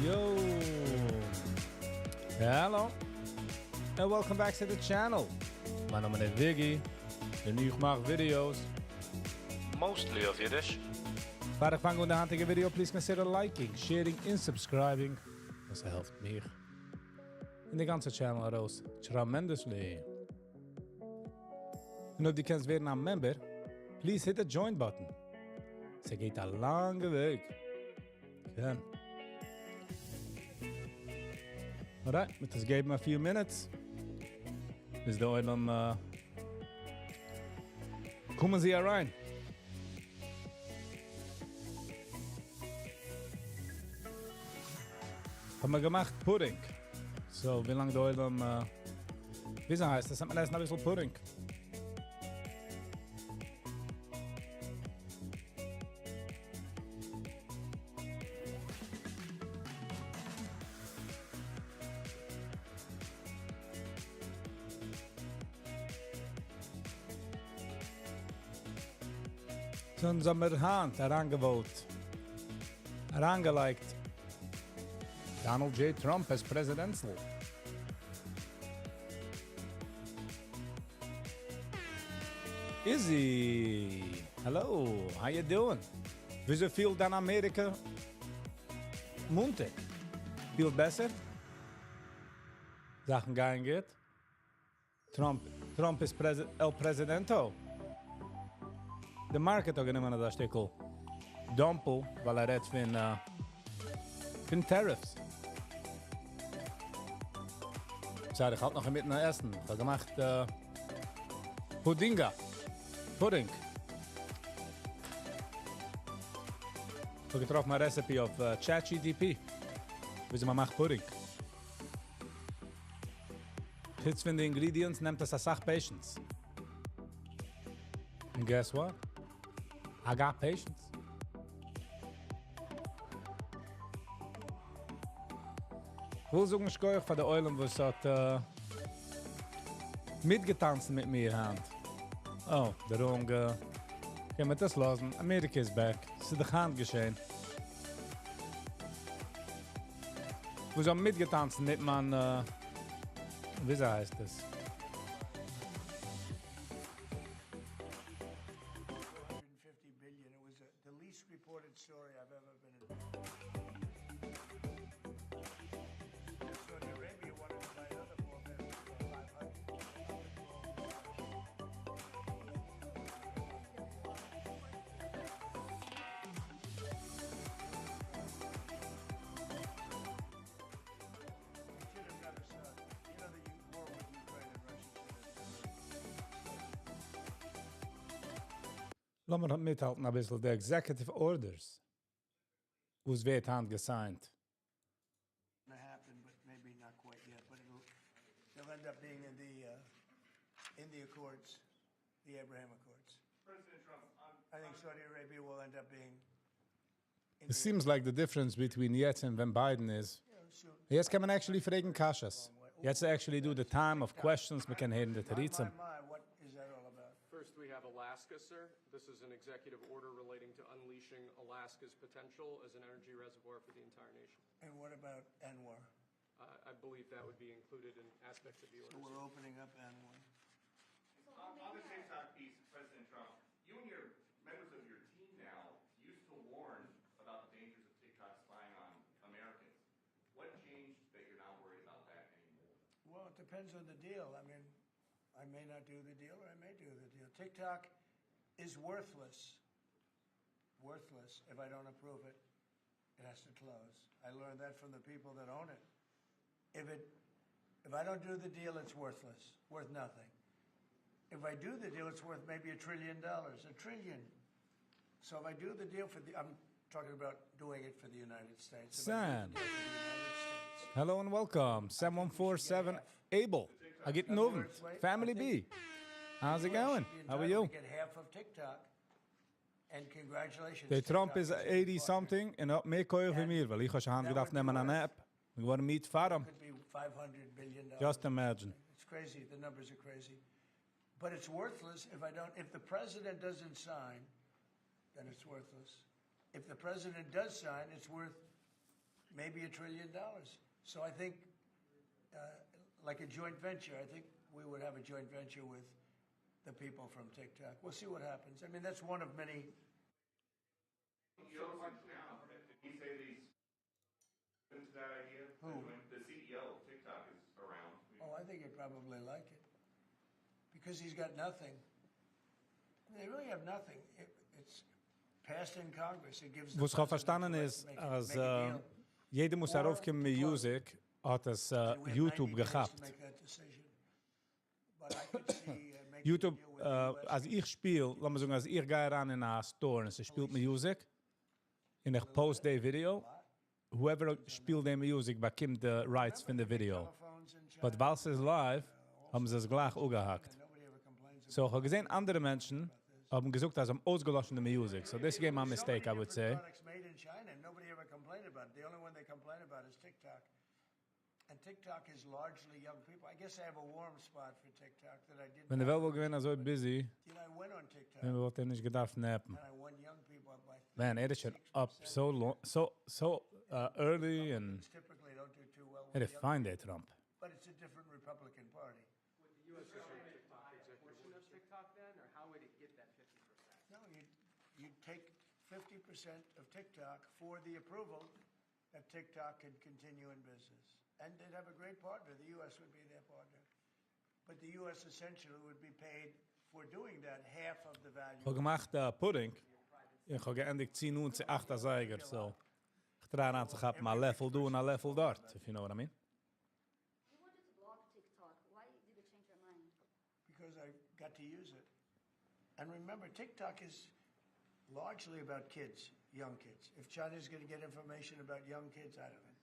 Yo! Hello! And welcome back to the channel. מיין נאמען איז Viggy און איך מאך videos. Mostly אויף אידיש. פאר איך פאנג אן די היינטיגע video, please consider liking, sharing און subscribing. דאס העלפט מיך און די גאנצע channel ארויס tremendously. און אויב דו קענסט ווערן א member, please hit the join button. ס'גייט א לאנגע וועג. כן. Alright, מ'וועט עס געבן a few minutes. ביז די עולם קומען זיי אריין. האבן מיר געמאכט pudding. So, ווי לאנג די עולם, וויאזוי הייסט עס? מען עסן אביסל pudding. So אונז האבן מיר היינט אריינגע vote, אריינגעלייגט Donald J. Trump as presidential. Izzy, hello, how you doing? וויאזוי פילט דיין אמעריקע מאנטאג? פילט בעסער? זאכן גייען גוט? Trump, Trump איז El Presidento. די market האט גענומען אזא שטיקל dump, ווייל ער רעדט פון, פון tariffs. Sorry, איך האלט נאך אינמיטן עסן. איך האב געמאכט פודינגא. Pudding. איך האב געטראפן א recipe אויף ChatGPT. וויאזוי מען מאכט pudding. חוץ פון די ingredients נעמט עס א סאך patience. And guess what? I got patience. איך וויל זאגן שכוח פאר די עולם וואס האט מיטגעטאנצן מיט מיר היינט. Oh, the wrong. קען מען דאס לאזן. אמעריקע איז back. ס'איז דאך היינט געשען. וואס האבן מיטגעטאנצן מיט מיין, וויאזוי הייסט עס? 250 billion. It was the least reported story I've ever been involved in. Saudi Arabia wanted to buy another 450 for 500. Should have never started. The war with Ukraine and Russia should have לאמיר מיטהאלטן א ביסל די executive orders. וואס ווערט היינט גע signed. Gonna happen, but maybe not quite yet. But they'll end up being in the accords, the Abraham Accords. President Trump, I think Saudi Arabia will end up being. In It the seems like the difference between יעצט און ווען Biden איז. Soon. יעצט קען מען actually פרעגן קשיות. יעצט actually דא the time of questions, מען קען הערן די My, תירוצים. my, my, what is that all about? First, we have Alaska, sir. This is an executive order relating to unleashing Alaska's potential as an energy reservoir for the entire nation. And what about ANWR? I believe that would be included in aspects of the So order. we're opening up ANWR. On the TikTok piece, President Trump, you and your members of your team now used to warn about the dangers of TikTok spying on Americans. What changed that you're not worried about that anymore? Well, it depends on the deal. I mean, I may not do the deal or I may do the deal. TikTok is worthless. Worthless if I don't approve it. It has to close. I learned that from the people that own it. If I don't do the deal, it's worthless, worth nothing. If I do the deal, it's worth maybe $1 trillion, a trillion. So if I do the deal for the, I'm talking about doing it for the United States. If I do Sam. the deal for the United States, Hello and welcome. 7147 Abel. א גוטן אוונט. Family B. How's it going? should be How are entitled you? to Get half of TikTok. And congratulations. דער Trump TikTok איז is a good 80 partner. something און האט מער כח ווי מיר, ווייל איך האב שוין היינט געדארפט נעמען א nap. מיר געווארן מיד פאר אים. Could be 500 billion dollars. Just imagine. It's crazy. The numbers are crazy. But it's worthless if I don't, if the president doesn't sign, then it's worthless. If the president does sign, it's worth Maybe $1 trillion. So I think, like a joint venture, I think we would have a joint venture with the people from TikTok. We'll see what happens. I mean, that's one of many. CEO's in town. Did he say that he's open to that idea? Who? The CEO of TikTok is around. Oh, I think he'd probably like it because he's got nothing. They really have nothing. It's passed in Congress. It gives the וואס איך האב president פארשטאנען the right איז, to make, אז make a deal. יעדער מוז ארויפקומען מיט music, האט עס YouTube געכאפט. YouTube, אז איך שפיל, לאמיר זאגן, אז איך גיי אריין אין א store און עס שפילט music, און איך post די video, whoever שפילט די music באקומט the rights פון די video. But ווייל ס'איז live, האבן זיי עס גלייך אפגעהאקט. So, איך האב געזען, אנדערע מענטשן האבן געזאגט, אז זיי האבן אויסגעלאשן די music. So this איז my mistake, I would say. Products made in China, nobody ever complained about it. The only one they complain about is TikTok. And TikTok is largely young people. I guess I have a warm spot for TikTok that I didn't. ווען די וועלט וואלט געווען אזוי busy, You know, I went on TikTok ווען וואלט ער נישט געדארפט nap ן. and I won young people up by Man, ער איז שוין up so long, so early and Republicans typically don't do too well with ער איז young fine, דער Trump. But it's a different Republican Party. Would the U.S. buy a portion of TikTok then, or how would it get that 50%? No, you'd take 50% of TikTok for the approval that TikTok could continue in business. And they'd have a great partner. The U.S. would be their partner. But the U.S. essentially would be paid for doing that half of the value. איך האב געמאכט pudding. איך האב געענדיגט 10 און צו 8 אזייגער, so. איך try אנצוכאפן א לעפל דא און א לעפל דארט, if you know what I mean. You wanted to block TikTok. Why did you change your mind? Because I got to use it. And remember, TikTok is largely about kids, young kids. If China's going to get information about young kids, I don't know.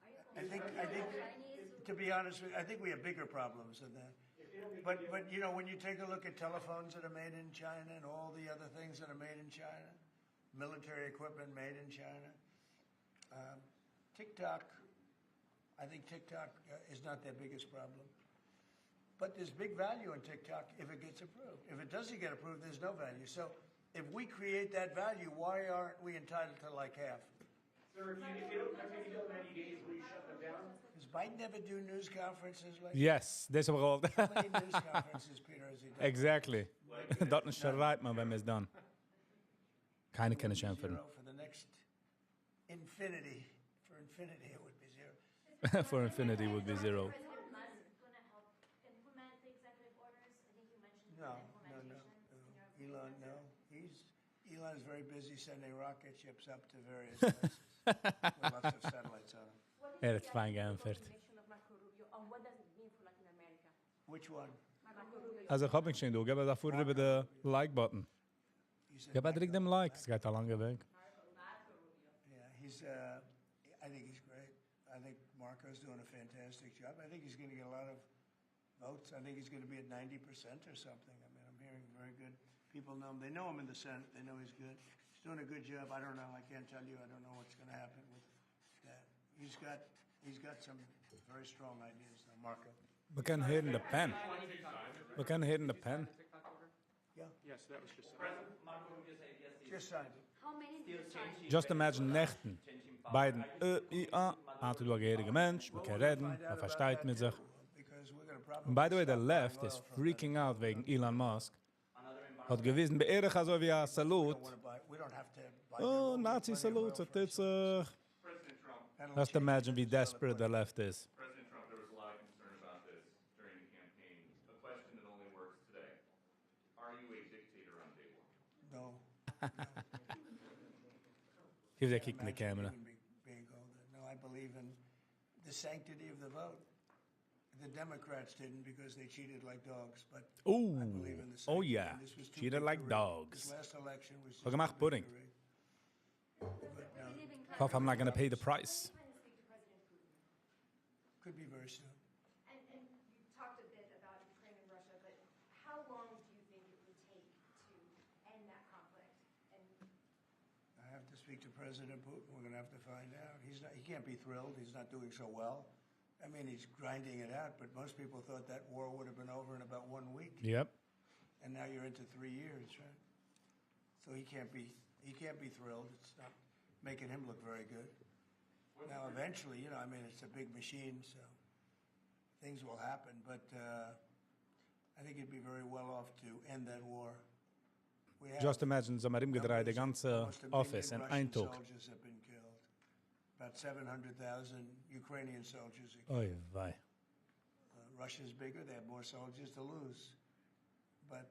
Are you I think, Chinese? To be honest with you, I think we have bigger problems than that. But when you take a look at telephones that are made in China and all the other things that are made in China, military equipment made in China, TikTok, I think TikTok is not their biggest problem. But there's big value in TikTok if it gets approved. If it doesn't get approved, there's no value. So if we create that value, why aren't we entitled to like half? Sir, if you don't take a deal in 90 days, will you shut them down? Does Biden ever do news conferences like Yes, דאס האב איך געוואלט. How many news conferences, Peter, has he done? Exactly. דארט שרייבט מען, ווען מ'איז done. קיינער קען נישט ענטפערן. Zero for the next infinity. For infinity, it would be zero. For infinity would be zero. President Musk gonna help implement the executive orders? I think you mentioned No. implementation. in your Elon, answer. no. He's Elon's very busy sending rocket ships up to various places with lots of satellites on them. What is ער the האט פיין געענטפערט. confirmation of Marco Rubio, and what does it mean for Latin America? Which one? Marco Rubio. אלזא איך האב מיך שוין דא, גיב דא פאר איבער די like button. You said גיב א דריק Marco. דעם like, עס גייט א לאנגע וועג. Yeah, he's. I think he's great. I think Marco's doing a fantastic job. I think he's going to get a lot of votes. I think he's going to be at 90% or something. I mean, I'm hearing very good. People know him. They know him in the Senate. They know he's good. He's doing a good job. I don't know. I can't tell you. I don't know what's going to happen with that. He's got some very strong ideas, though, Marco. מ'קען הערן the pen. מ'קען הערן the pen. TikTok order? Yeah, Yes, that was just. Marco Rubio's ideas is just signed it. How many did still you sign? changing. Just imagine נעכטן. Biden, אה, היינט דא א געהעריגער מענטש, מ'קען רעדן, מ'פארשטייט מיט זיך. Because we're going to probably And by the way, the stop left buying is oil from freaking out וועגן Elon Musk. Another האט געוויזן בערך אזוי ווי א We salute. don't wanna buy, we don't have to buy Oh, their oil. Nazi Plenty of salute, oil so for it's ourselves. President Trump, That'll Just change imagine wie Venezuela desperate the quickly. left is. President Trump, there was a lot of concern about this during the campaign. A question that only works today. Are you a dictator on day one? No. גיב דיר א קוק אין די Imagine camera. even being called that. No, I believe in the sanctity of the vote. The Democrats didn't because they cheated like dogs, but Ooh. I believe in the Oh, sanctity. yeah. And this was too Cheated big like to rig. dogs. This last election was just האב געמאכט too big pudding. to rig. But no, Hope I'm not gonna pay the price. When do you plan to speak to President Putin? could be very soon. And you talked a bit about Ukraine and Russia, but how long do you think it would take to end that conflict? And I have to speak to President Putin. We're going to have to find out. He's not, he can't be thrilled. He's not doing so well. I mean, he's grinding it out, but most people thought that war would have been over in about one week. Yep. And now you're into 3 years, right? So he can't be thrilled. It's not making him look very good. Now, eventually, I mean, it's a big machine, so things will happen. But I think it'd be very well off to end that war. We have Just imagine, זיי האבן ארומגעדרייט די גאנצע almost a million office אין איין Russian טאג. soldiers have been killed. About 700,000 Ukrainian soldiers are killed. אוי, וויי. Russia's bigger, they have more soldiers to lose. But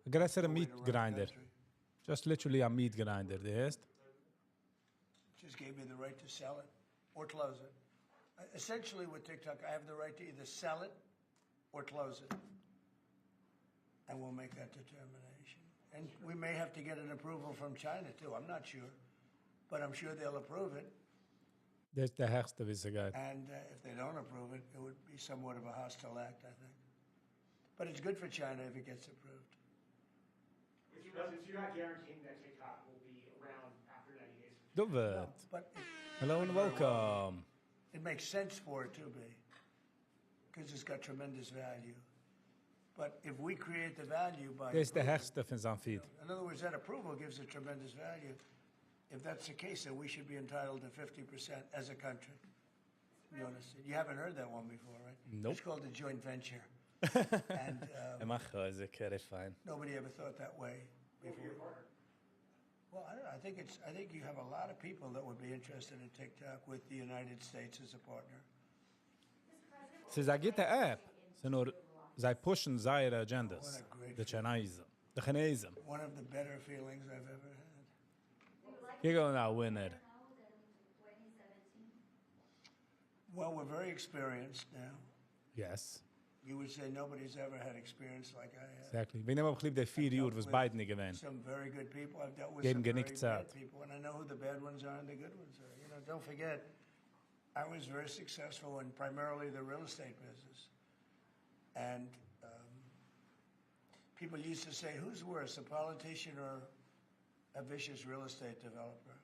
א גרעסערע no way meat to run a grinder. country. Just literally a meat grinder, די הערסט? Just gave me the right to sell it or close it. Essentially, with TikTok, I have the right to either sell it or close it. And we'll make that determination. And we may have to get an approval from China, too. I'm not sure. But I'm sure they'll approve it. דאס איז דער העכסטע, ווי עס גייט. And if they don't approve it, it would be somewhat of a hostile act, I think. But it's good for China if it gets approved. Mr. President, so you're not guaranteeing that TikTok will be around after 90 days? David. But it, Hello and welcome. it makes sense for it to be, because it's got tremendous value. But if we create the value by דאס איז דער העכסטע פון זיין feed. In other words, that approval gives it tremendous value. If that's the case, then we should be entitled to 50% as a country. You understand? You haven't heard that one before, right? Nope. It's called a joint venture. And ער מאכט חוזק, fine. nobody ever thought that way before. Well, I don't know. I think you have a lot of people that would be interested in TikTok with the United States as a partner. ס'איז א גוטע app. ס'איז נאר, זיי push'ן זייערע agendas. What a great די כינעזער. די כינעזער. One of the better feelings I've ever had. You're going out winner. Now than 2017? Well, we're very experienced now. Yes. You would say nobody's ever had experience like I have. Exactly. וועגן דעם האב איך ליב די פיר יאר, וואס Biden איז געווען. Some very good people. I've dealt with געבן some גענוג very צייט. bad people, and I know who the bad ones are and the good ones are. Don't forget, I was very successful in primarily the real estate business. And people used to say, who's worse, a politician or a vicious real estate developer?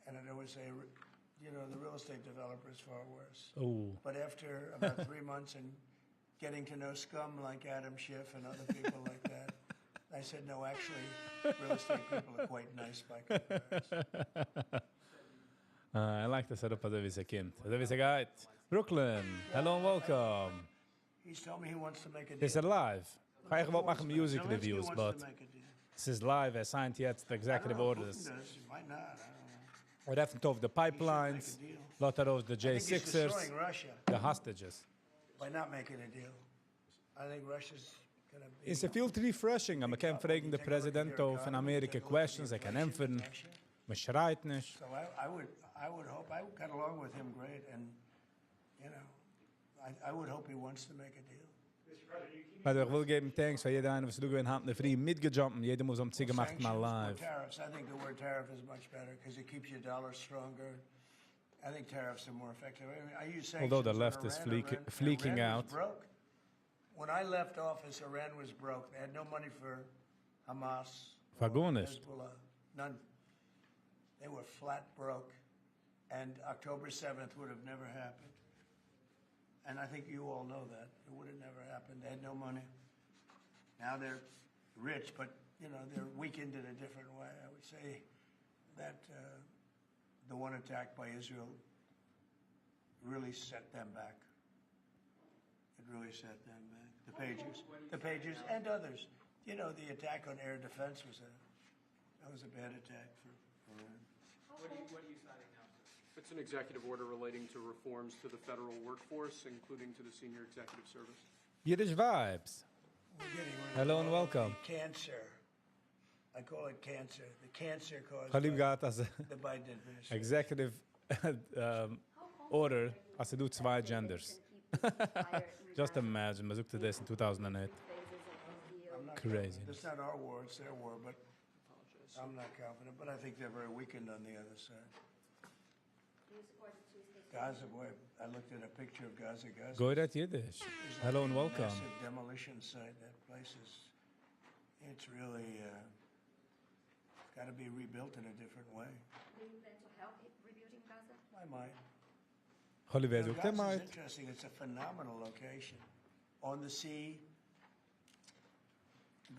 And I'd always say, the real estate developer is far worse. Oh. But after about 3 months and getting to know scum like Adam Schiff and other people like that, I said, no, actually, real estate people are quite nice by comparison. I like the setup אזוי ווי ס'קומט. אזוי ווי ס'גייט. Brooklyn, hello and welcome. He's told me he wants to make a deal. דאס איז live. איך וואלט מאכן music Zelensky reviews, wants but to make a deal. ס'איז live. ער signed יעצט the I executive don't know if Putin orders. does. He might not. I don't know. ער עפנט אויף the pipelines, He should make a deal. לאזט ארויס the I think he's J6ers, destroying Russia the hostages. by not making a deal. I think Russia's going to be. עס פילט refreshing, אז מ'קען פרעגן דעם פרעזידענט פון אמעריקע questions, ער קען ענטפערן. מ'שרייט נישט. So I would hope, I got along with him great, and, I would hope he wants to make a deal. Mr. President, you keep By the way, איך וויל געבן thanks פאר יעדער איינער, וואס דא געווען היינט אין דער פרי מיטגעjumped, יעדער וואס האט צוגעמאכט מיין Sanctions or live. Tariffs. I think the word tariff is much better because it keeps your dollar stronger. I think tariffs are more effective. I mean, I use sanctions Although the on left is Iran. Fleeking Iran out. Was broke. When I left office, Iran was broke. They had no money for Hamas, or פאר גארנישט. Hezbollah, none. They were flat broke, and October 7th would have never happened. And I think you all know that. It would have never happened. They had no money. Now they're rich, but they're weakened in a different way. I would say that the one attack by Israel really set them back. It really set them back. The pagers, and others. The attack on air defense was a that was a bad attack for Iran. What are you signing now, sir? It's an executive order relating to reforms to the federal workforce, including to the senior executive service. Yiddish vibes. We're getting rid Hello of and all welcome. the cancer. I call it cancer. The cancer caused איך האב ליב by געהאט אז the Biden administration. executive order, אז ס'דא צוויי genders. Just imagine, מ'זאגט דאס in 2008. I'm not Crazy. confident. It's not our war, it's their war, but I'm not confident. But I think they're very weakened on the other side. Do you support the two-state Gaza, boy, I looked at a picture of Gaza. Gaza גוי רעדט אידיש. is like Hello and a welcome. Massive demolition site. That place is, it's really got to be rebuilt in a different way. Do you plan to help rebuilding Gaza? I might. Holly, You know, זאגט ער Gaza is might. interesting. It's a phenomenal location. On the sea,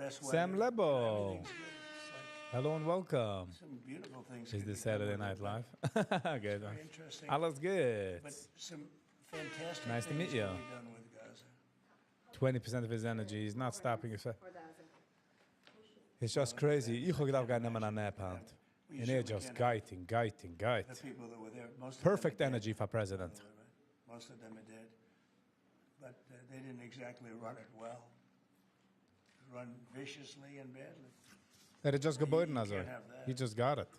best weather. Sam Lebo. Everything's good. It's like Hello and welcome. Some beautiful things Is could this be done Saturday with it, Night but Live? Good Very one. interesting. Alles But good. some fantastic Nice to things meet can you. be done with Gaza. 20% of his energy. He's not stopping. His For Gaza. It's just crazy. איך האב געדארפט גיין נעמען א nap היינט. We און ער certainly just can't- גייט און גייט און גייט. The people that were there, most of them Perfect are dead, energy for by the president. way, right? Most of them are dead. But they didn't exactly run it well. Run viciously and badly. ער האט just געבוירן You אזוי. can't have that. He just got it.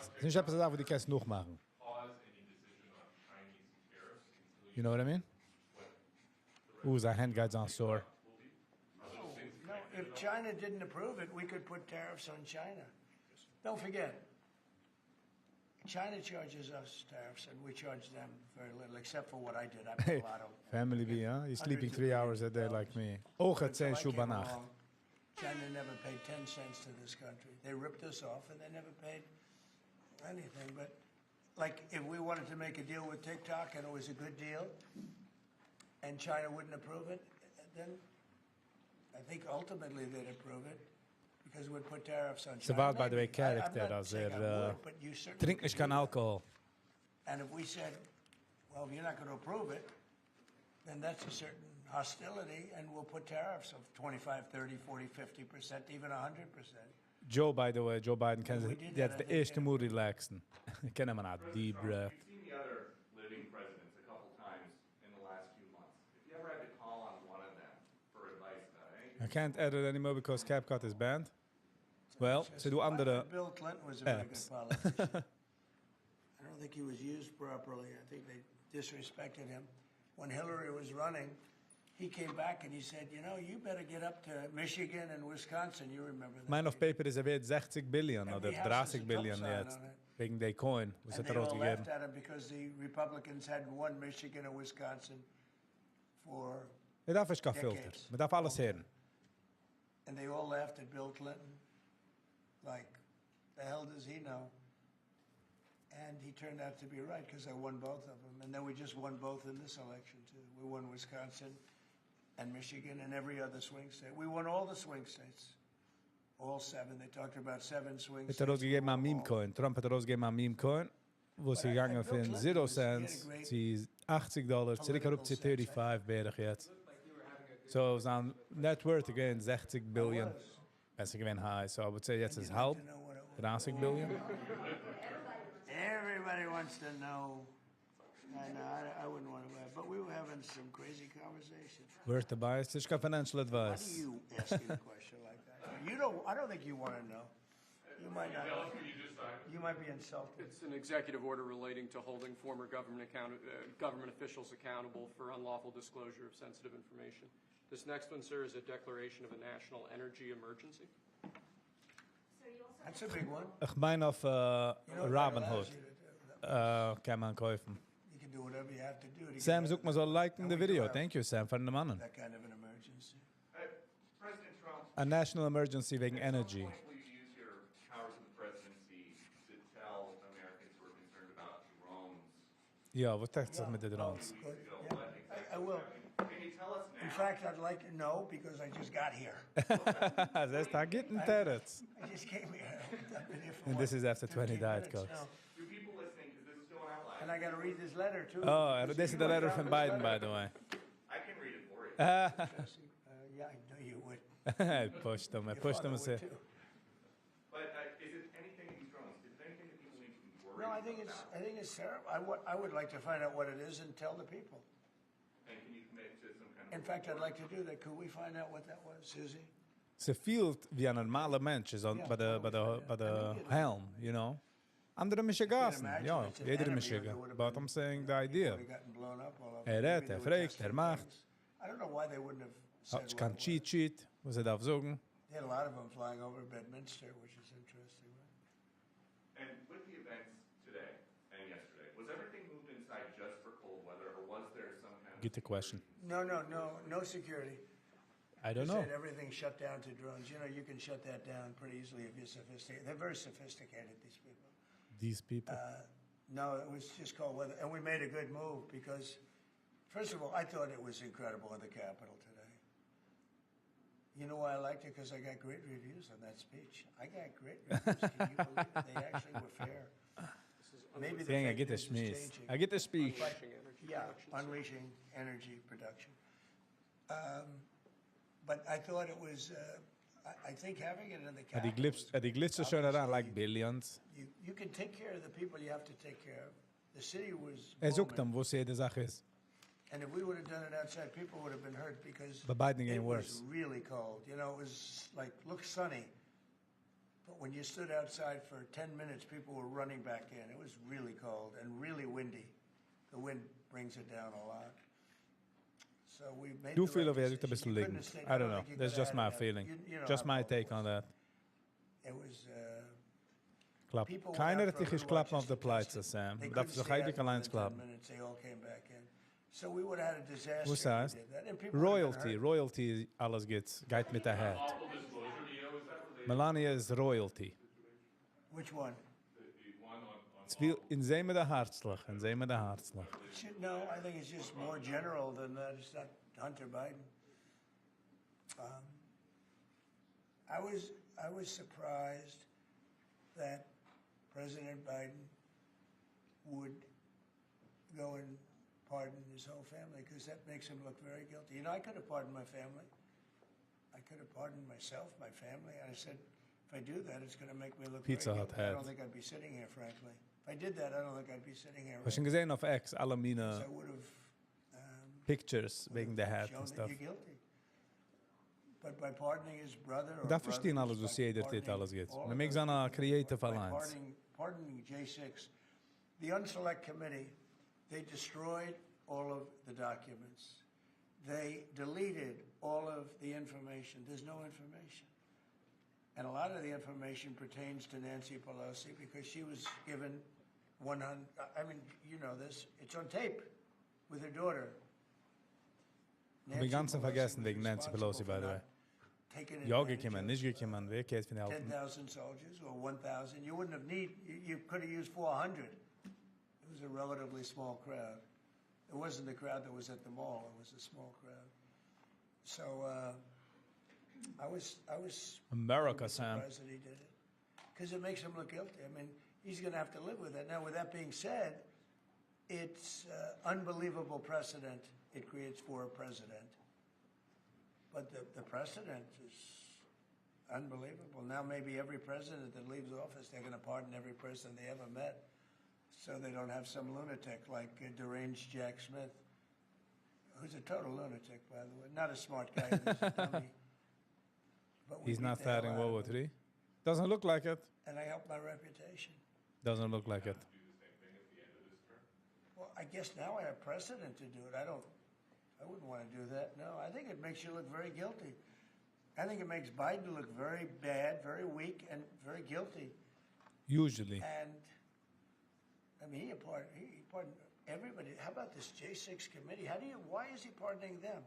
ס'איז נישט עפעס וואס דו קענסט נאכמאכן. Pause any decision on Chinese tariffs until You know what I mean? Oh, זיין האנט גייט זיין sore. No, if China didn't approve it, we could put tariffs on China. Don't forget, China charges us tariffs and we charge them very little, except for what I did. I put a lot of Family B, huh? He's sleeping hundreds of 3 hours a billions day of like dollars. me. אויך Until 10 I שעה came ביי נאכט. along, China never paid 10 cents to this country. They ripped us off and they never paid anything. But like if we wanted to make a deal with TikTok and it was a good deal and China wouldn't approve it, then I think ultimately they'd approve it because we'd put tariffs on China. ס'וואלט, by the way, Maybe. I'm character, not אז saying ער I would, but you certainly טרינקט could נישט do קיין that. אלקאהאל. And if we said, well, if you're not going to approve it, then that's a certain hostility, and we'll put tariffs of 25, 30, 40, 50%, even 100%. Joe, by the way, Joe Biden קען We זיך did that, יעצט I די think, ערשטע yeah. מאל relaxen. קען נעמען א deep breath. You've seen the other living presidents a couple times in the last few months. If you ever had to call on one of them for advice about anything, I can't edit anymore because CapCut is banned. Well, ס'דא אנדערע Bill Clinton was a very apps. good politician. I don't think he was used properly. I think they disrespected him. When Hillary was running, he came back and he said, you know, you better get up to Michigan and Wisconsin. You remember that. מיין אויף paper איז ער ווערט 60 billion Every אדער house has 30 a Trump billion sign יעצט. on it. וועגן די coin, וואס And האט they ער all ארויסגעגעבן. laughed at him because the Republicans hadn't won Michigan or Wisconsin for, מען דארף נישט קיין filter. Decades. מען דארף אלעס הערן. and they all laughed at Bill Clinton. Like, the hell does he know? And he turned out to be right because I won both of them. And then we just won both in this election, too. We won Wisconsin and Michigan and every other swing state. We won all the swing states. All seven. They talked about seven swing האט states. ער ארויסגעגעבן א meme coin. Trump האט ארויסגעגעבן א meme coin, וואס איז געגאנגען פון 0 cents צו 80 דאלאר, צוריק אראפ צו 35 בערך יעצט. So זיין net worth again 60 billion. עס איז געווען high, so I would say יעצט איז האלב, 30 billion. Everybody wants to know. I know, I wouldn't want to buy it, but we were having some crazy conversations. Worth to buy, ס'איז נישט קיין financial Why do advice. you ask a question like that? You don't. I don't think you want to know. You might not. You might be insulted. It's an executive order relating to holding former government officials accountable for unlawful disclosure of sensitive information. This next one, sir, is a declaration of a national energy emergency. So you also That's a big one. איך מיין אויף You know what that Robin allows Hood you to do? קען מען קויפן. You can do whatever you have to do to get Sam out זאגט of מען זאל like ן And the we do video. have Thank you, Sam, פארן דערמאנען. That kind of an emergency. President Trump, A national emergency וועגן at some energy. point will you use your powers of the presidency to tell Americans who are concerned about drones יא, וואס טוט זיך מיט די drones? Good. to go Yeah, what I, exactly I will. Can you tell us now? In fact, I'd like to know because I just got here. דאס איז א גוטן תירוץ. I just came here. I've been here for And what, this is after 20 15 Diet minutes Cokes. now. Do people listening, because this is going out live, And I got to read this letter too. Oh, Did this you is the want letter to from drop this Biden, by letter? the way. I can read it for you. Yeah, I know you would. I pushed him. I Your pushed him father and said, would too. But is it anything these drones? Is it anything that people need to be worried No, I think it's about? I think it's terrible. I would like to find out what it is and tell the people. And can you commit to some kind of In fact, I'd like to do that. Could we find out what that was, Susie? ס'פילט ווי א נארמאלער מענטש איז on, Yeah, ביי די, why ביי don't we די, find ביי out? די Immediately. helm, you know? אנדערע משוגעת'ן, imagine יא, it's an יעדער enemy or משוגע. there would've But been, I'm saying you the know, idea. people would've gotten blown up all over. ער רעדט, Maybe they ער were פרעגט, testing ער מאכט. things. I don't know why they wouldn't have said האט what קיין it was. cheat sheet, וואס ער דארף זאגן. They had a lot of them flying over Bedminster, which is interesting. Right? And with the events today and yesterday, was everything moved inside just for cold weather, or was there some kind of Good question. No, security. I don't They know. said everything shut down to drones. You can shut that down pretty easily if you're sophisticated. They're very sophisticated, these people. These people. No, it was just cold weather. And we made a good move because, first of all, I thought it was incredible at the Capitol today. You know why I liked it? Because I got great reviews on that speech. I got great reviews. Can you believe it? They actually were fair. Maybe the זען, א fake גוטע news is שמועס. changing. א גוטע speech. Unleashing energy Yeah, production, sir. unleashing energy production. But I thought it was, I think having it in the די capital. גליטשט, די גליטשט שוין אריין, like billions. You can take care of the people you have to take care of. The city was ער זאגט booming. אים, וואס יעדע זאך איז. And if we would have done it outside, people would have been hurt because But Biden it getting was worse. really cold. It was like, looked sunny. But when you stood outside for 10 minutes, people were running back in. It was really cold and really windy. The wind brings it down a lot. So we made דו the feel right אויף ער זאגט א decision. ביסל You couldn't ליגנט. have stayed- I don't I know. think you That's could just have my added that. feeling. You know Just how my cold it take was. on that. It was קלאפ. People went קיינער out האט for a דיך נישט little while קלאפן just אויף די to test פלייצע, it. Sam. They דארף couldn't זיך stay out אייביג more אליין than 10 קלאפן. minutes. They all came back in. So we would have had a disaster וואס if we הייסט? did that. And people would have been Royalty. hurt. Royalty, אלעס גוטס. גייט מיט די hat. Lawful disclosure, Leo, is that related Melania איז royalty. Which one? to the one on עס וויל אין זיי מיט די הארצלעך, אין זיי מיט די הארצלעך. No, I think it's just more general than that. It's not Hunter Biden. I was surprised that President Biden would go and pardon his whole family because that makes him look very guilty. I could have pardoned my family. I could have pardoned myself, my family. And I said, if I do that, it's going to make me look Pizza very Hut guilty. I hat. don't think I'd be sitting here, frankly. If I did that, I don't think I'd be sitting here. האסט שוין געזען אויף X, אלע מיינע I would have pictures וועגן די hat shown and that stuff. you're guilty. But by pardoning his brother or דארף פארשטיין brothers, אלעס, וואס by יעדער טוט, pardoning אלעס גוטס. all מען of מעג those זיין א people, creative by alliance. pardoning J6, the Unselect Committee, they destroyed all of the documents. They deleted all of the information. There's no information. And a lot of the information pertains to Nancy Pelosi because she was given 100, I mean, you know this, it's on tape with her daughter. האב אינגאנצן פארגעסן וועגן Nancy Pelosi, by the way. יא געקומען, נישט געקומען, ווער cares פון די אלטן? 10,000 soldiers or 1,000. You wouldn't have need, you could have used 400. It was a relatively small crowd. It wasn't the crowd that was at the mall. It was a small crowd. So I was America, Sam. surprised that he did it because it makes him look guilty. I mean, he's going to have to live with it. Now, with that being said, it's unbelievable precedent it creates for a president. But the precedent is unbelievable. Now maybe every president that leaves office, they're going to pardon every person they ever met so they don't have some lunatic like deranged Jack Smith, who's a total lunatic, by the way. Not a smart guy. He's a dummy. But we He's beat not the hell starting out World of War him. III. Doesn't look like it. And I helped my reputation. Doesn't look like it. do the same thing at the end of this term? Well, I guess now I have precedent to do it. I don't, I wouldn't want to do that. No, I think it makes you look very guilty. I think it makes Biden look very bad, very weak, and very guilty. Usually. And I mean, he pardoned everybody. How about this J6 committee? How do you? Why is he pardoning them?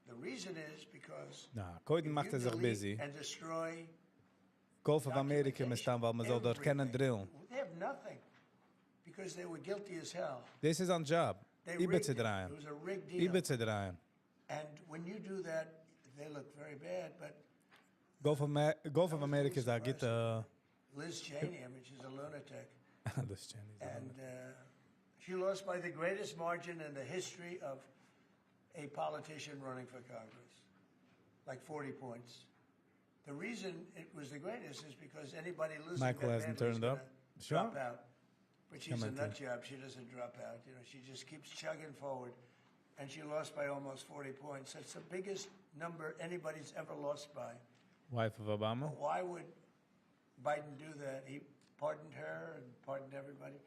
The reason is because נא, קודם if מאכט you ער זיך delete busy. and destroy Gulf of America מסתם, ווייל מען זאל דארט קענען everything. drillן. They have nothing because they were guilty as hell. This is on job. They rigged it. איבערצודרייען. It was a rigged deal. איבערצודרייען. And when you do that, they look very bad. But Gulf of America איז א גוטע Liz Cheney, I mean, she's a lunatic. Liz Cheney. And she lost by the greatest margin in the history of a politician running for Congress, like 40 points. The reason it was the greatest is because anybody losing Michael that hasn't badly is turned up. gonna Sure. drop out. But she's a Come on, nut job. She doesn't drop out. She just keeps chugging forward. And she lost by almost 40 points. That's the biggest number anybody's ever lost by. Wife of Obama. But why would Biden do that? He pardoned her and pardoned everybody.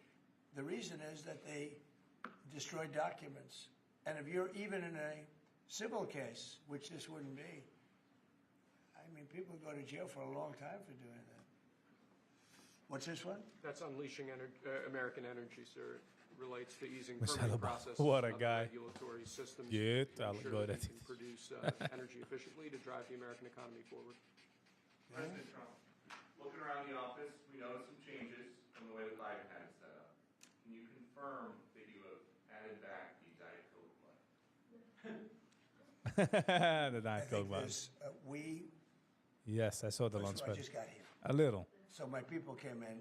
The reason is that they destroyed documents. And if you're even in a civil case, which this wouldn't be, I mean, people go to jail for a long time for doing that. What's this one? That's unleashing American energy, sir. It relates to easing Michelle permitting Obama. processes What a of the guy. regulatory systems. Good, to I'll ensure go that we that. can produce energy efficiently to drive the American economy forward. President Trump, looking around the office, we noticed some changes from the way that Biden had it set up. Can you confirm that you have added back the Diet Coke button? The I Diet think Coke bottle. there's, we, Yes, I saw the first lunch of all, I spread. just got here. A little. So my people came in.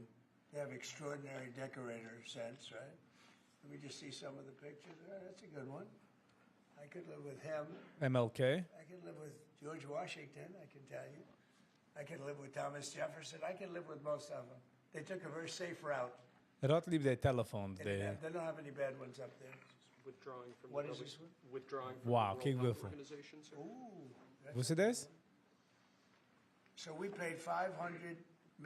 They have extraordinary decorator sense, right? Let me just see some of the pictures. Oh, that's a good one. I could live with him. MLK. I could live with George Washington, I can tell you. I could live with Thomas Jefferson. I could live with most of them. They took a very safe route. ער האט ליב די טעלעפאן. They, די... they don't have any bad ones up there. Withdrawing from What the is W- this one? Withdrawing from Wow, the World קוק Health וויפיל. Organization, sir. Ooh. that's וואס איז דאס? So we paid $500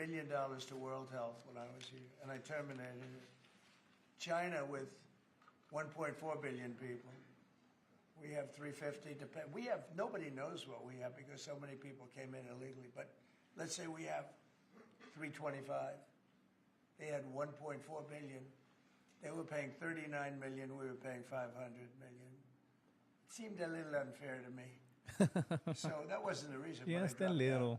million to World Health when I was here, and I terminated it. China with 1.4 billion people. We have 350. Depend- we have nobody knows what we have because so many people came in illegally. But let's say we have 325. They had 1.4 billion. They were paying 39 million. We were paying 500 million. It seemed a little unfair to me. So that wasn't the reason. but I Just a dropped out. little.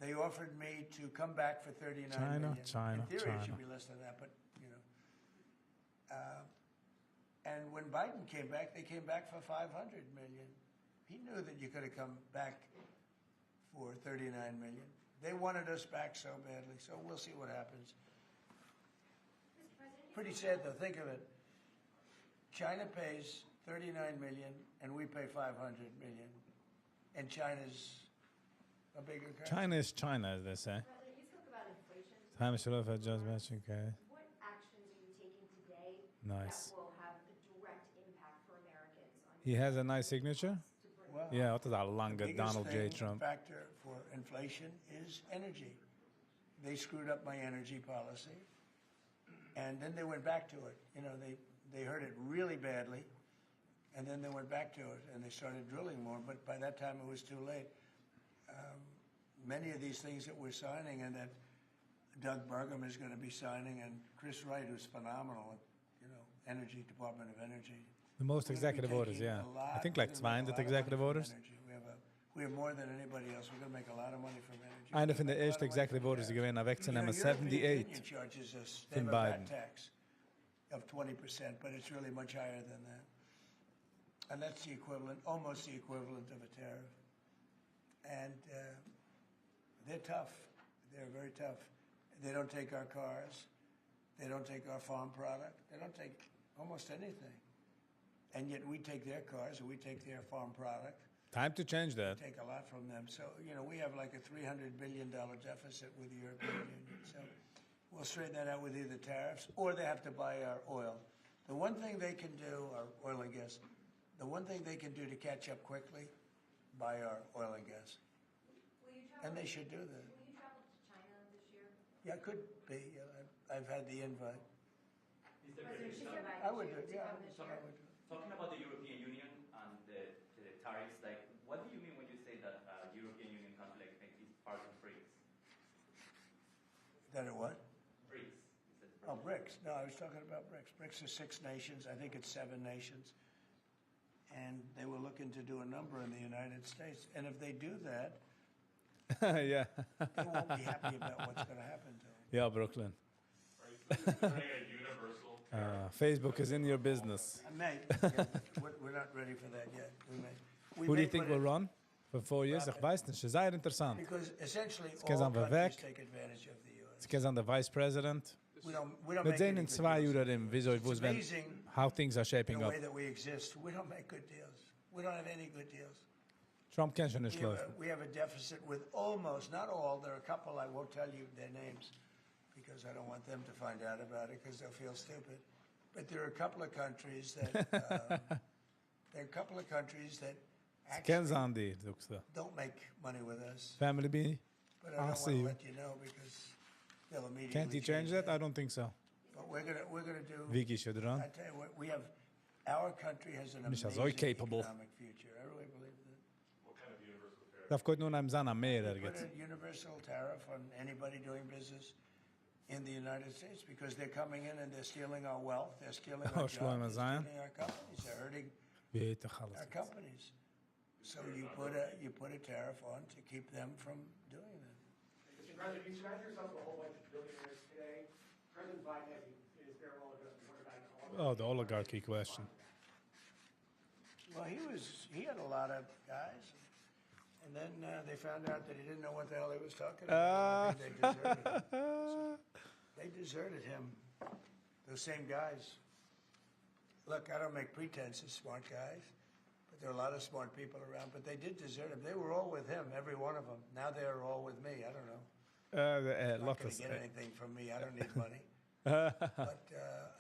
They offered me to come back for 39 China, million. China, In theory, China. it should be less than that, but you know. And when Biden came back, they came back for 500 million. He knew that you could have come back for 39 million. They wanted us back so badly, so we'll see what happens. Mr. President, you Pretty sad though. Think of it. China pays 39 million, and we pay 500 million, and China's a bigger country. China is China, as they say. President, you spoke about inflation. Time should have adjustment, okay. What actions are you taking today Nice. that will have a direct impact for Americans on He has a nice signature? to bring Well, Yeah, what is that לאנגע biggest Donald J. thing- Trump. Factor for inflation is energy. They screwed up my energy policy, and then they went back to it. You know, they hurt it really badly, and then they went back to it and they started drilling more. But by that time, it was too late. Many of these things that we're signing and that Doug Burgum is going to be signing, and Chris Wright, who's phenomenal at Energy Department of Energy. The most We're gonna be executive orders, taking yeah. a lot- I think like we're gonna make 200 a lot of money executive from orders. energy. We have more than anybody else. We're going to make a lot of money from energy. איינע פון די We're gonna make a lot ערשטע of money executive from orders gas. געווען, אוועקצונעמען You know, European 78 Union charges us, they פון have a VAT Biden. tax of 20%, but it's really much higher than that. And that's the equivalent, almost the equivalent of a tariff. And they're tough. They're very tough. They don't take our cars. They don't take our farm product. They don't take almost anything. And yet we take their cars and we take their farm product Time to change that. take a lot from them. So, we have like a $300 billion deficit with the European Union. So we'll straighten that out with either tariffs or they have to buy our oil. The one thing they can do, our oil and gas, the one thing they can do to catch up quickly, buy our oil and gas. Will you travel, And they should do that. will you travel to China this year? Yeah, it could be. Yeah, I've had the invite. Mr. President President, Xi talk- invited I would you do it, to yeah. come this I year. would do it. Talking about the European Union and the tariffs, like, what do you mean when you say that European Union country like make is part of BRICS? That it what? BRICS. You said Oh, BRICS. No, I was talking about BRICS. BRICS is six nations. I think it's seven nations. And they were looking to do a number in the United States. And if they do that, Yeah. they won't be happy about what's going to happen to them. Yeah, Brooklyn. Are you considering a universal tariff? Facebook is in your business. I may. Yeah, we're not ready for that yet. We may. We Who do may you think put will it- run for 4 years? איך ווייס נישט. ס'איז זייער אינטערעסאנט. Because essentially קען all זיין countries Vivek. take advantage of the U.S. עס קען זיין דער vice president. We don't מיר make זעען any אין good צוויי deals. יאר ארום, וויאזוי, It's וואס, ווען, amazing how things are shaping the up. way that we exist. We don't make good deals. We don't have any good deals. Trump קען שוין נישט We have, לויפן. we have a deficit with almost, not all, there are a couple, I won't tell you their names because I don't want them to find out about it because they'll feel stupid. But there are a couple of countries that, there are a couple of countries that קען actually זיין די, זאגסטו. don't make money with us. Family B. But I I'll don't see want to you. let you know because they'll immediately Can't he change that? I don't think so. But we're gonna do. Vicky should run. I tell you what, we have, our country has an נישט amazing אזוי capable. economic future. I really believe that. What kind of universal tariff? דארף קודם נאר זיין א mayor Put ערגעץ. a universal tariff on anybody doing business in the United States because they're coming in and they're stealing our wealth, they're stealing Oh, our Shlomo jobs, they're Zion. stealing our companies, they're hurting ווייט איך אלעס. our companies. So you put a tariff on to keep them from doing that. Mr. President, you surrounded yourself with a whole bunch of billionaires today. President Biden, as he, in his farewell address, warned about an Oh, the oligarchy question. Well, he was, he had a lot of guys. And then they found out that he didn't know what the hell he was talking about. I think they deserted him. They deserted him. Those same guys. Look, I don't make pretenses, smart guys, but there are a lot of smart people around. But they did desert him. They were all with him, every one of them. Now they're all with me. I don't know. Uh, Not לאזט going עס. to get anything from me. I don't need money. But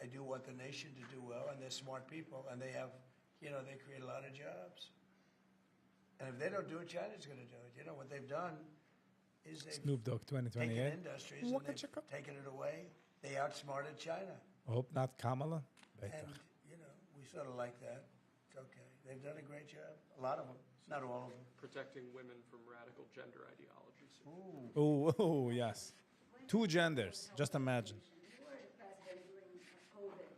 I do want the nation to do well, and they're smart people, and they have, they create a lot of jobs. And if they don't do it, China's going to do it. You know what they've done is they've Snoop Dogg taken 2028. industries and Waka they've chicka. taken it away. They outsmarted China, Hope not Kamala. Beter. and we sort of like that. It's okay. They've done a great job. A lot of them, not all of them. Protecting women from radical gender ideologies. Oh, oh, yes. Two genders. Just imagine. You were the president during COVID.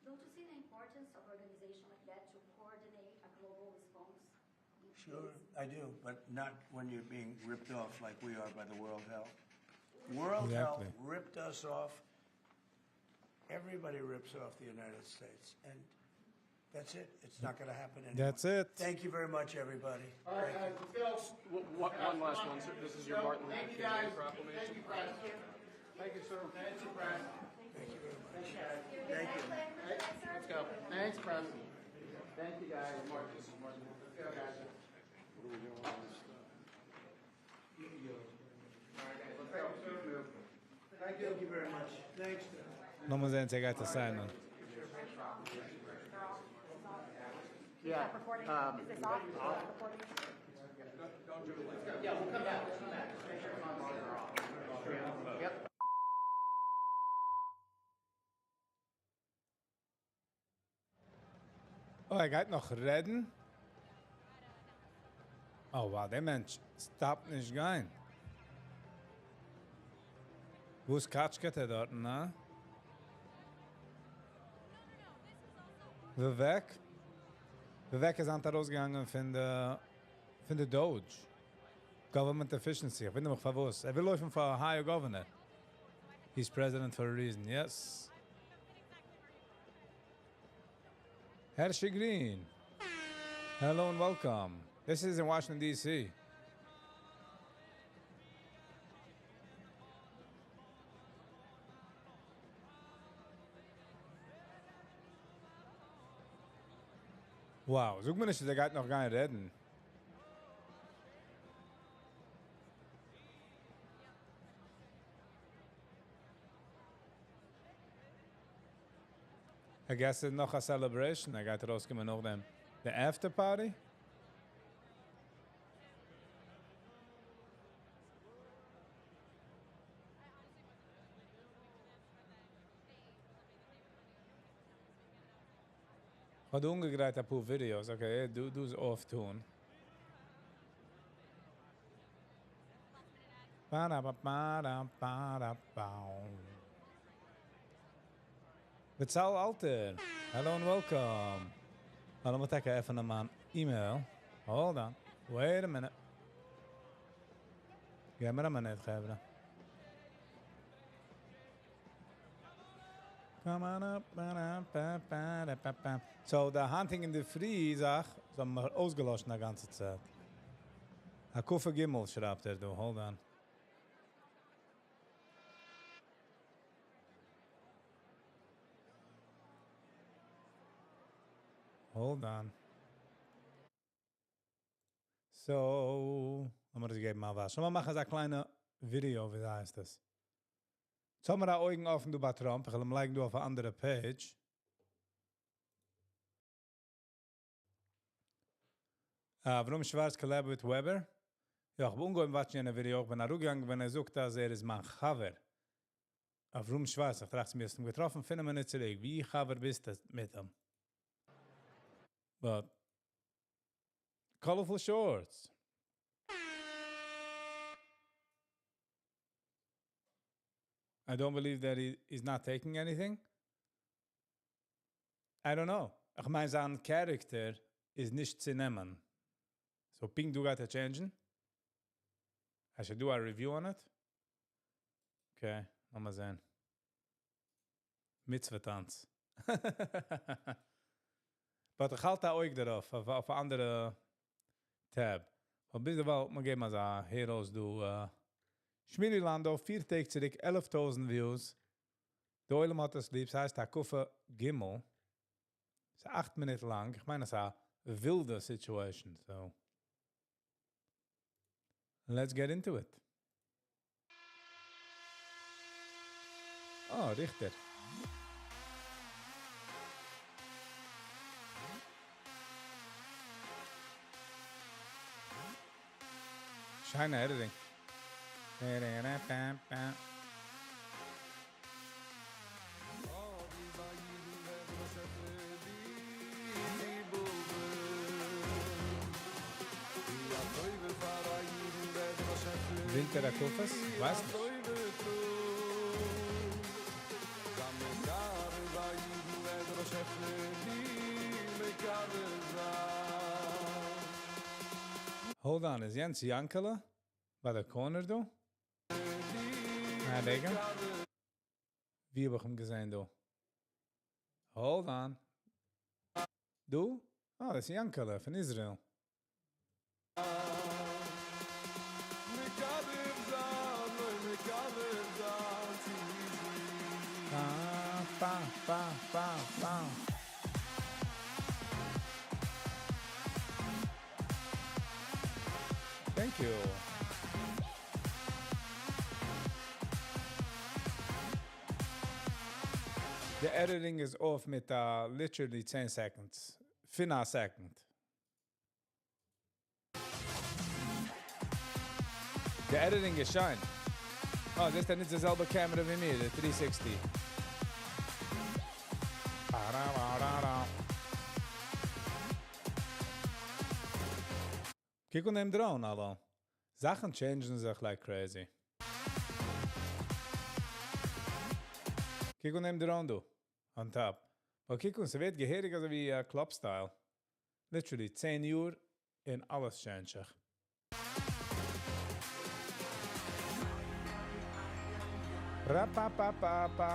Don't you see the importance of organization like that to coordinate a global response? in Sure, case- I do, but not when you're being ripped off like we are by the World Health. World Exactly. Health ripped us off. Everybody rips off the United States, and that's it. It's not going to happen anymore. That's it. Thank you very much, everybody. All right, Thank guys, you. let's go. One last one, sir. This is your Martin Luther Thank you, King Day guys. proclamation. Thank you, press. Thank you, sir. Thank you, press. Thank you very much. Your Thank you. plan for tonight, sir? Let's go. Thanks, press. Thank you, guys. Let's go, guys. What are we doing on this stuff? All right, guys, let's go. Move. Thank you. Thank you very much. Thanks. לאמיר זען, צי ער גייט עס sign ען. Yeah. Is this off? Is this recording? Yeah, we'll come back. We'll come back. Just make sure it's on or off. Yep. Oh, ער גייט נאך רעדן? Oh, wow, דער מענטש stop ט נישט גיין. וואו קאטשקעט ער דארט, נא? Vivek? Vivek איז היינט ארויסגעגאנגען פון די פון די DOGE. Government efficiency. איך ווינדער מיך פארוואס. ער וויל לויפן פאר Ohio governor. He's president for a reason, yes. Hershey Green. Hello and welcome. This is in Washington, D.C. Wow, זאג מיר נישט, ער גייט נאך גיין רעדן. I guess ס'איז נאך א celebration. ער גייט ארויסקומען נאכדעם. The after party? האב אנגעגרייט א פאר videos. Okay, דו דו עס אויפטון. Ba-da-ba-ba-da-ba-da-bow. Bezahl Alter. Hello and welcome. לאמיר טאקע עפענען מיין email. Hold on. Wait a minute. געב מיר א מינוט, חברה. Come on up. Ba, ba, ba, da, ba, ba. So, די היינטיגע אינדערפרי זאך, זיי האבן מיר אויסגעלאשן די גאנצע צייט. הקפה גימל שרייבט ער דא. Hold on. Hold on. So, לאמיר דאס געבן א וואש. לאמיר מאכן אזא קליינע video, ווי הייסט דאס? יעצט האבן מיר די אויגן אפן דא ביי Trump. איך וועל אים לייגן דא אויף אן אנדערע page. Avrum Schwarz collab with Weber. יא, איך האב אנגעהויבן watch ן יענע video. איך בין אראפגעגאנגען, ווען ער זאגט, אז ער איז מיין חבר. Avrum Schwarz, איך טראכט מיר, האסט אים געטראפן 5 מינוט צוריק. ווי חבר ביסטו מיט אים? But colorful shorts. I don't believe that he is not taking anything. I don't know. איך מיין, זיין character איז נישט צו נעמען. So פונקט דא גייט ער change ן. I should do a review on it. Okay, לאמיר זען. מצוה טאנץ. But איך האלט א אויג דערויף, אויף א אנדערע tab. אבער ביז דערווייל, מיר געבן אזא הער אויס דא. שמילי לאנדא, 4 טעג צוריק, 11,000 views. דער עולם האט עס ליב, ס'הייסט הקפה ג'. ס'איז 8 מינוט לאנג. איך מיין, עס איז א ווילדע situation. So, let's get into it. Oh, ריכטער. שיינע editing. ווינטער הקפות? ווייס נישט. Hold on, איז יענץ יאנקעלע? ביי די corner דא? אה, רגע. ווי האב איך אים געזען דא? Hold on. דא? אה, דאס איז יאנקעלע פון Israel. Pa, pa, pa, pa, pa. Thank you. The editing is off מיט literally 10 seconds. 5 second. The editing איז שיין. Oh, דאס איז נישט די זעלבע camera ווי מיר, די 360. Ba-da-ba-da-da. קוק אן דעם drone, אלא. זאכן change ן זיך like crazy. קוק אן דעם drone דא. On top. אבער קוק אן, ס'ווערט געהעריג אזוי ווי club style. Literally 10 יאר און אלעס change זיך. Ra pa pa pa pa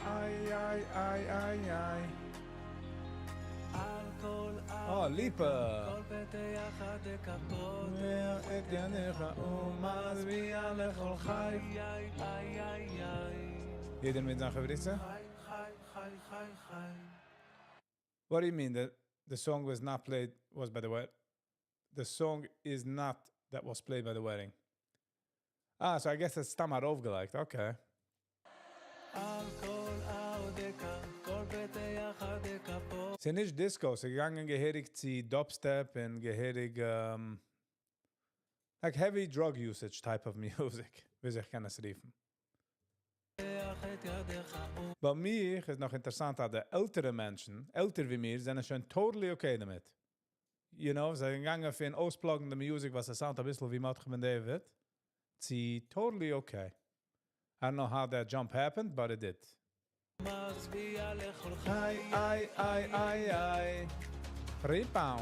איי איי איי איי איי. Oh, ליפא. את ידיך ומשביע לכל חי. יעדער מיט זיין חברותא? What do you mean that the song was not played was by the way? The song is not that was played by the wedding. Ah, so I guess it's סתם ארויפגעלייגט. Okay. על כל אהודיך, כל פתח ס'איז נישט disco, ס'איז געגאנגען געהעריג צו dubstep און געהעריג like heavy drug usage type of music, ווי איך קען עס רופן. ביי מיר איז נאך אינטערעסאנט, אז די עלטערע מענטשן, עלטער ווי מיר, זענען שוין totally okay דערמיט. זיי זענען געגאנגען פון אויס plug ן די music, וואס עס sound א ביסל ווי מרדכי בן דוד, צו totally okay. I don't know how that jump happened, but it did. איי, איי, איי, איי, איי. ריפאו.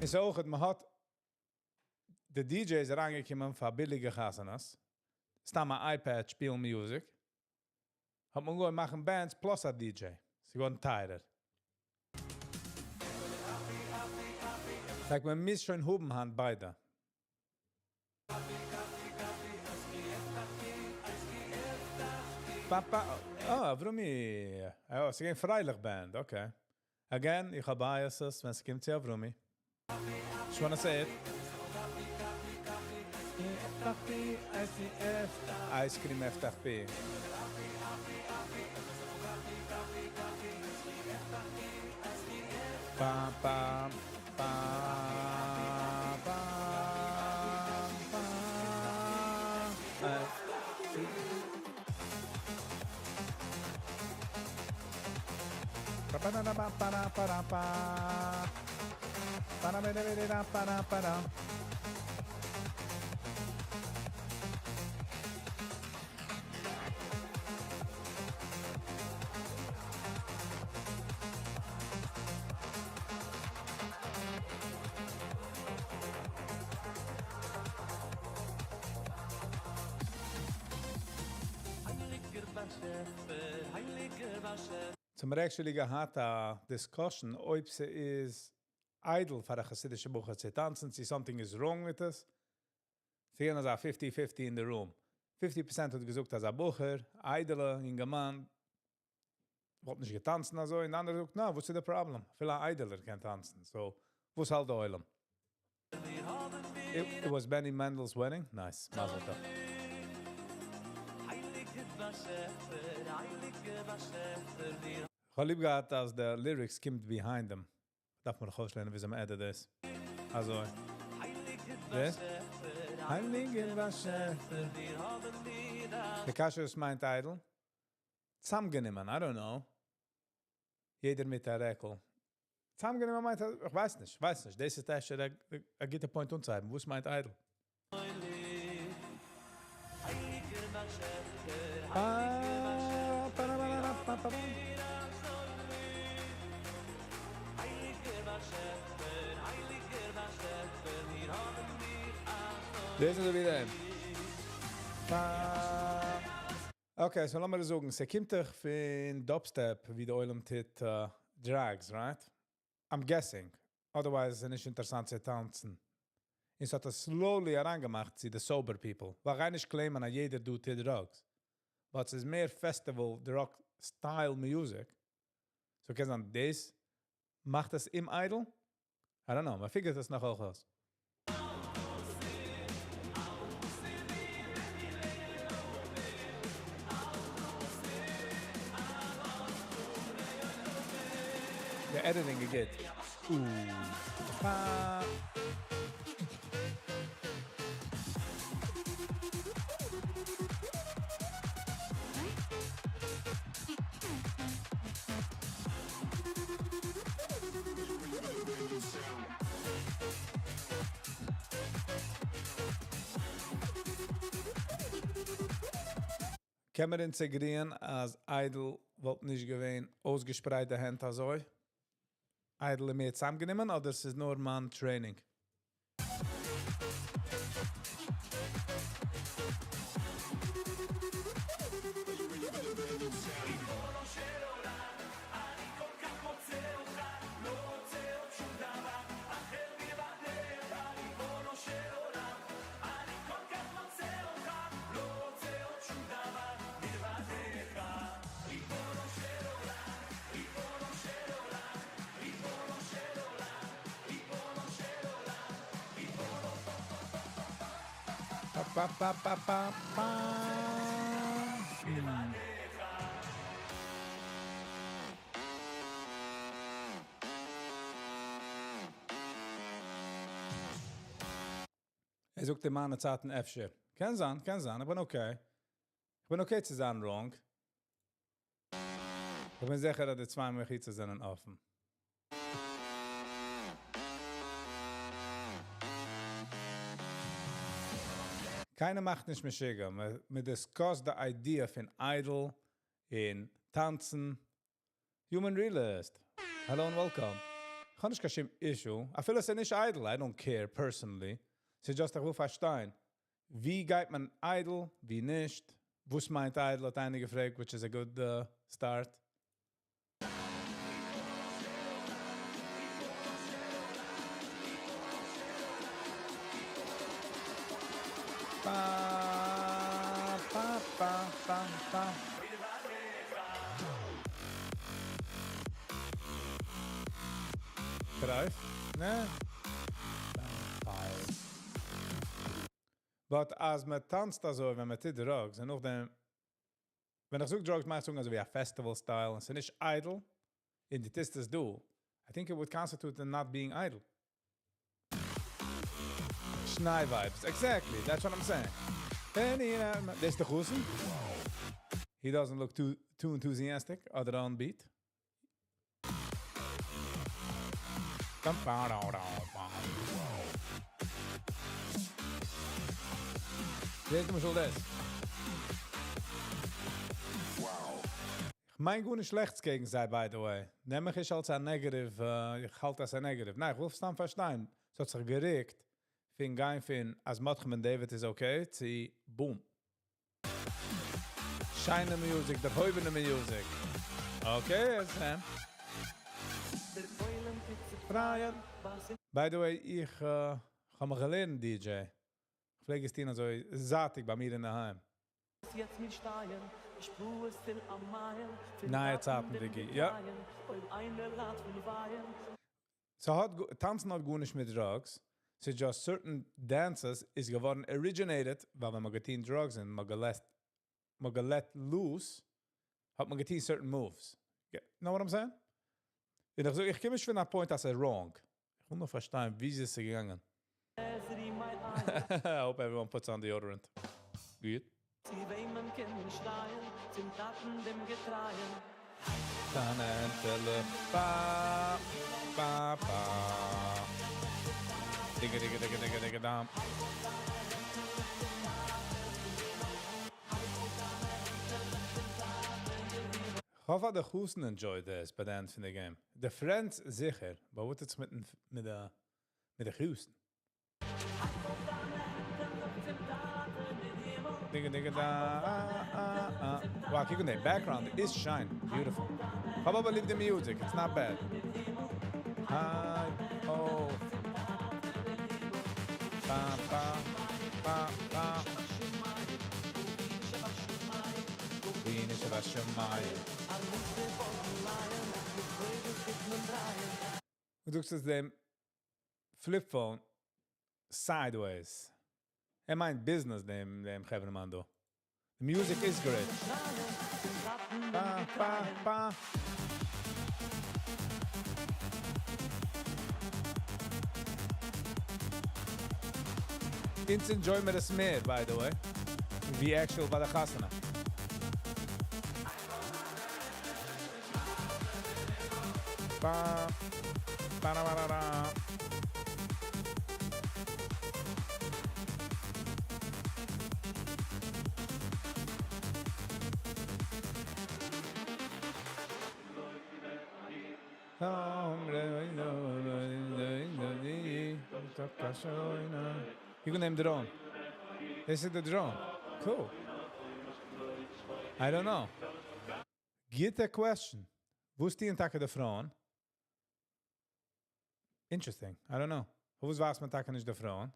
איז אויך, מען האט די DJs אריינגעקומען פאר ביליגע חתונות. סתם א iPad שפילן music. האט מען געוואלט מאכן bands plus א DJ. ס'איז געווארן טייערער. Like, מען מוז שוין האבן היינט ביידע. Papa, oh, אברומי. Oh, ס'איז געווען פרייליך band, okay. Again, איך האב biases, ווען עס קומט צו אברומי. Just wanna say it. Ice cream FTP. Pa, pa, pa, pa, pa. Pa, pa, da, da, pa, pa, da, pa, da, pa. Pa, da, ba, da, ba, da, pa, da, pa, da. So מיר actually געהאט א discussion אויב ס'איז איידל פאר א חסידישע בחור צו טאנצן, צו something איז wrong מיט עס. ס'געווען אזא fifty fifty אין די room. 50% האט געזאגט אז א בחור, איידעלע אינגערמאן, וואלט נישט געטאנצן אזוי, און די אנדערע זאגט, נא, וואס איז די פראבלעם? אפילו א איידעלער קען טאנצן. So, וואס האלט די עולם? It was Benny Mendel's wedding? Nice. מזל טוב. כ'האב ליב געהאט אז די lyrics קומט behind דעם. דארף מען נאך אויסלערנען וויאזוי מען edit דאס. אזוי. ווער? הייליגער באשעפער. די קשיא וואס מיינט איידל? צאמגענומען, I don't know. יעדער מיט א רעקל. צאמגענומען מיינט, איך ווייס נישט, איך ווייס נישט. דאס איז אפשר א גוטע point אנצוהייבן. וואס מיינט איידל? דאס איז אזוי ווי דעם. Okay, so לאמיר זאגן, ס'קומט דאך פון dubstep, ווי די עולם טוט drugs, right? I'm guessing. Otherwise איז עס נישט אינטערעסאנט צו טאנצן. און ס'האט עס slowly אריינגעמאכט צו די sober people. ווייל גיי נישט claim ען אז יעדער דא טוט drugs. But ס'איז מער festival drug style music. So קען זיין דאס מאכט עס אומאיידל? I don't know, מען figure ט עס נאך אויך אויס. די editing איז גוט. אה. קען מען אונז agree ען אז איידל וואלט נישט געווען אויסגעשפרייט די הענט אזוי? איידל איז מער צוזאמגענומען אדער ס'איז נאר מיין training? פא פא פא פא פא. ער זאגט אין מיינע צייטן אפשר. קען זיין, קען זיין, איך בין okay. איך בין okay צו זיין wrong. איך בין זיכער אז די צוויי מחיצות זענען אפן. קיינער מאכט נישט משוגע. מען discuss ט די idea פון איידל און טאנצן. Human Realist. Hello and welcome. איך האב נישט קיין שום issue. אפילו עס איז נישט איידל, I don't care personally. ס'איז just איך וויל פארשטיין. ווי גייט מען איידל, ווי נישט? וואס מיינט איידל האט איינער געפרעגט, which is a good start. פא פא פא פא פא. טרייף? נע. But אז מען טאנצט אזוי ווען מען טוט drugs און נאכדעם ווען איך זאג drugs מיין איך זאגן אזוי ווי א festival style און ס'איז נישט איידל און דו טוסט עס דא, I think it would constitute in not being איידל. שניי vibes, exactly, that's what I'm saying. דאס איז די חתן? He doesn't look too enthusiastic אדער on beat. ווער איז למשל דאס? כ'מיין גארנישט שלעכטס קעגן זיי by the way. נעם מיך נישט אלס א negative, איך האלט אז ס'איז negative. ניין, כ'וויל סתם פארשטיין. ס'האט זיך גערוקט פון גיין פון אז מרדכי בן דוד איז okay צו boom. שיינע music, דערהויבענע music. Okay, Sam. פרייען. By the way, איך האב מיך געלערנט DJ. איך פלעג עס טון אזוי זייטיג ביי מיר אינדערהיים. נייע צייטן, וויגי. יא. ס'האט, טאנצן האט גארנישט מיט drugs. ס'איז just certain dances איז געווארן originated, ווייל ווען מ'האט געטון drugs און מ'האט גע let loose, האט מען געטון certain moves. Know what I'm saying? און איך זאג, איך קום נישט פון א point אז ס'איז wrong. איך וויל נאר פארשטיין, ווי איז עס געגאנגען. I hope everyone puts on deodorant. Good. צום טאטן דעם געטרייען. Ba, ba, ba. Digga, digga, digga, digga, digga, dam. איך האף די חתן enjoy this ביי the end פון די game. The friends זיכער, but וואס איז מיט די חתן? Digga, digga, da, ah, ah, ah. Wow, קוק אן the background איז שיין. Beautiful. How about leave the music? It's not bad. Hi, oh. Ba, ba, ba, ba. אבינו שבשמים. דו זאגסט דעם flip phone sideways. ער מיינט business, דעם חברהמאן דא. The music is great. Ba, ba, ba. אונז enjoy מיר עס מער, by the way. ווי actual ביי די חתונה. Ba, ba, da, ba, da, da. You can name drone. This is the drone. Cool. I don't know. גוטע question. וואו שטייען טאקע די פרויען? Interesting. I don't know. וואו ווייסט מען טאקע נישט די פרויען?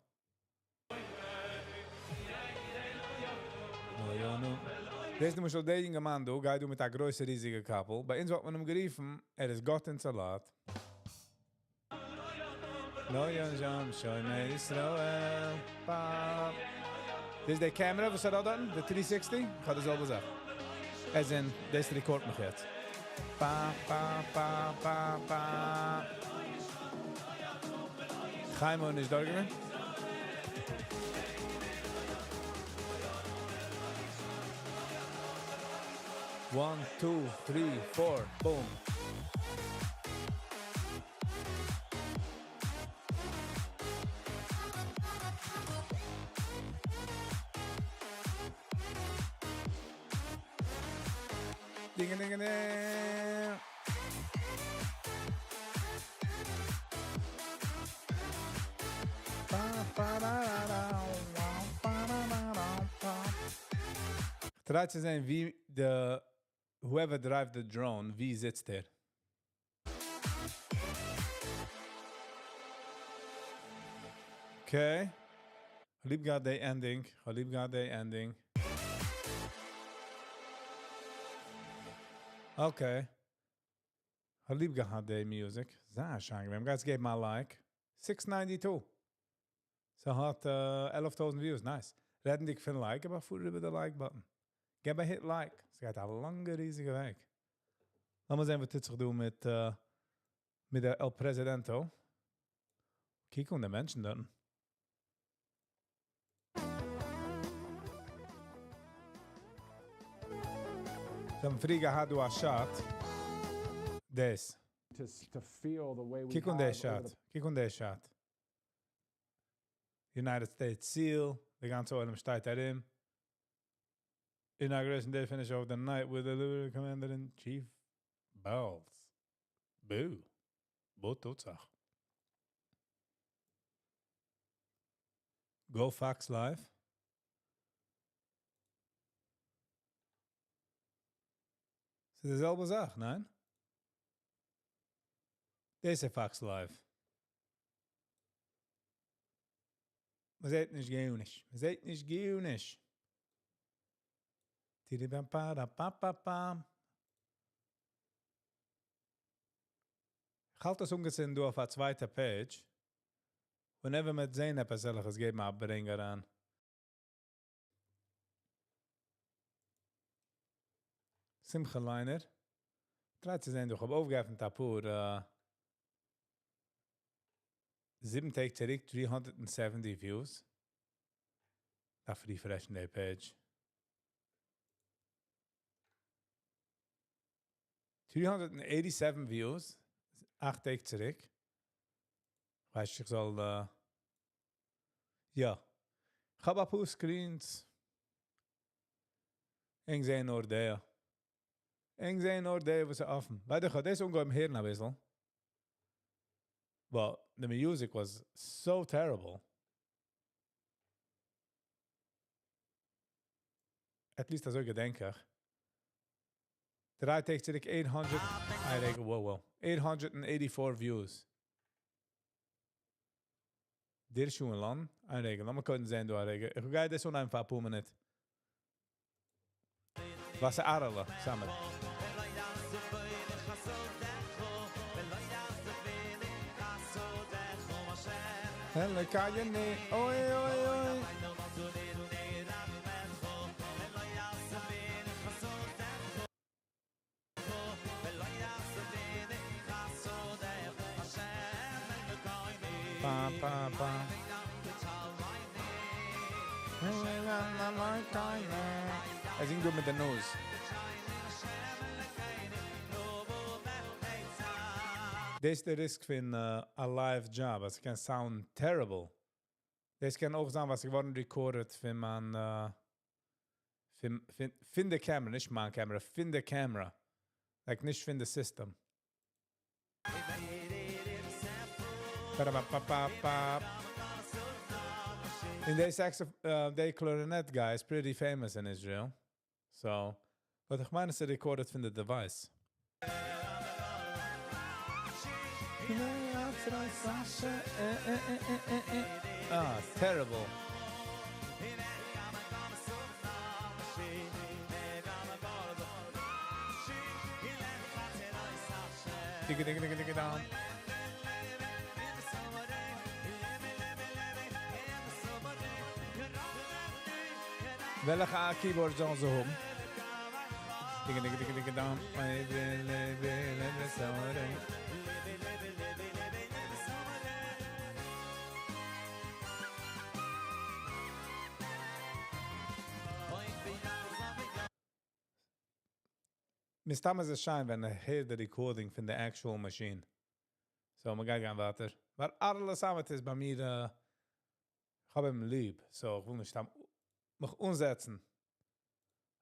No, יא, no. דאס איז למשל דער יונגערמאן דא, גייט דא מיט א גרויסע ריזיגע קאפל. ביי אונז וואלט מען אים גערופן, ער איז גאט אין סאלאט. לא יום שומר ישראל. Ba. דאס איז די camera, וואס ער האט דארט? די 360? איך האב די זעלבע זאך. As in, דאס record מיך יעצט. Ba, ba, ba, ba, ba. חיים איז נישט דא געווען? One, two, three, four, boom. Ding ding ding. Ba, ba, da, da, da, wow, ba, da, da, da, ba. איך try צו זען, ווי the whoever drive the drone, ווי זיצט ער? Okay. ליב געהאט די ending. ליב געהאט די ending. Okay. ליב געהאט די music. זייער שיין געווען. Guys, געב מיר א like. 692. ס'האט 11,000 views. Nice. רעדנדיג פון like, אבער פאר איבער די like button. געב א hit like. ס'גייט א לאנגע, ריזיגע וועג. לאמיר זען, וואס טוט זיך דא מיט דער El Presidento. קוק אן די מענטשן דארט. זיי האבן פריער געהאט דא א shot. דאס. To feel the way we קוק אן די have over shot. the קוק אן די shot. United States Seal. די גאנצע עולם שטייט ארום. Inauguration day finish of the night with the Liberty Commander in Chief Bowles. Boo. וואס טוט זיך? Go Fox Live. ס'איז די זעלבע זאך, ניין? דאס איז Fox Live. מ'זעט נישט גארנישט. מ'זעט נישט גארנישט. טיריבאם-פארא-פא-פא-פאם. איך האלט עס אנגעצינדן דא אויף א צווייטע page. Whenever מ'וועט זען עפעס, זאל איך עס געבן א ברענג אריין. שמחה ליינער. Try צו זען, איך האב אויפגעעפנט א פאר 7 טעג צוריק 370 views. דארף refresh ן די page. 387 views, 8 טעג צוריק. ווייס איך זאל, יא. איך האב א פאר screens. איך זע נאר דער. איך זע נאר דער, וואס איז אפן. ווייל איך האב דאס אנגעהויבן הערן א ביסל. Well, the music was so terrible. At least אזוי געדענק איך. 3 טעג צוריק 800, איי רגע, wow, wow. 884 views. דער שוין לאנג, איין רגע, לאמיר קודם זען דא א רגע. איך גיי דאס אנהייבן פאר א פאר מינוט. וואס איז ארעלע? סאמעט. אוי אוי אוי. Pa, pa, pa. ער זינגט גוט מיט די נאז. דאס איז דער risk פון א live job, אז עס קען sound terrible. דאס קען אויך זיין, וואס געווארן recorded פון מיין, פון די camera, נישט מיין camera, פון די camera. Like נישט פון די system. Ba-da-ba-ba-ba-ba. In the saxophone, the clarinet guy is pretty famous in Israel. So, but איך מיין, עס איז recorded פון the device. Ah, terrible. Digga, digga, digga, digga, down. וועלכע keyboard זאלן זיי האבן? Digga, digga, digga, digga, down. מסתמא איז עס שיין, ווען איך הער די recording פון די actual machine. So, מיר גייען ווייטער. ווייל אלע סאמעט איז ביי מיר, איך האב אים ליב. So, איך וויל נישט מיך אנזעצן.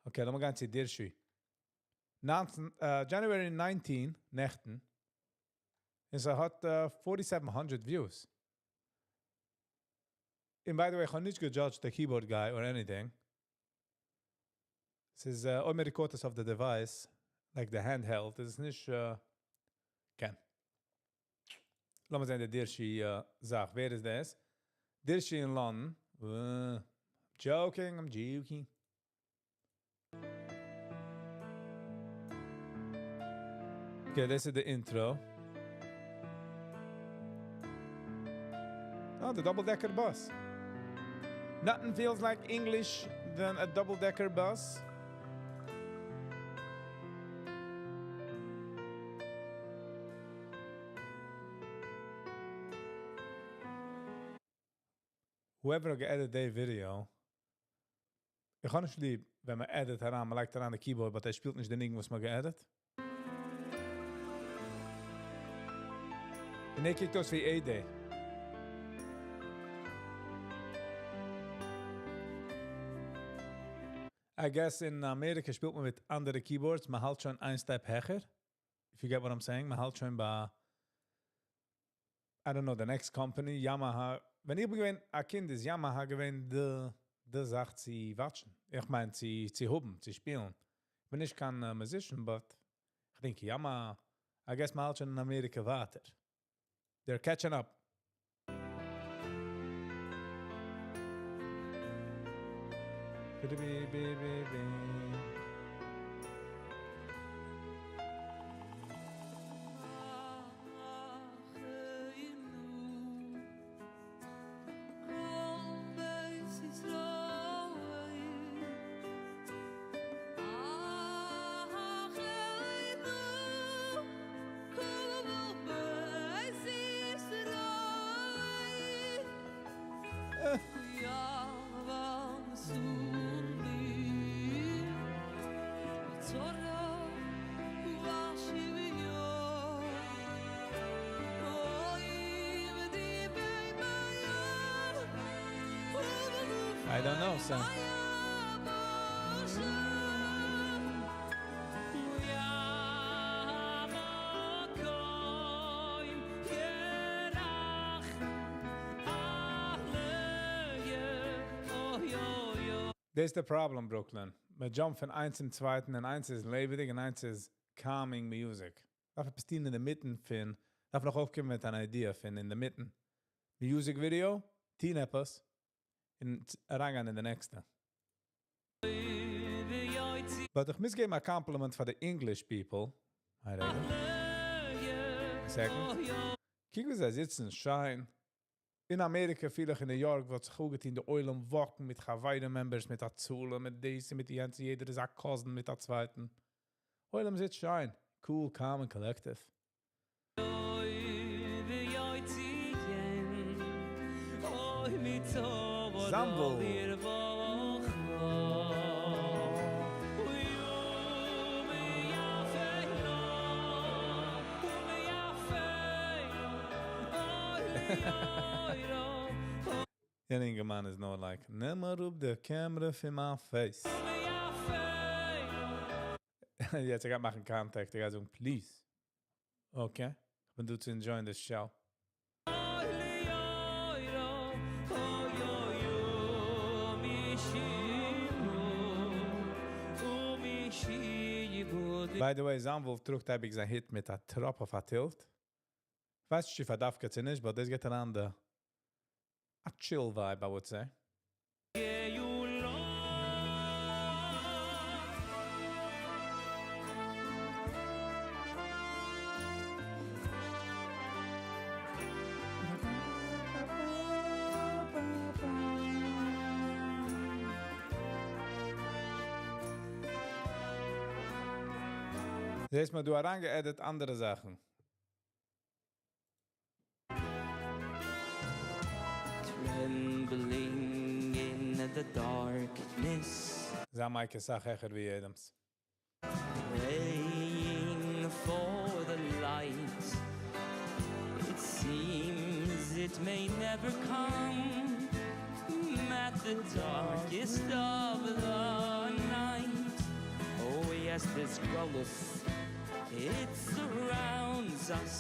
Okay, לאמיר גיין צו דירשי. 19, January 19, נעכטן. און ער האט 4700 views. And by the way, איך האב נישט גע judged the keyboard guy or anything. עס איז, אויב מען record עס אויף the device, like the handheld, איז עס נישט, קען. לאמיר זען, די דירשי זאך. ווער איז דאס? דירשי אין לאנדאן. Joking, I'm joking. Okay, this is the intro. Oh, the double-decker bus. Nothing feels like English than a double-decker bus. Whoever edit the video, איך האב נישט ליב, ווען מען edit אריין, מען לייגט אריין די keyboard, but ער שפילט נישט די ניגון, וואס מען גע edit. און ער קוקט אויס ווי A-Day. I guess אין אמעריקע שפילט מען מיט אנדערע keyboards, מען האלט שוין איין step העכער. If you get what I'm saying, מען האלט שוין ביי, I don't know, the next company, Yamaha. ווען איך בין געווען א קינד, איז Yamaha געווען די זאך צו watch ן. איך מיין, צו האבן, צו שפילן. איך בין נישט קיין musician, but. think יאמא, I guess מ'האלט שוין אין אמעריקע ווייטער. They're catching up. I don't know, son. That's the problem, Brooklyn. מען jump פון איינס צום צווייטן און איינס איז לעבעדיג און איינס איז calming music. דארף עפעס טון אין דער מיטן פון, דארף נאך אויפקומען מיט אן idea פון אין דער מיטן. Music video, טון עפעס, און אריינגיין אין די נעקסטע. But איך מוז געבן א compliment פאר די English people. היי רגע. A second. קוק ווי זיי זיצן שיין. אין אמעריקע, פיל איך אין New York, וואלט זיך אפגעטון די עולם walk ן מיט חברים members, מיט הצלה, מיט דאס און מיט יענץ, יעדער איז א cousin מיט א צווייטן. עולם זיצט שיין. Cool, calm and collective. Zambo. דער אינגערמאן איז נאר like, נעם אראפ די camera פון מיין face. יעצט איך גיי מאכן contact, איך גיי זאגן, please. Okay, איך בין דא צו enjoy ען the show. By the way, Zanvil טראגט אייביג זיין הוט מיט א טראפ אויף א tilt. איך ווייס נישט, אויב ער דארף צו נישט, but דאס געבט אן די a chill vibe, I would say. זעסט מאל, דא אריינגע edit אנדערע זאכן. Trembling in the darkness. זיין mic איז אסאך העכער ווי יעדעמס. Praying for the light. It seems it may never come at the darkest of the night. Oh yes, this גלות, it surrounds us.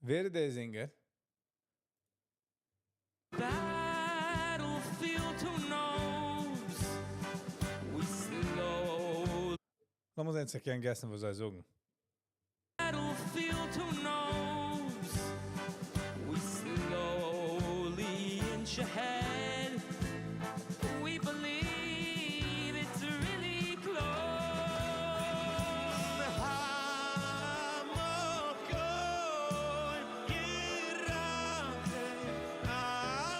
ווער איז דער singer? Battlefield, who knows? We slow. לאמיר זען, צו איך קען guess ן, וואס זיי זאגן. Battlefield, who knows? We slowly inch ahead. We believe it's really close. המקום ירחם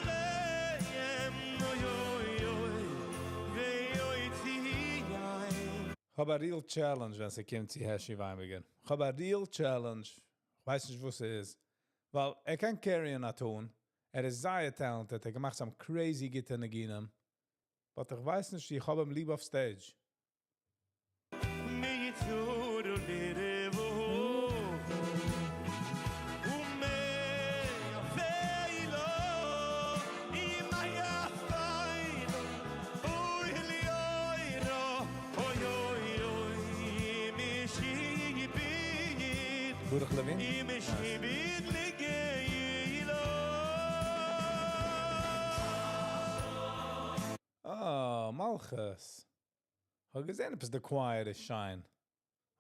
עליהם, אוי אוי אוי, ויוציאם. איך האב א real challenge, ווען ס'קומט צו Hershey Weinberger. איך האב א real challenge. איך ווייס נישט, וואס ס'איז. ווייל ער קען carry ען א tune. ער איז זייער talented. ער האט געמאכט some crazy גוטע ניגונים. But איך ווייס נישט, איך האב אים ליב אויף stage. מצור לרבו ומאפילו אם היה פיילו אוי לי אוי רו אוי אוי אוי משיבית Baruch Levin? משיבית לגאילו. Oh, Malchus. האב געזען, עפעס the choir איז שיין.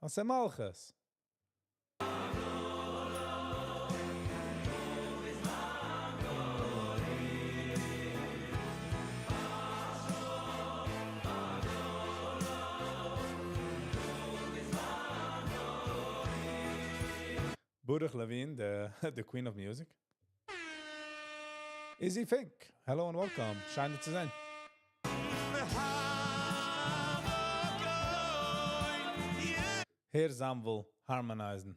ס'איז מלכות. Baruch Levine, the queen of music. Izzy Fink, hello and welcome. שיין צו זען. הער Zanvil harmonizen.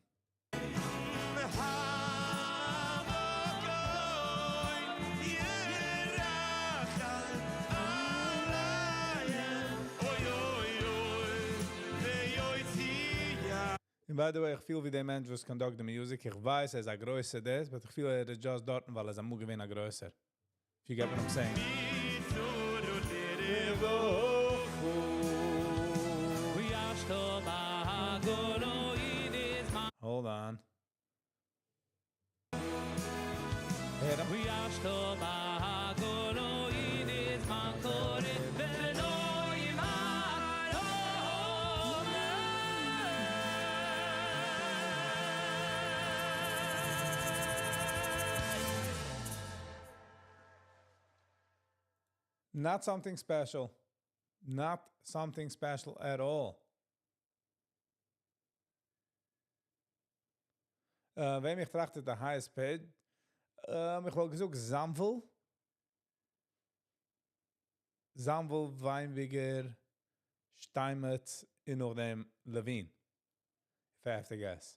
And by the way, איך פיל ווי דער מענטש וואס conduct the music. איך ווייס, ער איז א גרויסער דאס, but איך פיל ער איז just דארטן, ווייל ער איז אמאל געווען א גרויסער. If you get what I'm saying. Hold on. Hit him. Not something special. Not something special at all. וועם איך טראכט the highest paid? איך וואלט געזאגט Zanvil. Zanvil, Weinberger, Steinmetz, און נאכדעם Levine. If I have to guess.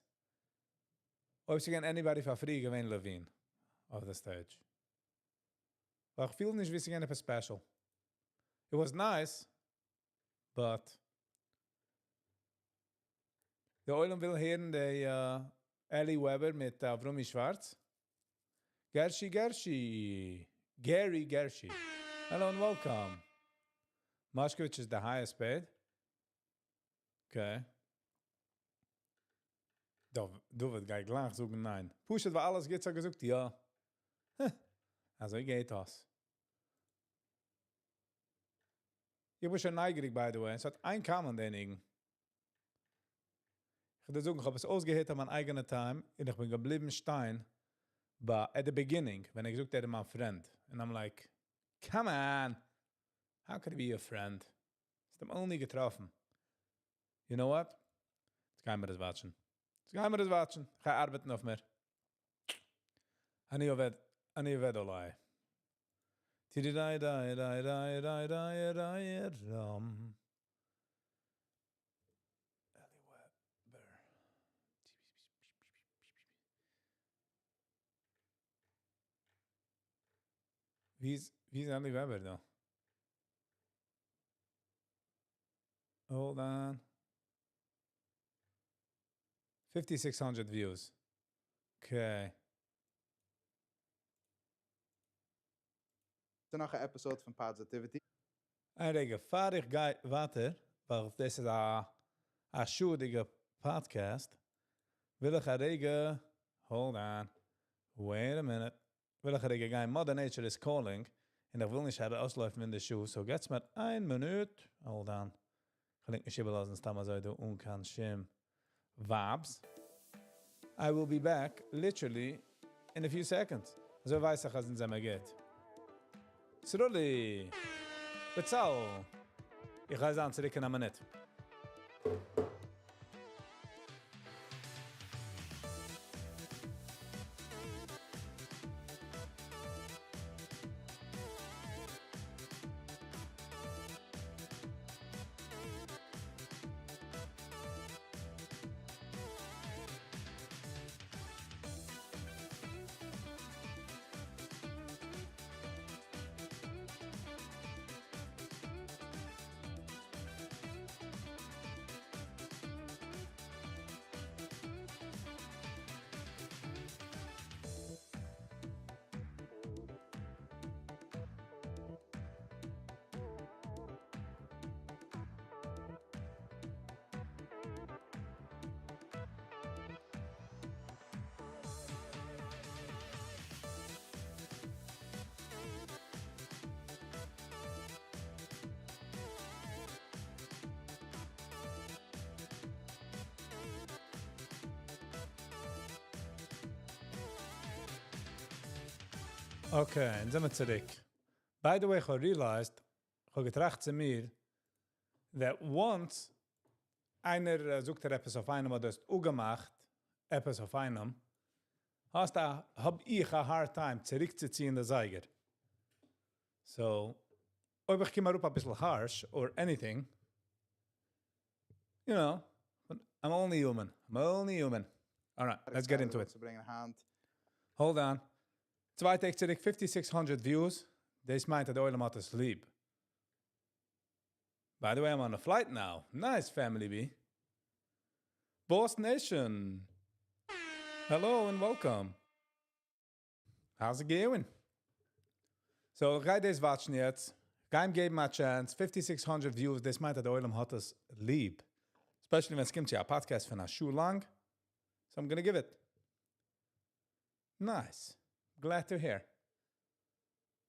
אויב ס'געווען anybody פאר free געווען Levine off the stage. ווייל איך פיל נישט ווי ס'געווען עפעס special. It was nice, but דער עולם וויל הערן די Eli Weber מיט Avrumi Schwartz. Gershi Gershi. Gary Gershi. Hello and welcome. Moshkovich is the highest paid. Okay. דוד גייט גלייך זאגן ניין. פשוט ווייל אלעס גייט אזוי געזאגט, יא. אזוי גייט דאס. איך בין שוין נייגעריג, by the way. עס האט איין comment דער ניגון. איך וועל דיר זאגן, איך האב עס אויסגעהערט אין מיין אייגענע time און איך בין געבליבן שטיין ביי at the beginning, ווען ער געזאגט, ער איז מיין friend. And I'm like, come on. How could he be your friend? האסט אים only געטראפן. You know what? יעצט גייען מיר דאס watch ן. יעצט גייען מיר דאס watch ן. איך גיי ארבעטן אויף מיר. אני עובד, אני עובד עליי. טידי דיי דיי דיי דיי דיי דיי דיי דם. Eli Weber. ווי איז Eli Weber דא? Hold on. 5,600 views. Okay. נאך אן episode פון Positivity. איין רגע, פאר איך גיי ווייטער, ווייל דאס איז א שעה'דיגע podcast, וויל איך א רגע, hold on, wait a minute, וויל איך א רגע גיין, Mother Nature is calling, און איך וויל נישט ארויסלויפן אין די שעה, so געבטס מיר איין מינוט, hold on, איך וויל נישט איבערלאזן, סתם אזוי דא אן קיין שום vibes. I will be back literally in a few seconds. אזוי ווייס איך, אז אונז זעמיר גוט. Sruli! באצאל! איך גיי זיין צוריק אין א מינוט. Okay, אונז זעמיר צוריק. By the way, איך האב realized, איך האב געטראכט צו מיר, that once איינער זאגט דיר עפעס אויף איינעם אדער האסט אפגעמאכט עפעס אויף איינעם, האסט א, האב איך א hard time צוריקצוציען די זייגער. So, אויב איך קום אראפ אביסל harsh or anything, I'm only human. I'm only human. Alright, let's get into it. צו ברענגען היינט. Hold on. צוויי טעג צוריק 5600 views. דאס מיינט אז דער עולם האט עס ליב. By the way, I'm on a flight now. Nice, family B. Boss Nation. Hello and welcome. How's it going? So, איך גיי דאס watch ן יעצט. גיי אים געבן א chance. 5600 views, דאס מיינט אז דער עולם האט עס ליב. Especially ווען עס קומט צו א podcast פון א שעה לאנג. So I'm gonna give it. Nice. Glad to hear.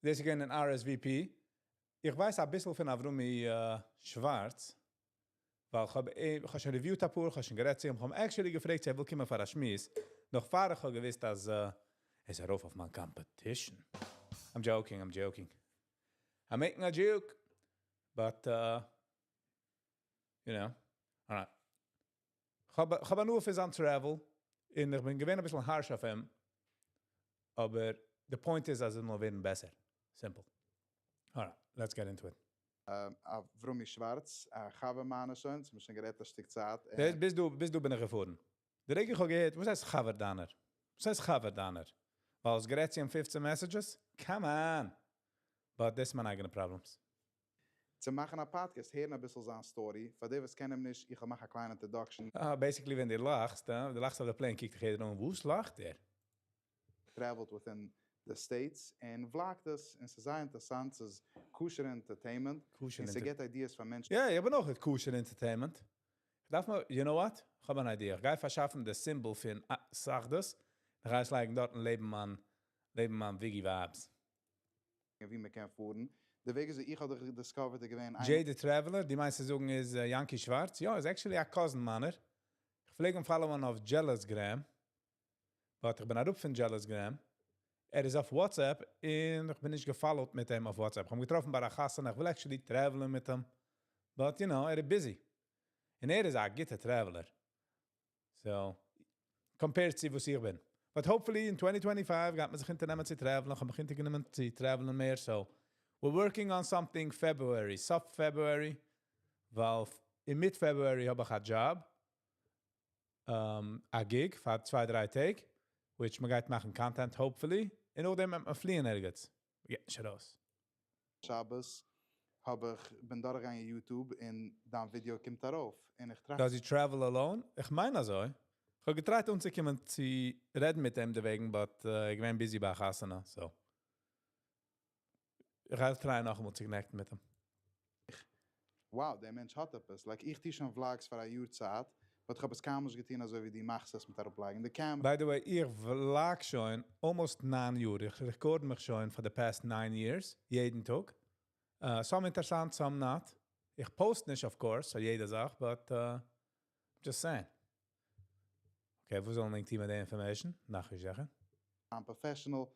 דאס איז געווען אן RSVP. איך ווייס א ביסל פון אברומי שווארץ, ווייל איך האב, איך האב שוין reviewed א פאר, איך האב שוין גערעדט צו אים, איך האב אים actually געפרעגט צו ער וויל קומען פאר א שמועס, נאך פאר איך האב געוואוסט אז ער איז ארויף אויף מיין competition. I'm joking, I'm joking. I'm making a joke. But, alright. איך האב הנאה פון זיין travel, און איך בין געווען א ביסל harsh אויף אים, אבער the point איז, אז ער זאל ווערן בעסער. Simple. Alright, let's get into it. אברומי שווארץ, א חבר מיינער שוין, מיר שוין גערעדט א שטיק צייט. ביז דא, ביז דא בין איך געפארן. די רגע איך האב געהערט, וואס הייסט חבר דיינער? וואס הייסט חבר דיינער? ווייל עס גערעדט צו אים 15 messages? Come on! But דאס איז מיין אייגענע problems. צו מאכן א podcast, הערן א ביסל זיין story. פאר די וואס קענען אים נישט, איך מאך א קליינע introduction. Ah, basically, ווען דו לאכסט, דו לאכסט אויף די plane, קוקט דיך יעדער אן, וואס לאכט ער? Traveled within the states און vlog ט עס, און ס'איז זייער אינטערעסאנט, ס'איז kosher entertainment. Kosher און ס'געט ideas פאר מענטשן. יא, איך בין אויך kosher entertainment. איך דארף מיר, you know what? איך האב אן idea. איך גיי פארשאפן די symbol פון סאכדעס. איך גיי עס לייגן דארט און לעבן מיין Viggy Vibes. ווי מען קען פארן. די וועג איז, איך האב דיך discovered געווען Jay the Traveler, דו מיינסט צו זאגן איז Yanky Schwartz? יא, איז actually א cousin מיינער. איך פלעג אים follow ען אויף JealousGram. But איך בין אראפ פון JealousGram. ער איז אויף WhatsApp און איך בין נישט גע followed מיט אים אויף WhatsApp. איך האב אים געטראפן ביי א חתונה, איך וויל actually travel ן מיט אים. But ער איז busy. און ער איז א גוטער traveler. So, compared צו וואס איך בין. But hopefully in 2025 גייט מען זיך אונטערנעמען צו travel ן. איך האב מיך אונטערגענומען צו travel ן מער. So, we're working on something February, סוף February. ווייל אין mid-February האב איך א job. א gig פאר 2, 3 טעג. Which מען גייט מאכן content, hopefully. און נאכדעם וועט מען פליען ערגעץ. מיר גייען נישט ארויס. שבת האב איך בין דורכגעגאנגען YouTube און דיין ווידיאו קומט ארויף און איך טראכט Does he travel alone? איך מיין אזוי. איך האב גע try ט אנצוקומען צו רעדן מיט אים דערוועגן, but איך בין busy ביי חתונה, so. איך גיי try ען נאכאמאל צו connect ן מיט אים. Wow, דער מענטש האט עפעס. Like, איך טו שוין vlogs פאר א יאר צייט, but איך האב עס קיינמאל נישט געטון אזוי ווי דו מאכסט עס מיט אראפלייגן די camera. By the way, איך vlog שוין almost 9 יאר. איך record מיך שוין for the past 9 years, יעדן טאג. Some אינטערעסאנט, some not. איך post נישט, of course, so יעדע זאך, but just saying. Okay, וואו זאל מען טון מיט די information? נאכהער זאגן. I'm professional.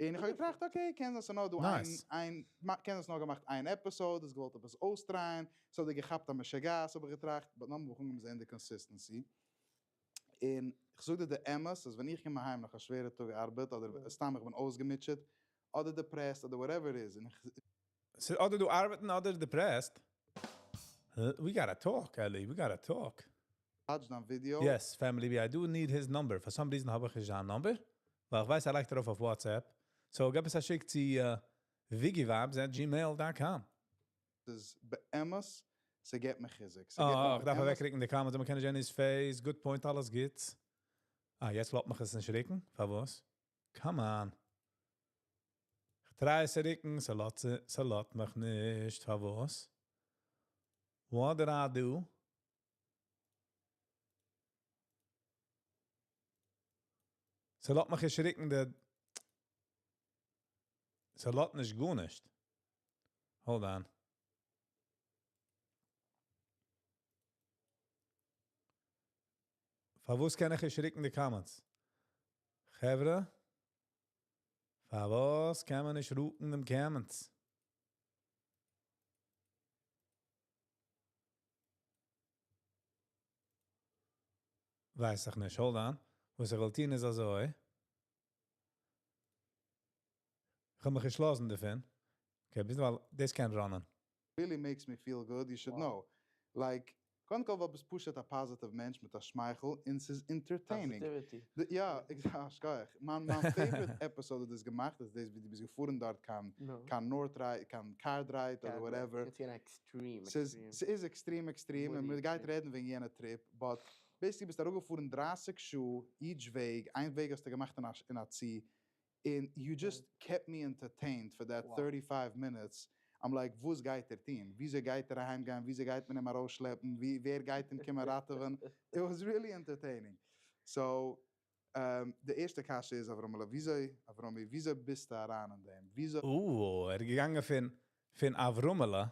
און איך האב געטראכט, okay, קען זיין ס'נאר דא איין, Nice. איין, קען זיין ס'נאר געמאכט איין episode, עס געוואלט עפעס אויס try ען, so די געכאפט א משוגעת, האב איך געטראכט, but נאכדעם האב איך אנגעהויבן זען די consistency. און איך זאג דיר די אמת, אז ווען איך קום אהיים נאך א שווערע טאג ארבעט, אדער סתם איך בין אויסגעמוטשעט, אדער depressed, אדער whatever it is, און איך So, אדער דו ארבעטן אדער depressed. We gotta talk, Ellie, we gotta talk. Watch דיין video. Yes, family, I do need his number. For some reason האב איך נישט זיין number. ווייל איך ווייס, ער לייגט ארויף אויף WhatsApp. So, געב עס א שיק צו viggyvibes@gmail.com. איז באמת, ס'געט מיר חיזוק. Oh, ס'געט מיר איך דארף באמת אוועקרוקן די comments, מען קען נישט זען his face. Good point, אלעס גוט. אה, יעצט לאזט מיך עס נישט רוקן. פארוואס? Come on. איך try עס צו רוקן, ס'לאזט מיך נישט. פארוואס? What did I do? ס'לאזט מיך נישט רוקן, די ס'לאזט נישט גארנישט. Hold on. פארוואס קען איך נישט רוקן די comments? חברה? פארוואס קען מען נישט רוקן דעם comments? ווייס איך נישט. Hold on. וואס איך וויל טון איז אזוי. איך האב מיך געשלאסן דערפון. Okay, ביז ווייל דאס קען run ען. Really makes me feel good, you should know. Like, קודם כל ווייל ביסט פשוט א positive מענטש מיט א שמייכל און ס'איז entertaining. Positivity. יא, שכוח. מיין מיין favorite episode האט דאס געמאכט איז דאס ווי דו ביסט געפארן דארט קיין קיין North ride, קיין car ride אדער whatever. It's געווען extreme ס'איז extreme. ס'איז extreme extreme און מ'גייט רעדן וועגן יענע trip, but basically ביסטו אראפגעפארן 30 שעה each וועג, איין וועג האסטו געמאכט אין א אין א צי, און you just kept me entertained for that 35 minutes, I'm like וואס גייט ער טון? וויאזוי גייט ער אהיים גיין? וויאזוי גייט מען אים ארויסשלעפן? ווי ווער גייט אים קומען ראטעווען? It was really entertaining. So, די ערשטע קשיא איז אברהמ'לע, וויאזוי, אברומי, וויאזוי ביסטו אריין אין דעם? וויאזוי. אוה, ער איז געגאנגען פון פון אברהמ'לע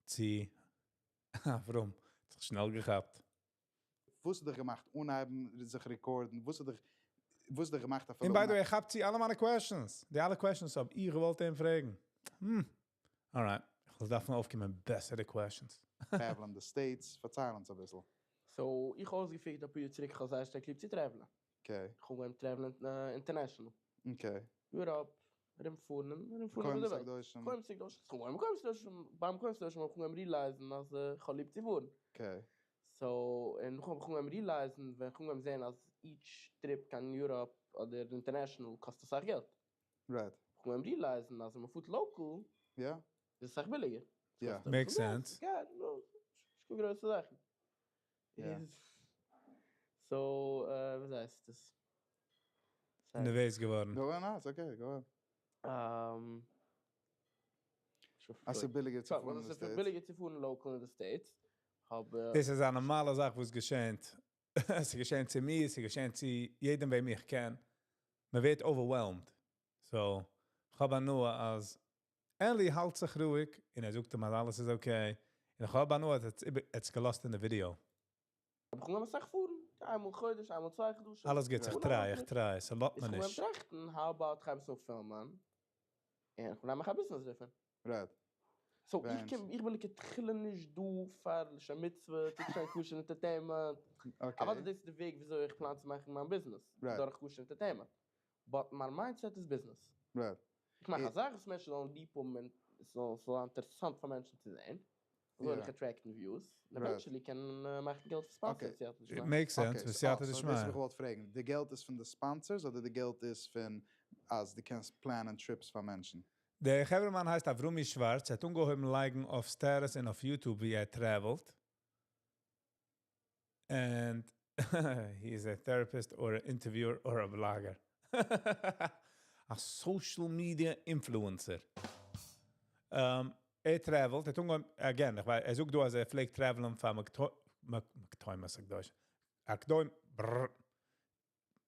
צו אברהם. האט זיך שנעל געכאפט. וואס האט דיך געמאכט אנהייבן זיך record ן? וואס האט דיך וואס האט דיך געמאכט אפילו און by the way, ער כאפט צו אלע מיינע questions. די אלע questions האב איך געוואלט אים פרעגן. Hmm. Alright. איך וועל דארפן אויפקומען בעסערע questions. Travel ן די States, פארצייל אונז אביסל. So, איך האב אויסגעפיגערט אפאר יאר צוריק איך האב זייער שטארק ליב צו travel ען. Okay. איך האב אנגעהויבן travel ען international. Okay. Europe, ארומפארן און ארומפארן איבער די וועלט. מקומות הקדושים. מקומות הקדושים. מקומות הקדושים. ביי מקומות הקדושים האב איך אנגעהויבן realize ן אז איך האב ליב צו פארן. Okay. So, און נאכדעם האב איך אנגעהויבן realize ן ווען איך האב אנגעהויבן זען אז each trip קיין Europe אדער international קאסט אסאך געלט. Right. איך האב אנגעהויבן realize ן אז ווען מ'פארט local איז עס אסאך ביליגער. יא. Makes sense. יא, נו, נישט קיין גרויסע זאכן. So, ווי הייסט עס? נערוועז געווארן. Go on, it's okay, go on. אז ס'איז ביליגער צו פארן אין די States. ביליגער צו פארן local אין די States. האב. דאס איז א נארמאלע זאך וואס געשענט. עס איז געשען צו מיר, עס איז געשען צו יעדעם וועם איך קען. מען ווערט overwhelmed. So, איך האב הנאה אז אלי האלט זיך רואיג און ער זאגט אים אז אלעס איז okay. און איך האב הנאה אז ער האט עס געלאזט אין די ווידיאו. האב איך אנגעהויבן אסאך פארן, איינמאל חודש, איינמאל 2 חדשים. אלעס גוט, איך try, איך try, ס'לאזט מיר נישט. איך האב אנגעהויבן טראכטן, how about כ'הייב עס אן פילמען, און איך בין מאכן א ביזנעס דערפון. So איך קום, איך בין לכתחילה נישט דא פאר לשם מצוה, צו שטיין kosher entertainment. אוודאי דאס איז די וועג וויאזוי איך פלאן צו מאכן מיין ביזנעס, דורך kosher entertainment. But מיין mindset איז ביזנעס. איך מאך א זאך וואס מענטשן זאלן ליב האבן און עס זאל זיין אינטערעסאנט פאר מענטשן צו זען. אזוי וועל איך attract ן views, און eventually קענען מאכן געלט פון sponsors סייעתא דשמיא. Makes sense, בסייעתא דשמיא. דאס האב איך געוואלט פרעגן, די געלט איז פון די sponsors אדער די געלט איז פון אז דו קענסט plan ען trips פאר מענטשן? דער חברה'מאן הייסט אברומי שווארץ, ער האט אנגעהויבן לייגן אויף status און אויף YouTube ווי ער travel ט, and he is a therapist or an interviewer or a blogger. A social media influencer. ער travel ט, ער האט אנגעהויבן, again, איך ווייס, ער זאגט דא אז ער פלעגט travel ען פאר מקטוימעס הקדוש, הקדוים, בררר,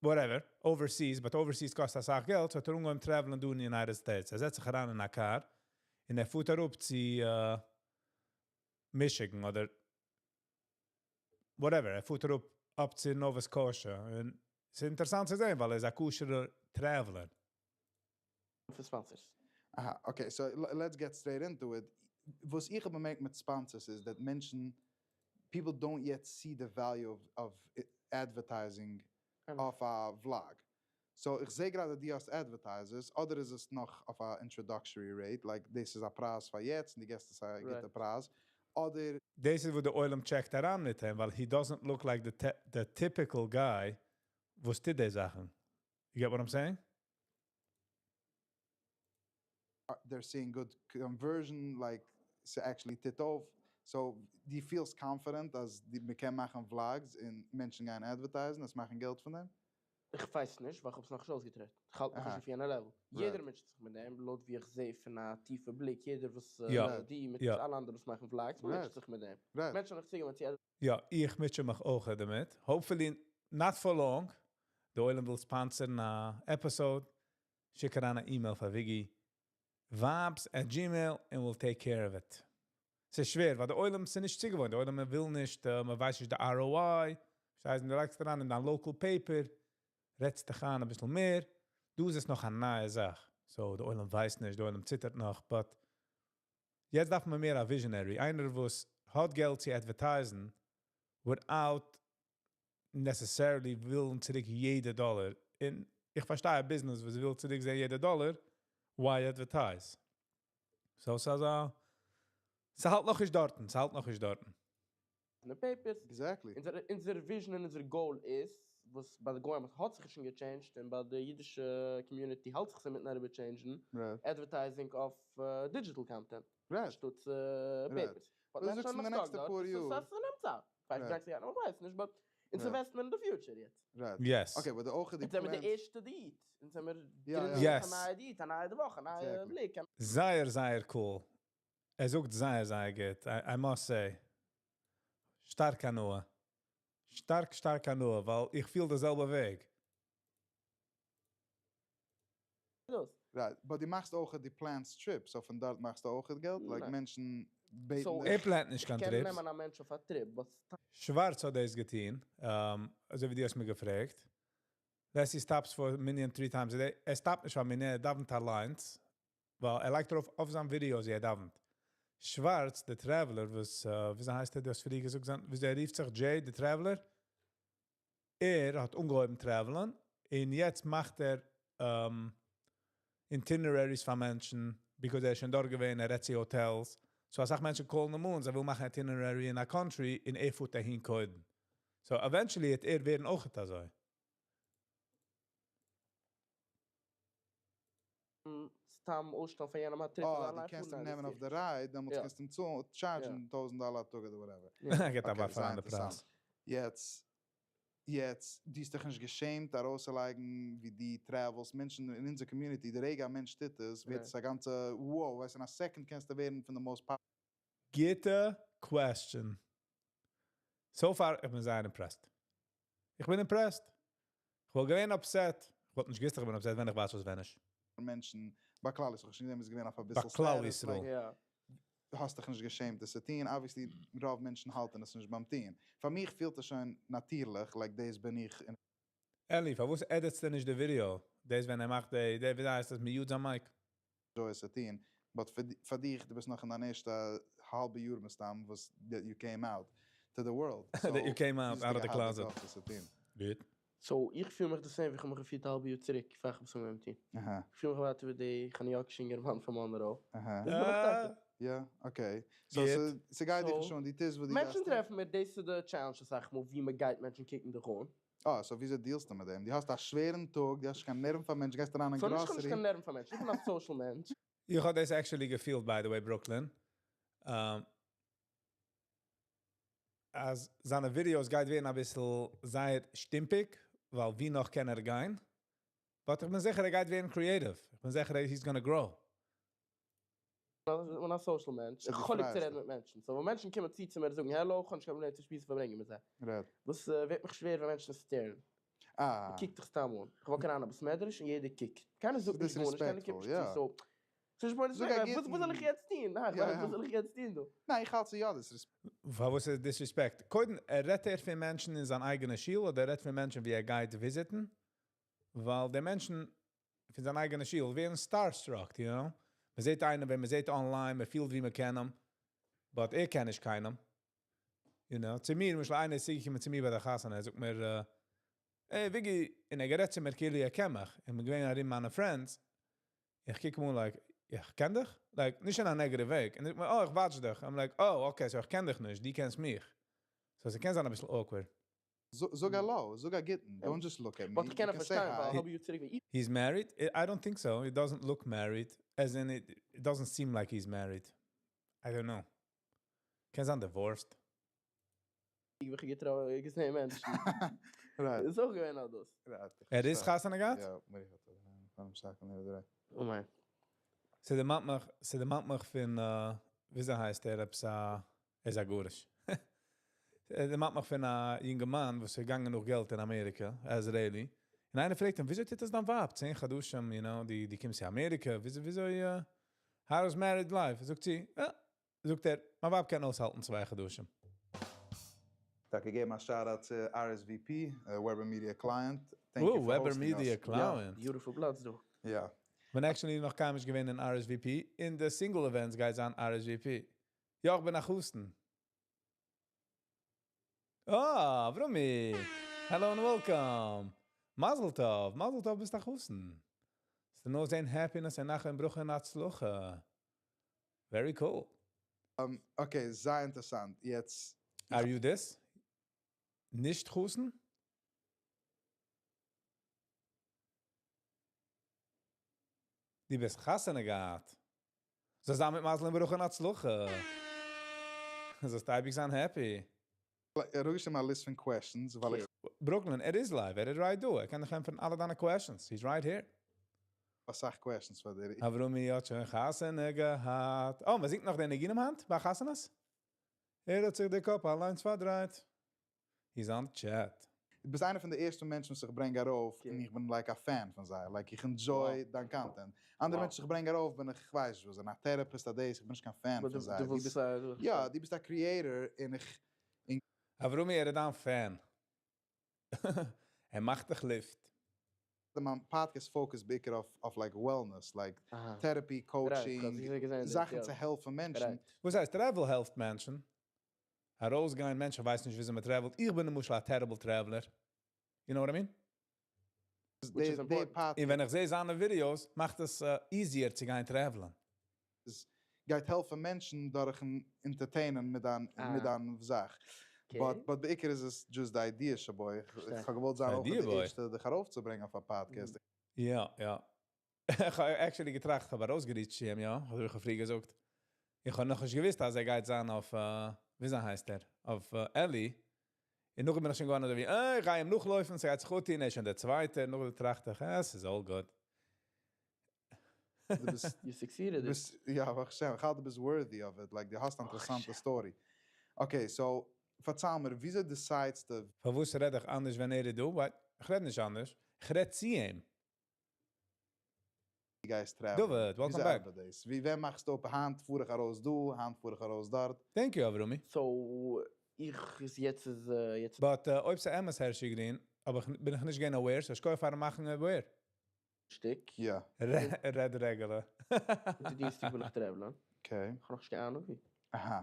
whatever, overseas, but overseas קאסט אסאך געלט, so האט ער אנגעהויבן travel ען דא אין United States. ער זעצט זיך אריין אין א car, און ער פארט אראפ צו Michigan אדער whatever, ער פארט אראפ אפ צו Nova Scotia. און ס'איז אינטערעסאנט צו זען, ווייל ער איז א כשר'ער traveler. פון sponsors. אהא, okay, so let's get straight into it. וואס איך האב באמערקט מיט sponsors איז that מענטשן, people don't yet see the value of advertising אויף א vlog. So איך זע גראדע דו האסט advertisers, אדער איז עס נאך אויף א introductory rate, like דאס איז א פרייז פאר יעצט און דו געסט עס א גוטע פרייז, אדער. דאס איז וואו די עולם check ט אריין מיט אים, ווייל he doesn't look like the typical guy וואס טוט די זאכן. You get what I'm saying? They're seeing good conversion, like ס' actually טוט אויף, so דו פילסט confident אז מ'קען מאכן vlogs און מענטשן גייען advertise ן, עס מאכן געלט פון דעם? איך ווייס נישט, ווייל איך האב עס נאכנישט אויסגעטרייט. איך האלט נאכנישט אויף יענע level. יעדער מוטשעט זיך מיט דעם, לויט ווי איך זע פון א טיפע בליק, יעדער וואס די מיט אלע אנדערע וואס מאכן vlogs, מוטשעט זיך מיט דעם. מענטשן האבן זיך צוגעוואוינט צו. יא, איך מוטשע מיך אויך דערמיט. Hopefully not for long. די עולם וויל sponsor ן א episode, שיק אריין א אימעיל פאר וויגי vibes@gmail and we'll take care of it. ס'איז שווער ווייל די עולם ס'איז נישט צוגעוואוינט, די עולם וויל נישט, מען ווייסט נישט די ROI, פארשטייסט, דו לייגסט אריין אין דיין local paper, רעדסט דיך איין אביסל מער. דא איז עס נאך א נייע זאך, so די עולם ווייסט נישט, די עולם ציטערט נאך, but יעצט דארף מען מער א visionary, איינער וואס האט געלט צו advertise ן without necessarily ווילן צוריק יעדע דאלער, און איך פארשטיי א business וואס וויל צוריק זען יעדע דאלער, why advertise? So ס'איז א, ס'האלט נאכנישט דארטן, ס'האלט נאכנישט דארטן. די papers. Exactly. אונזער אונזער vision און אונזער goal איז, וואס ביי די גוים האט זיך שוין גע change ט און ביי די אידישע community האלט זיך עס אינמיטן אריבער change ן, advertising אויף digital content, אנשטאט papers. But וואס זאגסטו אין די נעקסטע פאר יאר? ס'נעמט צייט. כ'ווייס נישט ווי לאנג ס'גייט נעמען, כ'ווייס נישט, but אונז invest מיר אין די future יעצט. Yes. Okay, but די אויך די אונז זעמיר די plans. ערשטע די איד. אונז זעמיר גרינדער פון א נייע די איד, א נייע די וואך, א נייע בליק. זייער זייער cool. ער זאגט זייער זייער גוט, I must say. שטארק הנאה. שטארק שטארק הנאה, ווייל איך פיל די זעלבע וועג. Right, but דו מאכסט אויך די plans trips, so פון דארט מאכסטו אויך געלט? Like מענטשן בעטן ער plan ט נישט קיין איך קען trips. נעמען א מענטש אויף א trip, but סתם. שווארץ האט דאס געטון, אזוי ווי דו האסט מיר געפרעגט. Leslie stops for minyan three times a day. ער stop ט נישט פאר מנין, ער דאווענט אליינס. ווייל ער לייגט ארויף אויף זיין videos ווי ער דאווענט. שווארץ, די traveler, וואס, וויאזוי הייסט ער, דו האסט פריער געזאגט זיין, וויאזוי ער רופט זיך, Jay, די traveler? ער האט אנגעהויבן travel ען, און יעצט מאכט ער itineraries פאר מענטשן, because ער איז שוין דארט געווען, ער רעדט צו hotels, so אסאך מענטשן call ן אים אן, זיי ווילן מאכן itinerary אין א country, און ער פארט אהין קודם. So eventually וועט ער ווערן אויכעט אזוי. סתם אויסשטעלן פאר יענעם א trip אה, דו קענסט אים נעמען אויף די ride, דעמאלטס קענסטו אים צאלן, charge ן טויזנט דאלער א טאג אדער whatever. ער געט א ווארף אריין די פרייז. יעצט, יעצט, דו האסט דיך נישט געשעמט ארויסצולייגן ווי דו travel סט, מענטשן אין אונזער community, די רגע א מענטש טוט עס, ווערט עס א גאנצע wow, ווייסט אין א second קענסטו ווערן פון די most גוטע question. So far איך בין זייער impressed. איך בין impressed. איך וואלט געווען upset. איך וואלט נישט געוואוסט איך בין upset ווען איך ווייס וואס ווען נישט. מענטשן ביי כלל ישראל, איך שוין געזען ביסט געווען אויף אביסל ביי כלל status, ישראל. Like, האסט דיך נישט געשעמט עס צו טון, obviously רוב מענטשן האלטן עס נישט ביים טון. פאר מיך פילט עס שוין נאטירליך, like דאס בין איך און. אלי, פארוואס edit סטו נישט די ווידיאו? דאס ווען ער מאכט די, די וויאזוי הייסט עס, mute זיין mic. Enjoy עס צו טון, but פאר דיך, דו ביסט נאך אין דיין ערשטע האלבע יאר מסתם וואס that you came out to the world, That you came out, out of the closet. עס צו טון. גוט. So איך פיל מיך די same ווי איך האב מיך געפילט א האלבע יאר צוריק פאר איך האב עס אנגעהויבן טון. איך פיל מיך ווייטער ווי די חניאקישע אינגערמאן פון מאנראו. דאס בין איך טאקע. יא, okay. So ס'גייט דיך נישט אן, דו טוסט וואס דו מענטשן גייסט טון. טרעפן מיר, דאס איז די challenge אסאך מאל ווי מ'גייט מענטשן קוקן דיך אן. אה, so וויאזוי deal סטו מיט דעם? דו האסט א שווערן טאג, דו האסט נישט קיין נערוון פאר מענטשן, גייסט אריין אין So נישט כ'האב נישט גראסערי. קיין נערוון פאר מענטשן, איך בין א social מענטש. איך האב דאס actually געפילט by the way ברוקלין, אז זיינע videos גייט ווערן אביסל זייער שטומפיג, ווייל ווי נאך קען ער גיין? But איך בין זיכער ער גייט ווערן creative, איך בין זיכער he's gonna grow. איך בין א social מענטש, איך האב ליב צו רעדן מיט מענטשן, so ווען מענטשן קומען צו צו מיר זאגן העלא, איך האב נישט קיין פראבלעם צו שמועסן פארברענגען מיט זיי. וואס ווערט מיך שווער ווען מענטשן stare ן. מען קוקט דיך סתם אן. איך walk אריין אין בית מדרש און יעדער קוקט. קיינער זאגט נישט גארנישט, קיינער קומט נישט צו, so ס'נישט פוינט צו זאגן, וואס זאל איך יעצט טון? וואס זאל איך יעצט טון דא? ניין, איך האלט ס'איז יא disrespect. פארוואס איז disrespect? קודם, רעדט ער פון מענטשן אין זיין אייגענע שול אדער ער רעדט פון מענטשן ווי ער גייט visit ן? ווייל די מענטשן פון זיין אייגענע שול ווערן starstruck, you know? מען זעט איינעם ווען מען זעט online, מען פילט ווי מען קען אים, but ער קען נישט קיינעם, you know? צו מיר, למשל איינער איז צוגעקומען צו מיר ביי די חתונה, ער זאגט מיר, hey וויגי, און ער גערעדט צו מיר כאילו ער קען מיך, און מיר געווען ארום מיינע friends, איך קוק אים אן like, איך קען דיך? Like, נישט אין א negative וועג, און ער זאגט מיר, אה, איך watch דיך, I'm like, אה, okay, so איך קען דיך נישט, דו קענסט מיך. So ס'קען זיין אביסל awkward. זאג האלא, זאג א גוטן, don't just look at me, but איך קען פארשטיין ווייל האב יאר צוריק ווען איך. He's married? I don't think so, he doesn't look married, as in it doesn't seem like he's married, I don't know, קען זיין divorced. איך האב געזעהן מענטשן. איז אויך געווען אט דאס. ער איז חתונה געהאט? יא, מיר האט ער פארן פסק און ער אמן. ס'דערמאנט מיך, ס'דערמאנט מיך פון, וויאזוי הייסט ער, עפעס א, ער איז א גרוש. דערמאנט מיך פון א יונגערמאן וואס איז געגאנגען נאך געלט אין אמעריקע, א Israeli, און איינער פרעגט אים, וויאזוי טוט עס דיין ווייב, צען חדשים, you know, דו קומסט צו אמעריקע, וויאזוי, וויאזוי, how is married life? זאגט זי, אה, זאגט ער, מיין ווייב קען אויסהאלטן צוויי חדשים. טאקע געבן א shout out צו RSVP, Weber Media client. Thank you Woo, for Weber hosting Media us. Clown. Beautiful פלאץ דא. יא. כ'בין actually נאך קיינמאל נישט געווען אין RSVP, אין די single events גייט זיין RSVP. יא, איך בין א חתן. אה, אברומי! Hello and welcome! מזל טוב! מזל טוב ביסט א חתן. ס'איז נאר זען happiness און נחת און ברכה און הצלחה. Very cool. Okay, זייער אינטערעסאנט. יעצט. Are you this? נישט חתן? דו ביסט חתונה געהאט. זאל זיין מיט מזל און ברכה און הצלחה. זאלסט אייביג זיין happy. אראפגעשריבן א list פון questions ווייל איך. Brooklyn, ער איז live, ער איז right דא, ער קען דיך ענטפערן אלע דיינע questions, he's right here. אסאך questions פאר דיר. אברומי האט שוין חתונה געהאט. אה, מען זינגט נאך די ניגונים היינט ביי חתונות? ער האט זיך די קאפ אליינס פארדרייט. He's on chat. דו ביסט איינער פון די ערשטע מענטשן וואס איך ברענג ארויף און איך בין like א fan פון זיי, like איך enjoy דיין content. אנדערע מענטשן איך ברענג ארויף בין איך כ'ווייס נישט וואס, זענען א therapist א דאס, איך בין נישט קיין fan פון זיי. דו ביסט, יא, דו ביסט א creator און איך. אברומי ער איז דיין fan. ער מאכט דיך לופט. מיין podcast focus בעיקר אויף like wellness, like therapy, coaching, זאכן צו העלפן מענטשן. וואס הייסט travel העלפט מענטשן? ארויסגיין, מענטשן ווייסן נישט וויאזוי מען travel ט, איך בין למשל א terrible traveler, you know what I mean? און ווען איך זעה זיינע videos מאכט עס easier צו גיין travel ען. גייט העלפן מענטשן דורכן entertain ען מיט דיין מיט דיין זאך, but but בעיקר איז עס just די idea שבו, איך האב געוואלט זיין אויך די ערשטע דיך ארויפצוברענגען אויף א פאדקעסט. יא יא. איך האב actually געטראכט, כ'האב ארויסגע reach ט צו אים, יא, אזוי ווי איך האב פריער געזאגט. איך האב נאכנישט געוואוסט אז ער גייט זיין אויף, וויאזוי הייסט ער? אויף אלי. און נאכדעם בין איך שוין געווארן אזוי ווי, אה, איך גיי אים נאכלויפן, ס'גייט זיך אפטון, ער איז שוין דער צווייטער. נאכדעם טראכט איך, אה, ס'איז all good. דו ביסט, You succeeded. ביסט, יא, ברוך השם, איך האלט דו ביסט worthy of it, like דו האסט א אינטערעסאנטע story. Okay, so, פארצייל מיר, וויאזוי decide סטו. פארוואס רעד איך אנדערש ווען ער איז דא? What? איך רעד נישט אנדערש, איך רעד צו אים. דו גייסט travel ן? דוד, welcome וויאזוי back. ארבעט דאס? ווי ווען מאכסטו אפ היינט פאר איך ארויס דא, היינט פאר איך ארויס דארט? Thank you אברומי. So איך איז יעצט איז יעצט. But אויב ס'איז אמת הערשי גרין, אבער איך בין איך נישט געווען aware, so שכוח פארן מאכן aware. שטיק. יא. רעד regular. די דינסטאג וויל איך travel ען. Okay. איך האב נאכנישט קיין אהנונג ווי. אהא.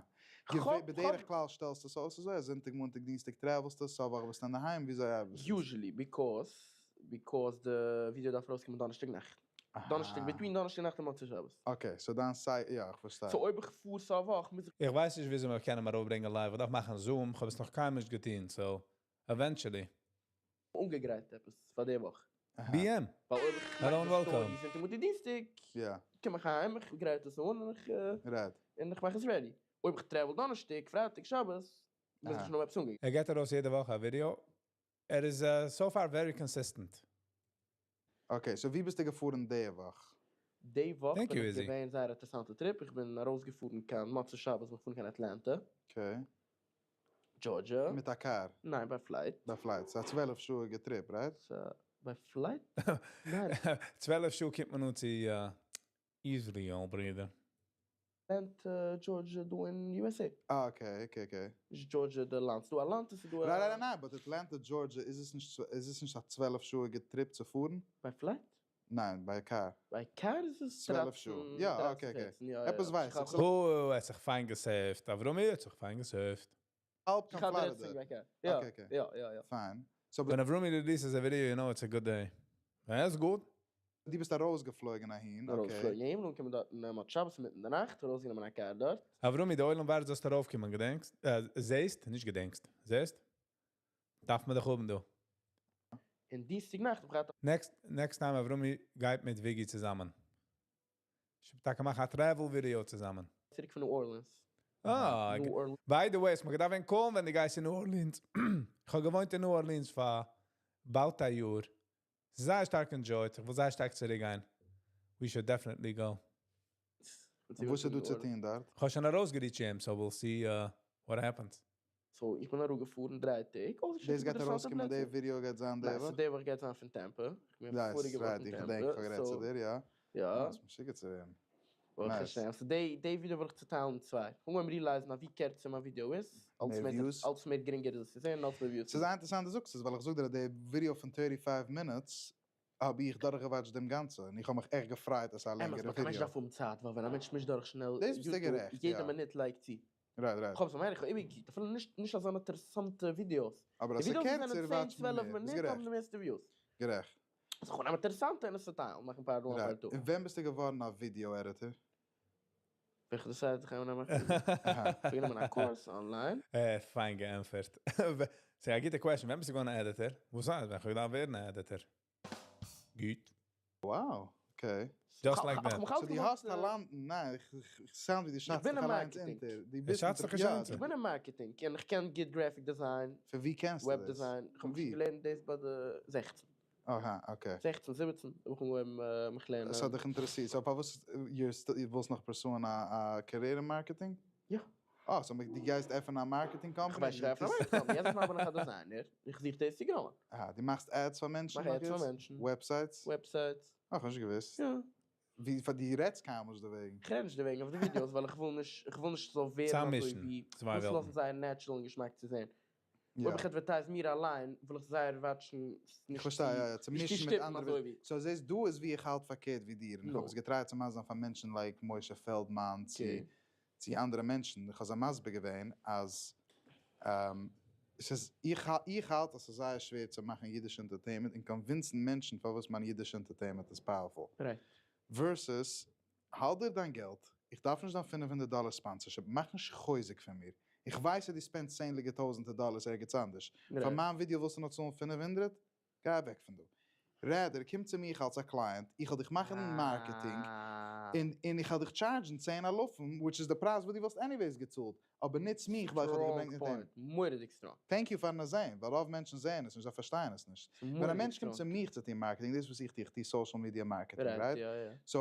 בדרך כלל שטעלסטו עס אויס אזוי אז זונטאג מאנטאג דינסטאג travel סטו, סוף וואך ביסטו אינדערהיים, וויאזוי ארבעט עס? Usually because because די ווידעא דארף ארויסקומען דאנערשטאג נאכט. דאנערשטאג between דאנערשטאג נאכט און מוצאי שבת. Okay, so דיין סיי, יא איך פארשטיי. So אויב איך פאר סוף וואך מוז איך. איך ווייס נישט וויאזוי מען קען אים ארויפברענגען live, איך דארף מאכן Zoom, כ'האב עס נאך קיינמאל נישט געטון, so eventually. אנגעגרייט עפעס פאר די וואך. BM. ווייל אויב איך מאך די story זונטאג מאנטאג דינסטאג, קום איך אהיים, איך גרייט עס אן און איך און איך מאך עס ready. אויב איך travel דאנערשטאג, פרייטאג, שבת, מוז איך שוין האבן עפעס אנגעגרייט. ער געט ארויס יעדע וואך א ווידיאו, ער איז so far very consistent. Okay, so ווי ביסטו געפארן די וואך? די וואך בין איך געווען זייער אינטערעסאנטע trip, איך בין ארויסגעפארן קיין מוצאי שבת בין איך געפארן קיין אטלענטע. Okay. Georgia. מיט א קאר? ניין, ביי flight. ביי flight, ס'איז א 12 שעה'יגע trip, right? ביי flight? ניין. 12 שעה קומט מען אן צו איזריעל, ברודער. אטלענטע, Georgia דא אין USA. אה okay, okay okay. נישט Georgia די לאנד, ס'דא א לאנד און ס'דא א. ניין ניין ניין, but אטלענטע Georgia איז עס נישט איז עס נישט א 12 שעה'יגע trip צו פארן? ביי flight? ניין, ביי קאר. ביי קאר איז עס 12 שעה. יא, okay okay. עפעס ווייס איך. אוי, ער האט זיך פיין גע save ט. אברומי האט זיך פיין גע save ט. האלב קיין פלארידע. יא, okay okay. יא, יא, יא. פיין. So ווען אברומי releases א video you know it's a good day. ער איז גוט. דו ביסט ארויסגעפלויגן אהין, okay. ארויסגעפלויגן אהין, אנגעקומען דארט מוצאי שבת אינמיטן די נאכט, ארויסגענומען א קאר דארט. אברומי, די עולם ווארט זאלסט ארויפקומען, געדענקסט? זעהסט? נישט געדענקסט. זעהסט? דארף מען דיך האבן דא. און דינסטאג נאכט האב איך געהאט א. Next, next time אברומי גייט מיט וויגי צוזאמען. איך טאקע מאכן א travel video צוזאמען. צוריק פון New Orleans. אה, New Orleans. By the way, ס'מאך געדארפט ווען call ן ווען דו גייסט אין New Orleans. איך האב געוואוינט אין New Orleans פאר באלד א יאר. זייער שטארק enjoyed. איך וויל זייער שטארק צוריק גיין. We should definitely go. און וואס איז דא צו טון דארט? איך האב שוין ארויסגע reach ט אים, so we'll see what happens. So איך בין אראפגעפארן דריי טעג, אויסגעשטעלט דאס גייט ארויסקומען, די ווידיאו גייט זיין די וואך? ניין, די וואך גייט זיין פון טעמפא. איך בין פאריגע וואך אין טעמפא. איך געדענק, איך האב גערעדט צו דיר, יא. יא. האסט משוגע צו ווערן. ברוך Nice. השם. So די די ווידעא וויל איך צוטיילן אין צוויי. איך האב אנגעהויבן realize ן אז ווי קערצער מיין ווידעא איז, אלץ מער מער views. אלץ מער גרינגער איז עס צו זען און אלץ מער views. ס'איז זייער אינטערעסאנט דו זאגסט עס, ווייל איך זאג דיר אז די ווידעא פון 35 minutes האב איך דורכגע watch ט דעם גאנצע, און איך האב מיך עכט געפרייט אז ס'איז א אמת, לענגערע but א מענטש ווידעא. דארף האבן צייט, ווייל ווען א מענטש מישט דורך שנעל דאס ביסטו YouTube, גערעכט, יעדע יא. מינוט לייגט צו. Right, right. איך האב עס מיין איך האב איבערגעקוקט, אפילו נישט נישט אזאנע אינטערעסאנטע ווידיאוס. אבער די אז ס'איז ווידיאוס וואס קערצער זענען 10 watch ט מען 12 מער. ביסט מינוט גערעכט. האבן די מערסטע views. גערעכט. אז איך האב אינטערעסאנטע און עס צוטיילן, מאכן part 1 part 2. און ווען ביסטו געווארן א video editor? ווען איך decide זיך איינמאל מאכן ווידעא. איך האב גענומען א course online. פיין געענטפערט. ס'איז א גוטע question. ווען ביסטו געווארן א editor? וואס הייסט ווען איך האב געדארפט ווערן א editor? גוט. Wow, okay. Just like that. So דו האסט טאלאנטן, ניין, איך sound ווי דו שאצט דיך אליינס אונטער. דו ביסט שאצט זיך נישט אונטער. איך בין אין marketing און איך קען גוט graphic design, פון ווי קענסטו web דאס? design. איך פון האב ווי? געלערנט דאס ביי די 16. אהא, okay. 16, 17 האב איך אנגעהויבן מיך לערנען. עס האט דיך אינטערעסירט. So פארוואס דו ווילסט נאך pursue ען א career אין marketing? יא. אה, so דו גייסט עפענען א marketing company? איך ווייס נישט עפענען א marketing company, יעצט נאר בין איך א designer, איך זוך דאס צו grow ען. אהא, דו מאכסט ads פאר מענטשן? מאך ads פאר מענטשן. Websites? Websites. אה, כ'האב נישט געוואוסט. יא. ווי פאר דו רעדסט קיינמאל נישט דערוועגן. איך רעד נישט דערוועגן אויף די ווידיאוס ווייל איך וויל נישט, איך וויל נישט ס'זאל ווערן אזוי ווי, איך וויל עס לאזן זייער natural און געשמאק צו זען. אויב איך advertise מיר אליין וויל איך זייער watch ן איך פארשטיי, יא יא, צו מישן מיט אנדערע. So זעסט דא איז ווי איך האלט פארקערט ווי דיר, און איך האב עס גע try ט צו מסביר זיין פאר מענטשן like משה פעלדמאן צו צו אנדערע מענטשן, איך האב זיי מסביר געווען אז ס'איז, איך איך האלט אז ס'איז זייער שווער צו מאכן אידישע entertainment און convince ן מענטשן פארוואס מיין אידישע entertainment איז powerful. Versus האלט דיר דיין געלט, איך דארף נישט דיין 500 דאלער sponsorship, מאך נישט חוזק פון מיר, איך ווייס אז דו spend סט צענדליגע טויזענטער דאלערס ערגעץ אנדערש, פאר מיין ווידיאו ווילסטו נאר צאלן 500? גיי אוועק פון דא. Rather, קום צו מיך אלס א client, איך וועל דיך מאכן marketing, און און איך וועל דיך charge ן צען אלפים, which איז די פרייז וואס דו וואלסט anyways געצאלט, אבער נוץ מיך ווייל איך האב דיך געברענגט אין דעם. מורא'דיג strong. Thank you פארן עס זען, ווייל רוב מענטשן זעען עס נישט, זיי פארשטייען עס נישט. ווען א מענטש קומט צו מיך צו טון marketing, דאס וואס איך טו, איך טו social media marketing, right? So,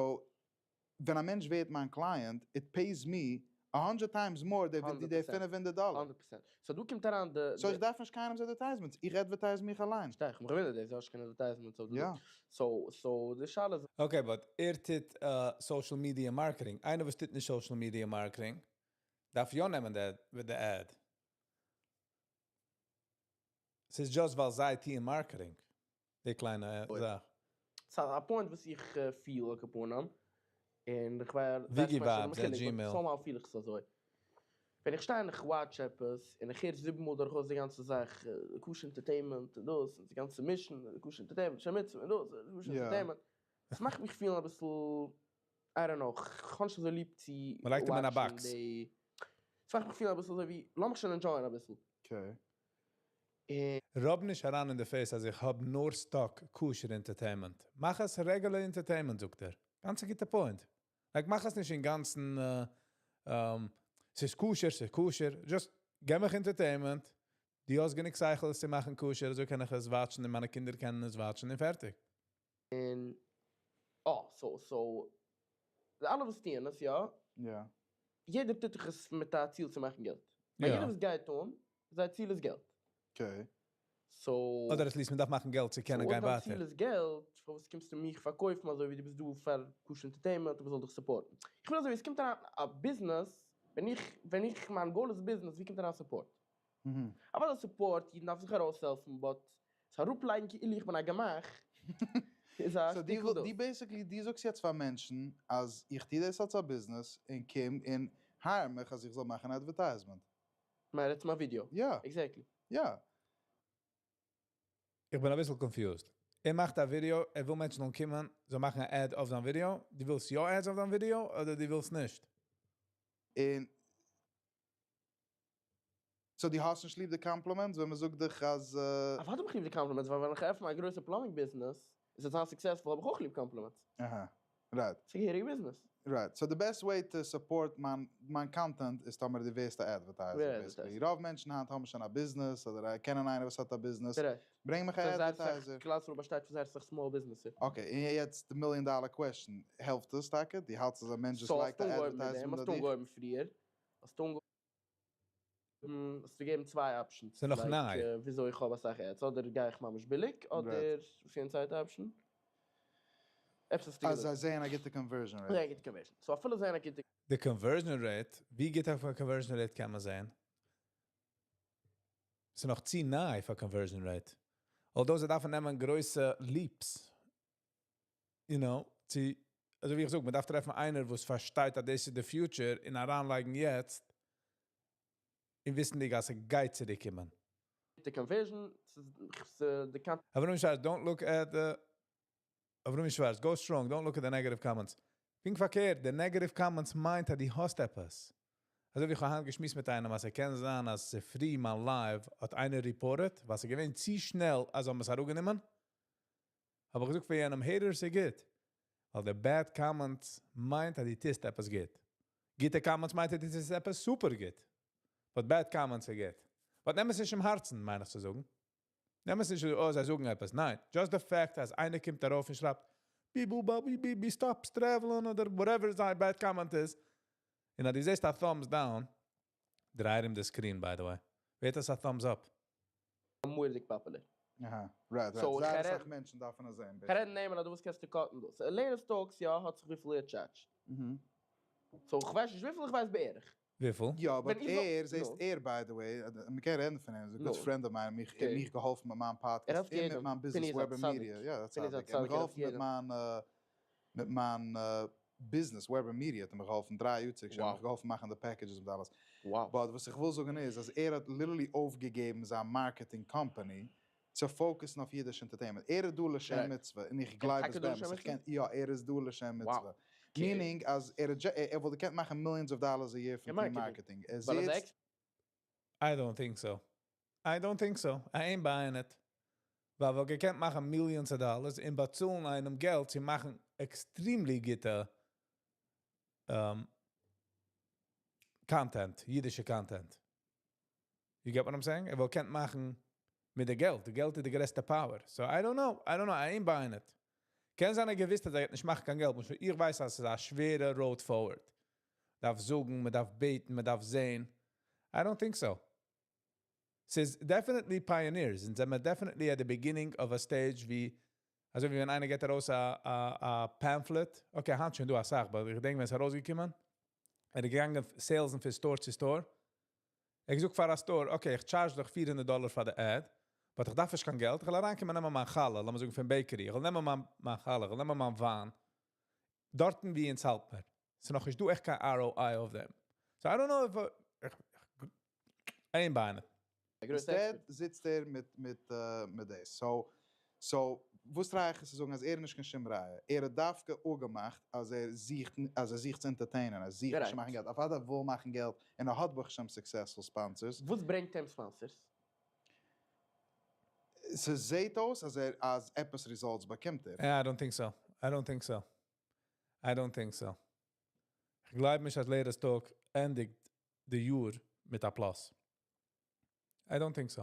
ווען א מענטש ווערט מיין client, it pays me a hundred times more ווי די 500 דאלער. 100%. So דא קומט אריין די. So איך דארף נישט קיינעמס advertisements, איך advertise מיך אליין. פארשטיי, איך האב מיך געוואונדערט דאס, דו האסט נישט קיין advertisements אויף די. יא. So, so די שאלה איז. Okay, but ער טוט social media marketing. איינער וואס טוט נישט social media marketing דארף יא נעמען די ad. ס'איז just ווייל זיי טוען marketing. די קליינע זאך. ס'איז א point וואס איך פיל על כל פנים, און איך ווייס Viggy Vibes at Gmail. Somehow פיל איך עס אזוי. ווען איך שטיי און איך watch עפעס, און איך הער זיבן מאל דורכאויס די גאנצע זאך, kosher entertainment און דאס, און די גאנצע mission, kosher entertainment, שם מצוה און דאס, kosher entertainment. עס מאכט מיך פילן אביסל, I don't know, כ'האב נישט אזוי ליב צו מ'לייגט אים אין א watch ן box. די, עס מאכט מיך פילן אביסל אזוי ווי, לאמיך שוין enjoy ען אביסל. Okay. און. Rub נישט אריין אין די face אז איך האב נאר stock kosher entertainment. מאך עס regular entertainment זאגט ער. גאנץ א גוטע point. Like מאך עס נישט אינגאנצן ס'איז כשר, ס'איז כשר. Just געב מיך entertainment. דו האסט גענוג שכל עס צו מאכן כשר, אזוי קען איך עס watch ן און מיינע קינדער קענען עס watch ן און פערטיג. און אה, so, so, די אלע וואס טוען עס, יא? יא. יעדער טוט דאך עס מיט א ציל צו מאכן געלט. ביי יעדער וואס גייט אן, זייער ציל איז געלט. Okay. So. אדער at least מען דארף מאכן געלט צו קענען גיין ווייטער. אויב דיין ציל איז געלט, פארוואס קומסטו מיך פארקויפן אזוי ווי דו ביסט דא פאר kosher entertainment און מען זאל דיך support ן? איך וויל אזוי ווי עס קומט אריין א ביזנעס, ווען איך, ווען איך, מיין goal איז ביזנעס, ווי קומט אריין support? אוודאי support, אידן דארפן זיך ארויסהעלפן, but עס אראפלייגן כאילו איך בין א גמח, איז א שטיקל דאס. So דו basically, דו זאגסט יעצט פאר מענטשן אז איך טו דאס אלס א ביזנעס און קום און hire מיך אז איך זאל מאכן advertisement. מיין רעדסט מיין ווידיאו? יא. Exactly. יא. איך בין אביסל confused. ער מאכט א ווידיאו, ער וויל מענטשן זאלן קומען, זאל מאכן א ad אויף זיין ווידיאו. דו ווילסט יא ads אויף דיין ווידיאו אדער דו ווילסט נישט? און so דו האסט נישט ליב די compliments ווען מ'זאגט דיך אז. אוודאי האב איך ליב די compliments ווייל ווען איך עפן א גרויסע plumbing ביזנעס און ס'וועט זיין successful האב איך אויך ליב compliments. אהא. Right. ס'איז א געהעריגע ביזנעס. Right. So די best way to support מיין מיין content איז טאמער דו ווערסט א advertiser basically. רוב מענטשן היינט האבן שוין א ביזנעס אדער קענען איינער וואס האט א ביזנעס. ברענג מיך א advertiser. כלל ישראל באשטייט פון זייער אסאך small ביזנעסער. Okay, און יעצט די million dollar question, העלפט עס טאקע? דו האלטסט אז א מענטש וואס לייגט א advertisement האסט אנגעהויבן פריער, האסט אנגעהויבן האסטו געגעבן צוויי options, ס'איז נאך ניי. וויאזוי איך האב אסאך ads, אדער גיי איך ממש ביליג, אדער וואס איז יענע צווייטע option? עפעס האסטו אז געזאגט. זיי זעען א גוטע conversion rate. זעען א גוטע conversion. So אפילו זעען א גוטע. די conversion rate, ווי גוט א conversion rate קען מען זען? ס'איז נאך צו ניי פאר conversion rate. Although זיי דארפן נעמען גרויסע leaps. צו, אזוי ווי איך זאג, מען דארף טרעפן איינער וואס פארשטייט אז דאס איז די future און אריינלייגן יעצט און וויסנדיג אז ס'גייט צוריקקומען. די conversion, ס'איז די content. אברומי שווארץ, don't look at the אברומי שווארץ, go strong, don't look at the negative comments. פונקט פארקערט, די negative comments מיינט אז דו האסט עפעס. אזוי ווי איך האב היינט געשמועסט מיט איינעם אז ס'קען זיין אז צופרי מיין live האט איינער reported, ווייל ס'איז געווען צו שנעל אז זיי האבן עס אראפגענומען. האב איך געזאגט פאר יענעם, haters איז גוט, ווייל די bad comments מיינט אז דו טוסט עפעס גוט. גוטע comments מיינט אז דו טוסט עפעס super גוט. But bad comments איז גוט. But נעם עס נישט צום הארצן, מיין איך צו זאגן. נעם עס נישט, oh, זיי זאגן עפעס. ניין, just the fact אז איינער קומט ארויף און שרייבט, בי בו בא בי בי בי stop traveling אדער whatever זיין bad comment איז. און אז דו זעסט א thumbs down, דריי ארום די screen, by the way. ווערט עס א thumbs up? מורא'דיג popular. אהא, right. So, זייער איך אסאך מענטשן דארפן עס זען. רעד נעמען אז דו וואס קענסטו cut ן דאס. לערערס talks, יא, האט זיך וויפיל ער charge ט. So, איך ווייס נישט וויפיל, איך ווייס בערך. וויפיל? יא, but ווען איך ער, זעסט נו. ער, by the way, מען קען רעדן פון אים, איז א good נו. friend of mine, מיך, ער מיך געהאלפן מיט מיין ער פאדקעסט העלפט און מיט יעדעם. מיין business פיני איז א Weber צדיק. Media. יא, א פיני איז א צדיק. ער האט מיך צדיק, ער העלפט געהאלפן מיט יעדעם. מיין, מיט מיין business, Weber Media, האט ער מיך געהאלפן 3 יאר צוריק שוין, מיך געהאלפן מאכן די packages מיט אלעס. But וואס איך וויל זאגן איז, אז ער האט literally אויפגעגעבן זיין marketing company צו focus ן אויף אידיש entertainment. ער איז דא לשם מצוה, און איך גלייב ער עס טאקע דא באמת. לשם איך מצוה? קען, יא, ער איז דא לשם מצוה. Meaning אז ער האט ער וואלט געקענט מאכן millions of dollars a year פון אין טון marketing. marketing. ער ווייל ער איז א זיצט expert. I don't think so. I don't think so. I ain't buying it. ווייל וואלט געקענט מאכן millions of dollars און באצאלן איינעם געלט צו מאכן extremely גוטע content, אידישע content. You get what I'm saying? ער וואלט געקענט מאכן מיט די געלט. די געלט איז די גרעסטע power. So I don't know. I don't know. I ain't buying it. קען זיין ער געוויסט אז ער גייט נישט מאכן קיין געלט. איך ווייס אז עס איז א שווערע road forward. דארף זאגן, מען דארף בעטן, מען דארף זען. I don't think so. ס'איז definitely pioneers און זענען definitely at the beginning of a stage ווי אזוי ווי ווען איינער געט ארויס א pamphlet, okay, היינט שוין דא אסאך, but איך דענק ווען עס איז ארויסגעקומען, ער איז געגאנגען sales ן פון store צו store, ער האט געזאגט פאר א store, okay, איך charge דיך 400 דאלער פאר די ad, but איך דארף נישט קיין געלט, איך וועל אריינקומען נעמען מיין חלה, לאמיר זאגן פון bakery, איך וועל נעמען מיין חלה, איך וועל נעמען מיין וויין, דארטן ווי אונז האלט מיר. ס'איז נאך נישט דא עכט קיין ROI אויף דעם. So I don't know if איך ain't buying it. Instead זיצט ער מיט דאס. So וואס try איך צו זאגן אז ער איז נישט קיין שום ראיה. ער האט דווקא אפגעמאכט אז ער זוכט, אז ער זוכט צו entertain ען, ער זוכט נישט צו מאכן געלט. אוודאי וויל מאכן געלט און ער האט ברוך השם successful sponsors. וואס ברענגט אים sponsors? ס'זעט אויס אז ער אז עפעס results באקומט ער. Yeah, I don't think so. I don't think so. I don't think so. איך גלייב נישט אז לערערס talk ענדיגט די יאר מיט א plus. I don't think so.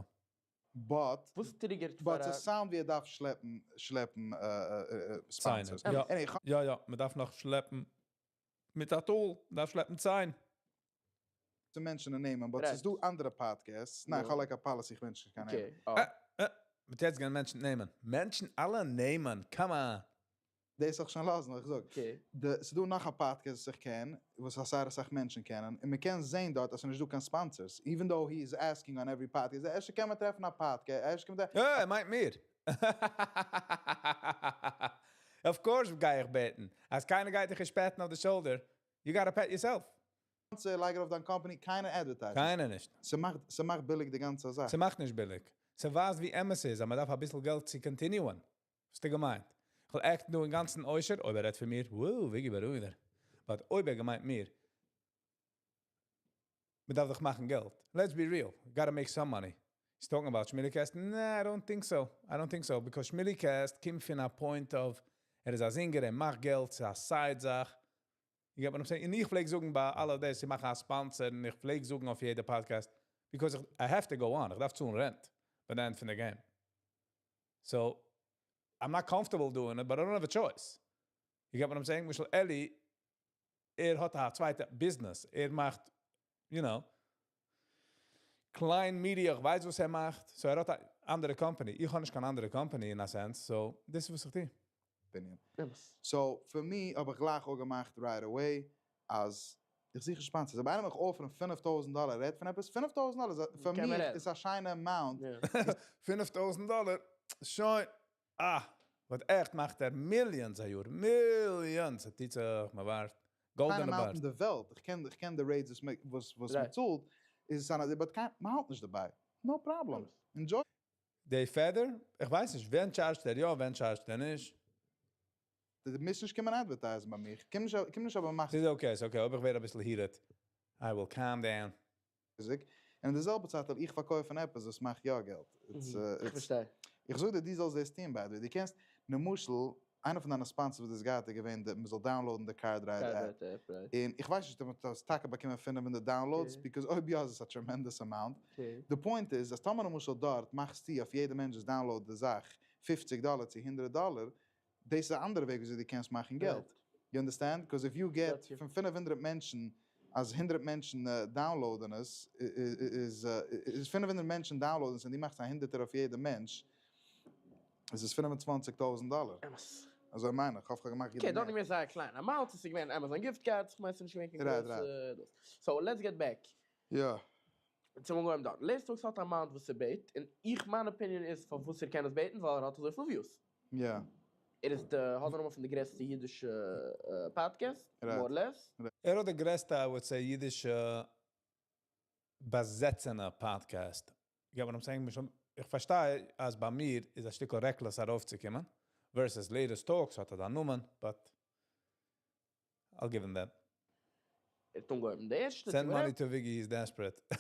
But וואס trigger ט but פאר א עס sound ווי ער דארף שלעפן sponsors. ציינער. יא. און איך יא, מען דארף נאך שלעפן מיט א tool, מען דארף שלעפן ציין. צו מענטשן נעמען, but ס'איז דא אנדערע podcasts. ניין, איך האב like א policy, איך mention נישט קיין נעמען. Okay. מיט יעצט גיין מענטשן נעמען. מענטשן אלע נעמען, come on. דאס זאל איך שוין לאזן, איך זאג. די, ס'איז דא נאך א פאדקעסט וואס איך קען, וואס אסאך אסאך מענטשן קענען, און מען קען זען דארט אז ס'איז נישט דא קיין sponsors, even though he is asking on every podcast, אפשר קען מען טרעפן א פאדקעסט, אפשר קען מען טרעפן. יא, ער מיינט מיר. Of course גיי איך בעטן. אז קיינער גייט דיך נישט pat ן אויף די shoulder, you gotta pat yourself. לייג ארויף דיין company, קיינער advertise ט. קיינער נישט. ס'מאכט ביליג די גאנצע זאך. ס'מאכט נישט ביליג. ס'ווייזט ווי אמת ס'איז, אז מ'דארף אביסל געלט צו continue ען. האסטו געמיינט? איך וויל act ן דא אינגאנצן עושר, אויב ער רעדט פון מיר, וואו, וויגי בארואיגער. But אויב ער געמיינט מיר, מ'דארף דאך מאכן געלט. Let's be real, gotta make some money. He's talking about Shmilicast? Nah, I don't think so. I don't think so, because Shmilicast קומט פון א point of, ער איז א singer, ער מאכט געלט, ס'איז א side זאך. You get what I'm saying? און איך פלעג זאגן ביי אלע דאס, איך מאך א sponsor, און איך פלעג זאגן אויף יעדע podcast, because I have to go on, איך דארף צאלן rent, ביי the end פון די game. So, I'm not comfortable doing it, but I don't have a choice. You get what I'm saying? למשל Eli, ער האט א צווייטע business. ער מאכט, Klein Media, איך ווייס וואס ער מאכט. So ער האט א אנדערע company. איך האב נישט קיין אנדערע company in a sense. So, דאס איז וואס איך טו. opinion. So for me האב איך גלייך אפגעמאכט right away אז איך זוך נישט sponsors. אויב איינער מיך offer ן 5000 דאלער רעד פון עפעס, 5000 דאלער איז פאר מיך איז א שיינע amount. 5000 דאלער? שוין. אה! But עכט מאכט ער millions א יאר. Millions! ס'טוט זיך, מ'ווארט. גאלדענע amount בארד. אין די וועלט. איך קען איך קען די rates וואס וואס מ'צאלט. איז עס אן but קיין מ'האלט נישט דערביי. No problem. Enjoy. די פעדער? איך ווייס נישט. ווען charge ט ער יא ווען charge ט ער נישט? דו מוזט נישט קומען advertise ן ביי מיר. קום נישט קום נישט אבער מאכן. ס'איז okay, ס'איז okay. אויב איך ווער אביסל heated, I will calm down. און אין די זעלבע צייט וועל איך פארקויפן עפעס וואס מאכט יא געלט. איך פארשטיי. איך זאג דיר דו זאלסט דאס טון by the way. דו קענסט, למשל, איינע פון דיינע sponsors וואס דו האסט געהאט איז געווען די מ'זאל download ן די Car Ride app. און איך ווייס נישט אויב מ'האט עס טאקע באקומען 500 downloads, because אויב יא איז עס א tremendous amount. די point איז אז טאמער למשל דארט מאכסטו אויף יעדע מענטש וואס download די זאך 50 דאלער צו 100 דאלער, דאס איז א אנדערע וועג וויאזוי דו קענסט מאכן געלט. You understand? Because if you get פון 500 מענטשן, אז 100 מענטשן download ן עס, איז 500 מענטשן download ן עס און דו מאכסט א הונדערטער אויף יעדע מענטש, איז עס 25,000 דאלער. אמת. אזוי מיין איך, כ'האף כ'האב געמאכט גוטע Okay, דארט math. איז געווען זייער קליין amount, עס איז געווען Amazon gift cards, כ'מיין ס'איז נישט געווען קיין גרויסע דאס. So let's get back. יא. צום אנגעהויבן דארט. לעצט טאג ס'האט א amount וואס ער בעט, און איך מיין opinion איז פארוואס ער קען עס בעטן, ווייל ער האט אזויפיל views. יא. ער איז די, האט די נאמען פון די גרעסטע אידישע podcast, more less. ער האט די גרעסטע I would say אידישע באזעצענע podcast. You get what I'm saying? איך פארשטיי אז ביי מיר איז א שטיקל reckless ארויפצוקומען, versus Latest Talks האט ער דיין נאמען, but I'll give him that. ער האט אנגעהויבן די ערשטע Send money to Viggy, he's desperate.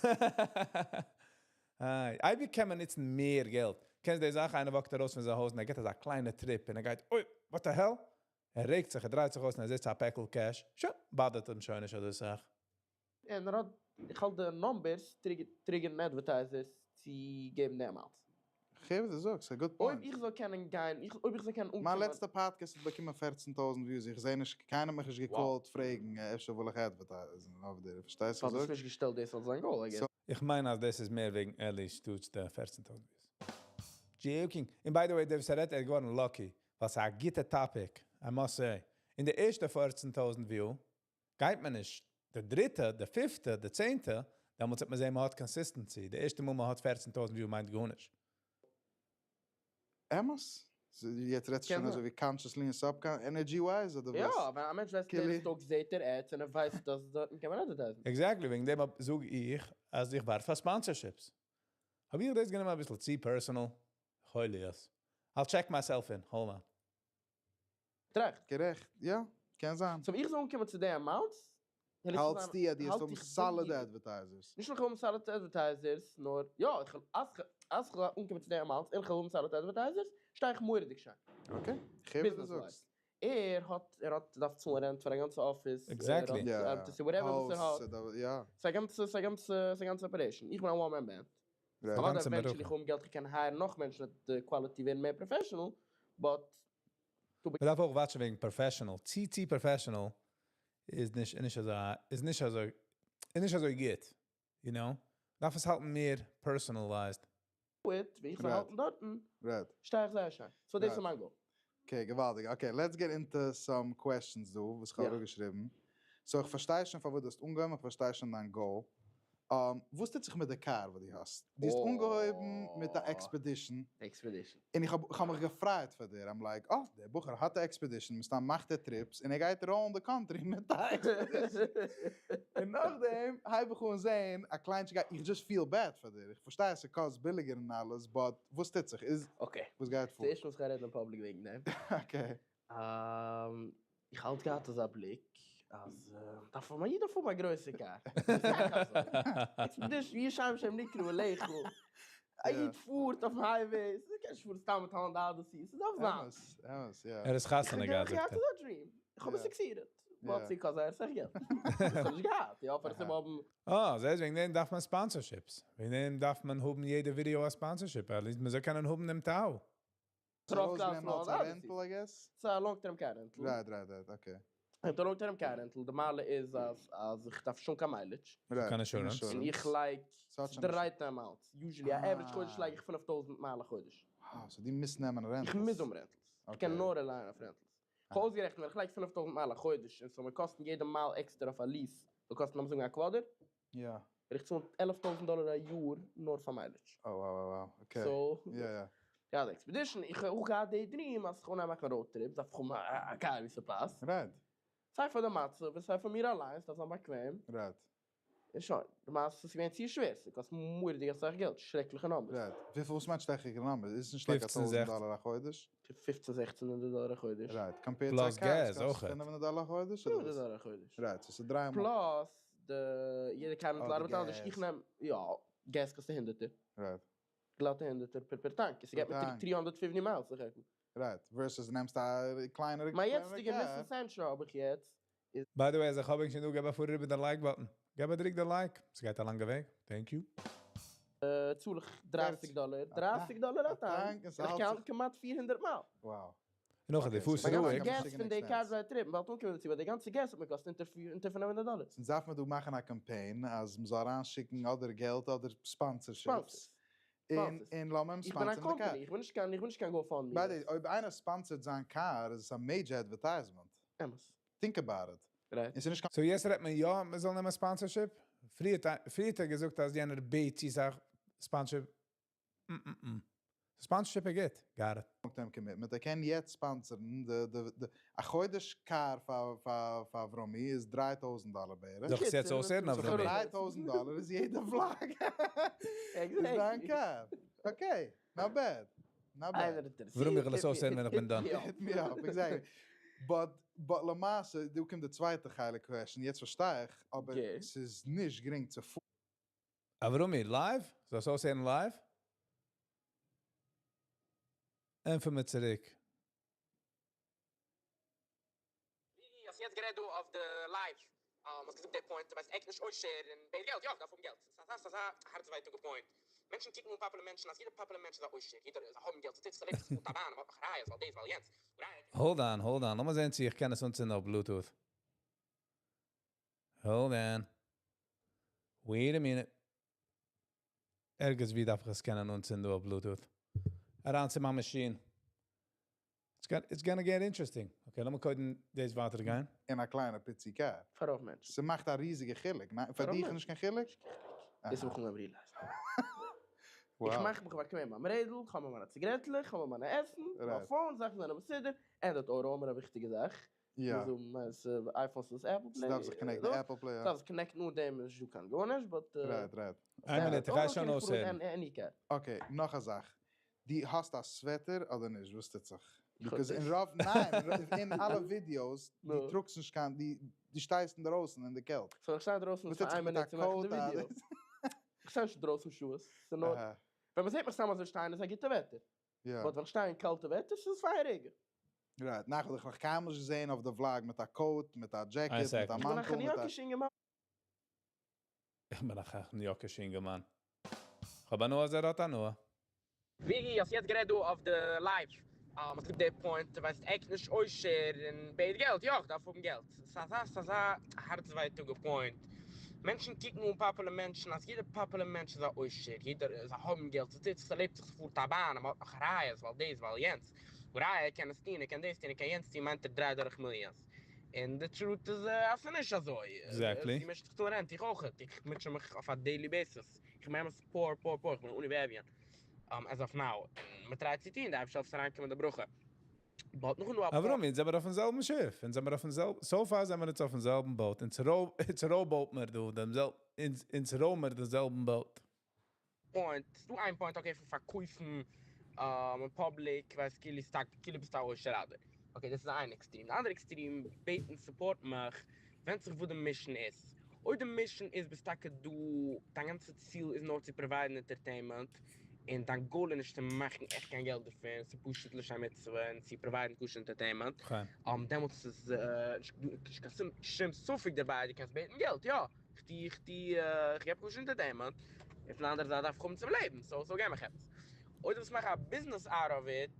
איי, אייביג קען מען נוצן מער געלט. קענסט די זאך, איינער walk ט ארויס פון זיין הויז און ער גיבט אזא קליינע trip און ער גייט, אוי, what the hell? ער רעגט זיך, ער דרייט זיך אויס און ער זעט א פעקל cash. שוין, bother ט אים שוין נישט אזוי סאך. און ער האט, איך האלט די numbers trigger ן advertisers צו געבן די amount. כ'הער וואס דו זאגסט, א good point. אויב איך זאל קענען גיין, אויב איך זאל קענען אנקומען. מיין לעצטע פאדקעסט האט באקומען 14,000 views, איך זעה נישט, קיינער האט מיך נישט גע call ט פרעגן אפשר וויל איך advertise ן אויף דיר, פארשטייסט וואס איך זאג? האסט נישט געשטעלט דאס אלס דיין goal, I guess. איך מיין אז דאס איז מער וועגן אלי שטאטס די 14,000 views. Joking. און by the way, דער וואס ער רעדט, ער איז געווארן lucky, ווייל ס'איז א גוטע topic, I must say. אין די ערשטע 14,000 view גייט מען נישט. די דריטע, די פיפטע, די צענטע, דעמאלטס וועט מען זען, מען האט consistency. די ערשטע מאל מען האט 14,000 view מיינט גארנישט. אמת? יעצט רעדסטו שוין אזוי ווי consciously און subcon energy wise אדער וואס? יא, ווען א מענטש ווייסט יעדן טאג זעט ער ads און ער ווייסט אז דארטן קען מען advertise ן. Exactly, וועגן דעם זאג איך אז איך ווארט פאר sponsorships. האב איך דאס גענומען אביסל צו personal? חוליות. I'll check myself in, hold on. טראכט. גערעכט, יא, קען זיין. So איך זאל אנקומען צו די amounts? האלטסטו אז דו האסט האבן solid advertisers? נישט נאר איך האב solid advertisers, נאר יא, איך אז איך זאל אנקומען צו די amounts און איך האב solid advertisers, שטיי איך מורא'דיג שיין. Okay, איך הער וואס דו זאגסט. ער האט, ער האט דארף צאלן rent פאר א גאנצע אפיס. Exactly. יא. Whatever וואס ער האט. יא. ס'איז א גאנצע, ס'איז א גאנצע, ס'איז א גאנצע operation. איך בין א one man band. אוודאי eventually איך האבן געלט איך קען hire ן נאך מענטשן וועט די quality ווערן מער professional, but מ'דארף אויך watch ן וועגן professional, צו צו professional איז נישט איז נישט אזא איז נישט אזוי איז נישט אזוי גוט, you know? מ'דארף עס האלטן מער personalized. ווי איך זאל האלטן דארטן, שטיי איך זייער שיין. So דאס איז מיין goal. Okay, געוואלדיג. Okay, let's get into some questions דא וואס איך האב אראפגעשריבן. So איך פארשטיי שוין פארוואס דו האסט אנגעהויבן, איך פארשטיי שוין דיין goal. וואס טוט זיך מיט די קאר וואס דו האסט? דו האסט אנגעהויבן מיט א Expedition. Expedition. און איך האב איך האב מיך געפרייט פאר דיר, I'm like, אה, דער בחור האט א Expedition, מסתם מאכט ער trips, און ער גייט roll ן די country מיט א Expedition. און נאכדעם הייב איך אן זען א קליינטשיק, איך just feel bad פאר דיר, איך פארשטיי אז ס'קאסט ביליגער און אלעס, but וואס טוט זיך? איז Okay. וואס גייט פאר? צוערשט מוז איך רעדן אין public וועגן דעם. Okay. איך האלט געהאט אזא בליק אז דארף האבן א איד דארף האבן א גרויסע קאר. Expedition, ווי שם שם נקרא עליך. א איד פארט אויפן highway, ס'קען נישט פארן סתם מיט Honda Odyssey, ס'דארף זיין. אמת, אמת, יא. ער איז חתונה געהאט זאגט ער. איך האב געהאט אזא dream, איך האב עס succeeded. But ס'קאסט זייער אסאך געלט. איך האב נישט געהאט, יא, פאר עס צו האבן. אה, זעסט וועגן דעם דארף מען sponsorships. וועגן דעם דארף מען האבן יעדע ווידיאו א sponsorship, at least מ'זאל קענען האבן דעם תאוה. רוב class נאר אלס א rental I guess? ס'איז א long term car rental. Right right right okay. א long term car rental, די מעלה איז אז אז איך דארף שוין קיין mileage. Right. קיין insurance. און איך לייג די right amount. Usually א average חודש לייג איך 5000 מייל א חודש. Wow, so דו מוזט נעמען rentals. איך מוז האבן rentals. איך קען נאר rely ען אויף rentals. איך האב אויסגערעכנט ווען איך לייג 5000 מייל א חודש און ס'זאל מיר קאסטן יעדע מייל עקסטער אויף א lease זאל קאסטן לאמיר זאגן א quarter, וועל איך צאלן 11,000 דאלער א יאר נאר פאר mileage. Oh wow wow wow okay. So, יא יא. געהאט די Expedition, איך האב אויך געהאט די dream אז איך אנהייב מאכן road trips דארף איך האבן א קאר ווי ס'פאסט. Right. סיי פאר די מצב און סיי פאר מיר אליינס דארף זיין באקוועם. Right. און שוין. למעשה איז געווען צו שווער, ס'קאסט מורא'דיג אסאך געלט, שרעקליכע numbers. Right. וויפיל וואס מיינט שרעקליכע numbers? איז עס נישט like א 15, טויזנט 16. דאלער א חודש? פופצן זעכצן הונדערט דאלער א חודש. Right. Compared צו א Plus קאר וואס געז קאסט אויכעט. 500 דאלער א חודש אדער 500 וואס? דאלער א חודש. Right, so ס'איז דריי מאל. Plus די יעדע קאר Oh, די ארבעט אנדערש, איך געז. נעם, יא, געז קאסט א הונדערטער. Right. גלאטע הונדערטער per per tank. עס Per גייט מיט tank. 350 miles זיך עקן. Right. Versus נעמסט א קליינערע מיין קליינערע יעצטיגע קאר. Nissan Sentra האב איך יעצט איז. By the way, אז איך האב שוין דא, געב א פאר איבער די like button. געב א דריק די like. עס גייט א לאנגע וועג. Thank you. צאל איך 30 דאלער. 30 דאלער א tank. און און איך count כמעט 400 מייל. Wow. און נאך די פוס מיין רואיג. גאנצע געז פון די קאר זיי trip ן, באלד אנקומען דערצו, ווייל די גאנצע געז האט מיר געקאסט אונטער 500 דאלער. ס'אונז דארף מען דא מאכן א קאמפיין אז מ'זאל אריינשיקן אדער געלט אדער sponsorships. און און לאמיר אים איך בין א sponsor ן די קאר. קאמפאני, איך בין נישט קיין איך בין נישט קיין GoFundMe. By the way, אויב איינער sponsor ט זיין קאר איז עס א major advertisement. אמת. Think about it. Right. און ס'איז נישט קיין. So יעצט רעדט מען יא מ'זאל נעמען sponsorship? פריער האט ער געזאגט אז יענער בעט צו סאך sponsorship. מ-מ-מ. Sponsorship איז גוט. Got it. Long term commitment, ער קען יעצט sponsor ן די די די א חודש קאר פאר פאר פאר אברומי איז 3000 דאלער בערך. זאל איך עס יעצט אויסהערן אברומי? 3000 דאלער איז יעדע vlog איז דיין קאר. Okay, not bad. Not bad. אברומי איך וועל עס אויסהערן ווען איך בין done. Hit me up, exactly. But but למעשה דא קומט די צווייטע חלק question, יעצט פארשטיי איך, אבער ס'איז נישט גרינג צו. אברומי, live? זאל עס אויסהערן live? ענטפער מיר צוריק. ווי האסט יעצט גערעדט דא אויף די live, האסט געזאגט די point, דו ווייסט עכט נישט עושר און בעט געלט, יא כ'דארף האבן געלט, ס'איז אזא ס'איז אזא הארצווייטאגע point, מענטשן קוקן אן popular מענטשן אז יעדער popular מענטש איז א עושר, יעדער זיי האבן געלט, ס'טוט זיך ס'לעבט זיך ס'פארט א באן, מ'האט אחריות, ווייל דאס ווייל יענץ, Hold on, hold on, לאמיר זען צו איך קען עס אנצינדן אויף Bluetooth. Hold on. Wait a minute. ערגעץ ווי דארף איך עס קענען אנצינדן אויף Bluetooth. אריין צו מיין מאשין. It's gonna get interesting. Okay, לאמיר קודם דאס ווייטער גיין. אין א קליינע פיצי קאר. פאר רוב מענטשן. ס'מאכט א ריזיגע חילוק, ניין? פאר דיך איז נישט קיין חילוק? דאס האב איך אנגעהויבן realize ן. איך מאך מיך באקוועם ביים רעדל, כ'האב מיר מיינע ציגרעטלעך, כ'האב מיר מיינע עסן, מיין phone, זאכן זענען מסודר, ענד אויך האבן מיר א וויכטיגע זאך, מוז האבן iPhones איז Apple Play. ס'דארף זיך connect ן Apple Play, יא. ס'דארף זיך connect ן אן דעם איז נישטא קיין גארנישט, but. Right, right. איין מינוט, איך גיי שוין אויסהערן. Okay, נאך א זאך. דו האסט א sweater אדער נישט? וואס טוט זיך? Because אין רוב, ניין, אין אלע videos, דו טראגסט נישט קיין, דו שטייסט אינדערויסן אין די קעלט. So איך שטיי אינדערויסן פאר איין מינוט צו מאכן די ווידיאו. איך שטיי נישט אינדרויסן שעות, ס'איז נאר, ווען מ'זעט מיך סתם אזוי שטיין איז א גוטע וועטער. But ווען איך שטיי אין קאלטע וועטער ס'איז פייעריג. Right, נאך האב איך נאך קיינמאל נישט געזען אויף די vlog מיט א coat, מיט א דזשעקעט, מיט א מאנטל, איך בין א חניאקיש אינגערמאן. איך בין א חניאקיש אינגערמאן. כ'האב הנאה אז ער האט הנאה. ווי האסט יעצט גערעדט דא אויף די live, האסט געזאגט די point, דו ווייסט עכט נישט עושר און בעט געלט, יא כ'דארף האבן געלט, ס'איז אזא ס'איז אזא הארצווייטאגע point, מענטשן קוקן אן popular מענטשן אז יעדער popular מענטש איז א עושר, יעדער זיי האבן געלט, ס'טוט זיך ס'לעבט זיך ס'פארט א באן, מ'האט נאך ראיות ווייל דאס ווייל יענץ, הראיה ער קען עס טון ער קען דאס טון ער קען יענץ טון מיינט ער דרייט דורך millions, און די truth איז אז ס'איז נישט אזוי, Exactly. דו מישט זיך צו rent, איך אויכעט, איך מוטשע מיך אויף א daily basis, איך בין באמת poor poor poor, איך בין עני ואביון as of now, און מ'טרייט צו טון, די אייבערשטער העלפט אריינקומען די ברכה. But נאכן דא א. אברומי, אונז זעמער אויפן זעלבן שיף, אונז זעמער אויפן זעלבן, so far זעמער אונז אויפן זעלבן boat, אונז row boat מיר דא דעם זעלבן, אונז row מיר דעם זעלבן boat. Point, ס'דא איין point okay פון פארקויפן אין public, ווייסט כאילו סטאק, כאילו ביסטו א עושר אדער, okay דאס איז איין extreme, די אנדערע extreme בעטן support מיך, ווענדט זיך וואס די mission איז, אויב די mission איז ביסט טאקע דא, דיין גאנצע ציל איז נאר צו provide ן entertainment, און דיין goal איז נישט צו מאכן עכט קיין געלט דערפון, ס'איז פשוט לשם מצוה און צו provide ן כשר entertainment, דעמאלטס איז נישט קיין שום ספק דערביי, דו קענסט בעטן געלט, יא, איך טו, איך טו, איך געב כשר entertainment, און פון די אנדערע זייט דארף איך האבן צום לעבן, so so געב מיך עפעס. אויב דו ווילסט מאכן א business out of it,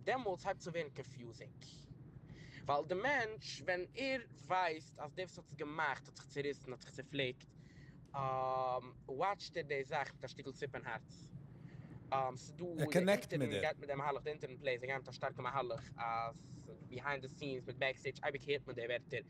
דעמאלטס הייבט עס אן ווערן confusing. ווייל די מענטש ווען ער ווייסט אז דער וואס האט עס געמאכט האט זיך צוריסן, האט זיך צופליקט, watch ט ער די זאך מיט א שטיקל ציפ אין הארץ. ס'דא ער די connect מיט אינטערנעט דיר. גייט מיט די מהלך, די אינטערנעט plays, זיי גייען מיט א שטארקע מהלך אז behind the scenes מיט backstage אייביג הערט מען די ווערטער,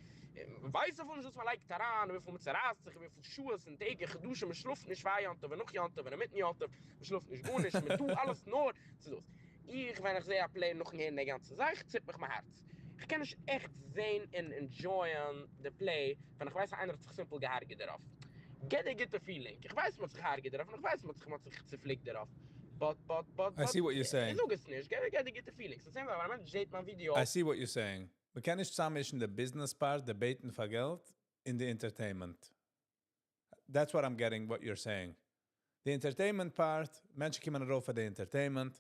מ'ווייסט אפילו נישט וואס מ'לייגט אריין און וויפיל מ'צערייסט זיך און וויפיל שעות און טעג און חדשים מ'שלאפט נישט פאר יום טוב און נאך יום טוב און אינמיטן יום טוב, מ'שלאפט נישט גארנישט, מ'טוט אלעס נאר צו דאס. איך ווען איך זעה א play נאכן הערן די גאנצע זאך ציפט מיך מיין הארץ. איך קען נישט עכט זעהן און enjoy ען די play ווען איך ווייס אז איינער האט זיך simple געהארגעט דערויף. געט די גוטע feeling. איך ווייס מ'האט זיך געהארגעט דערויף און איך ווייס מ'האט זיך מ'האט זיך צופליקט דערויף. But but but I but see what you're איך saying. זאג עס נישט. געט די גוטע feeling. ס'איז simple ווען א מענטש זעהט מיין ווידיאו. I see what you're saying. מ'קען נישט צוזאממישן די business part, די בעטן פאר געלט, און די entertainment. That's what I'm getting what you're saying. די entertainment part, מענטשן קומען ארויף פאר די entertainment,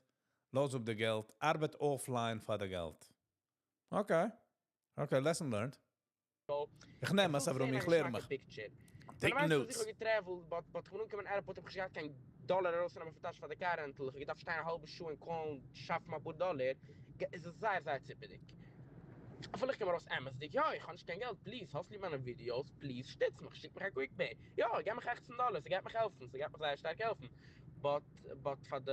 לאז אפ די געלט, ארבעט offline פאר די געלט. Okay. Okay, lesson learned. איך נעם עס, אברומי, איך לערן מיך. Take notes. איך האב גע travel ט, but but איך בין אנגעקומען אין airport האב איך נישט געהאט קיין דאלער ארויסצונעמען פון טאש פאר די car rental, איך האב געדארפט שטיין א האלבע שעה און call ן שאפן אפאר דאלער, איז עס זייער זייער ציפעדיג. אפילו איך קום ארויס אמת'דיג, יא איך האב נישט קיין געלט, please האסט ליב מיינע ווידיאוס, please שטיץ מיך, שיק מיך א quick pay, יא געב מיך אכצן דאלער, ס'גייט מיך העלפן, ס'גייט מיך זייער שטארק העלפן, but but פאר די,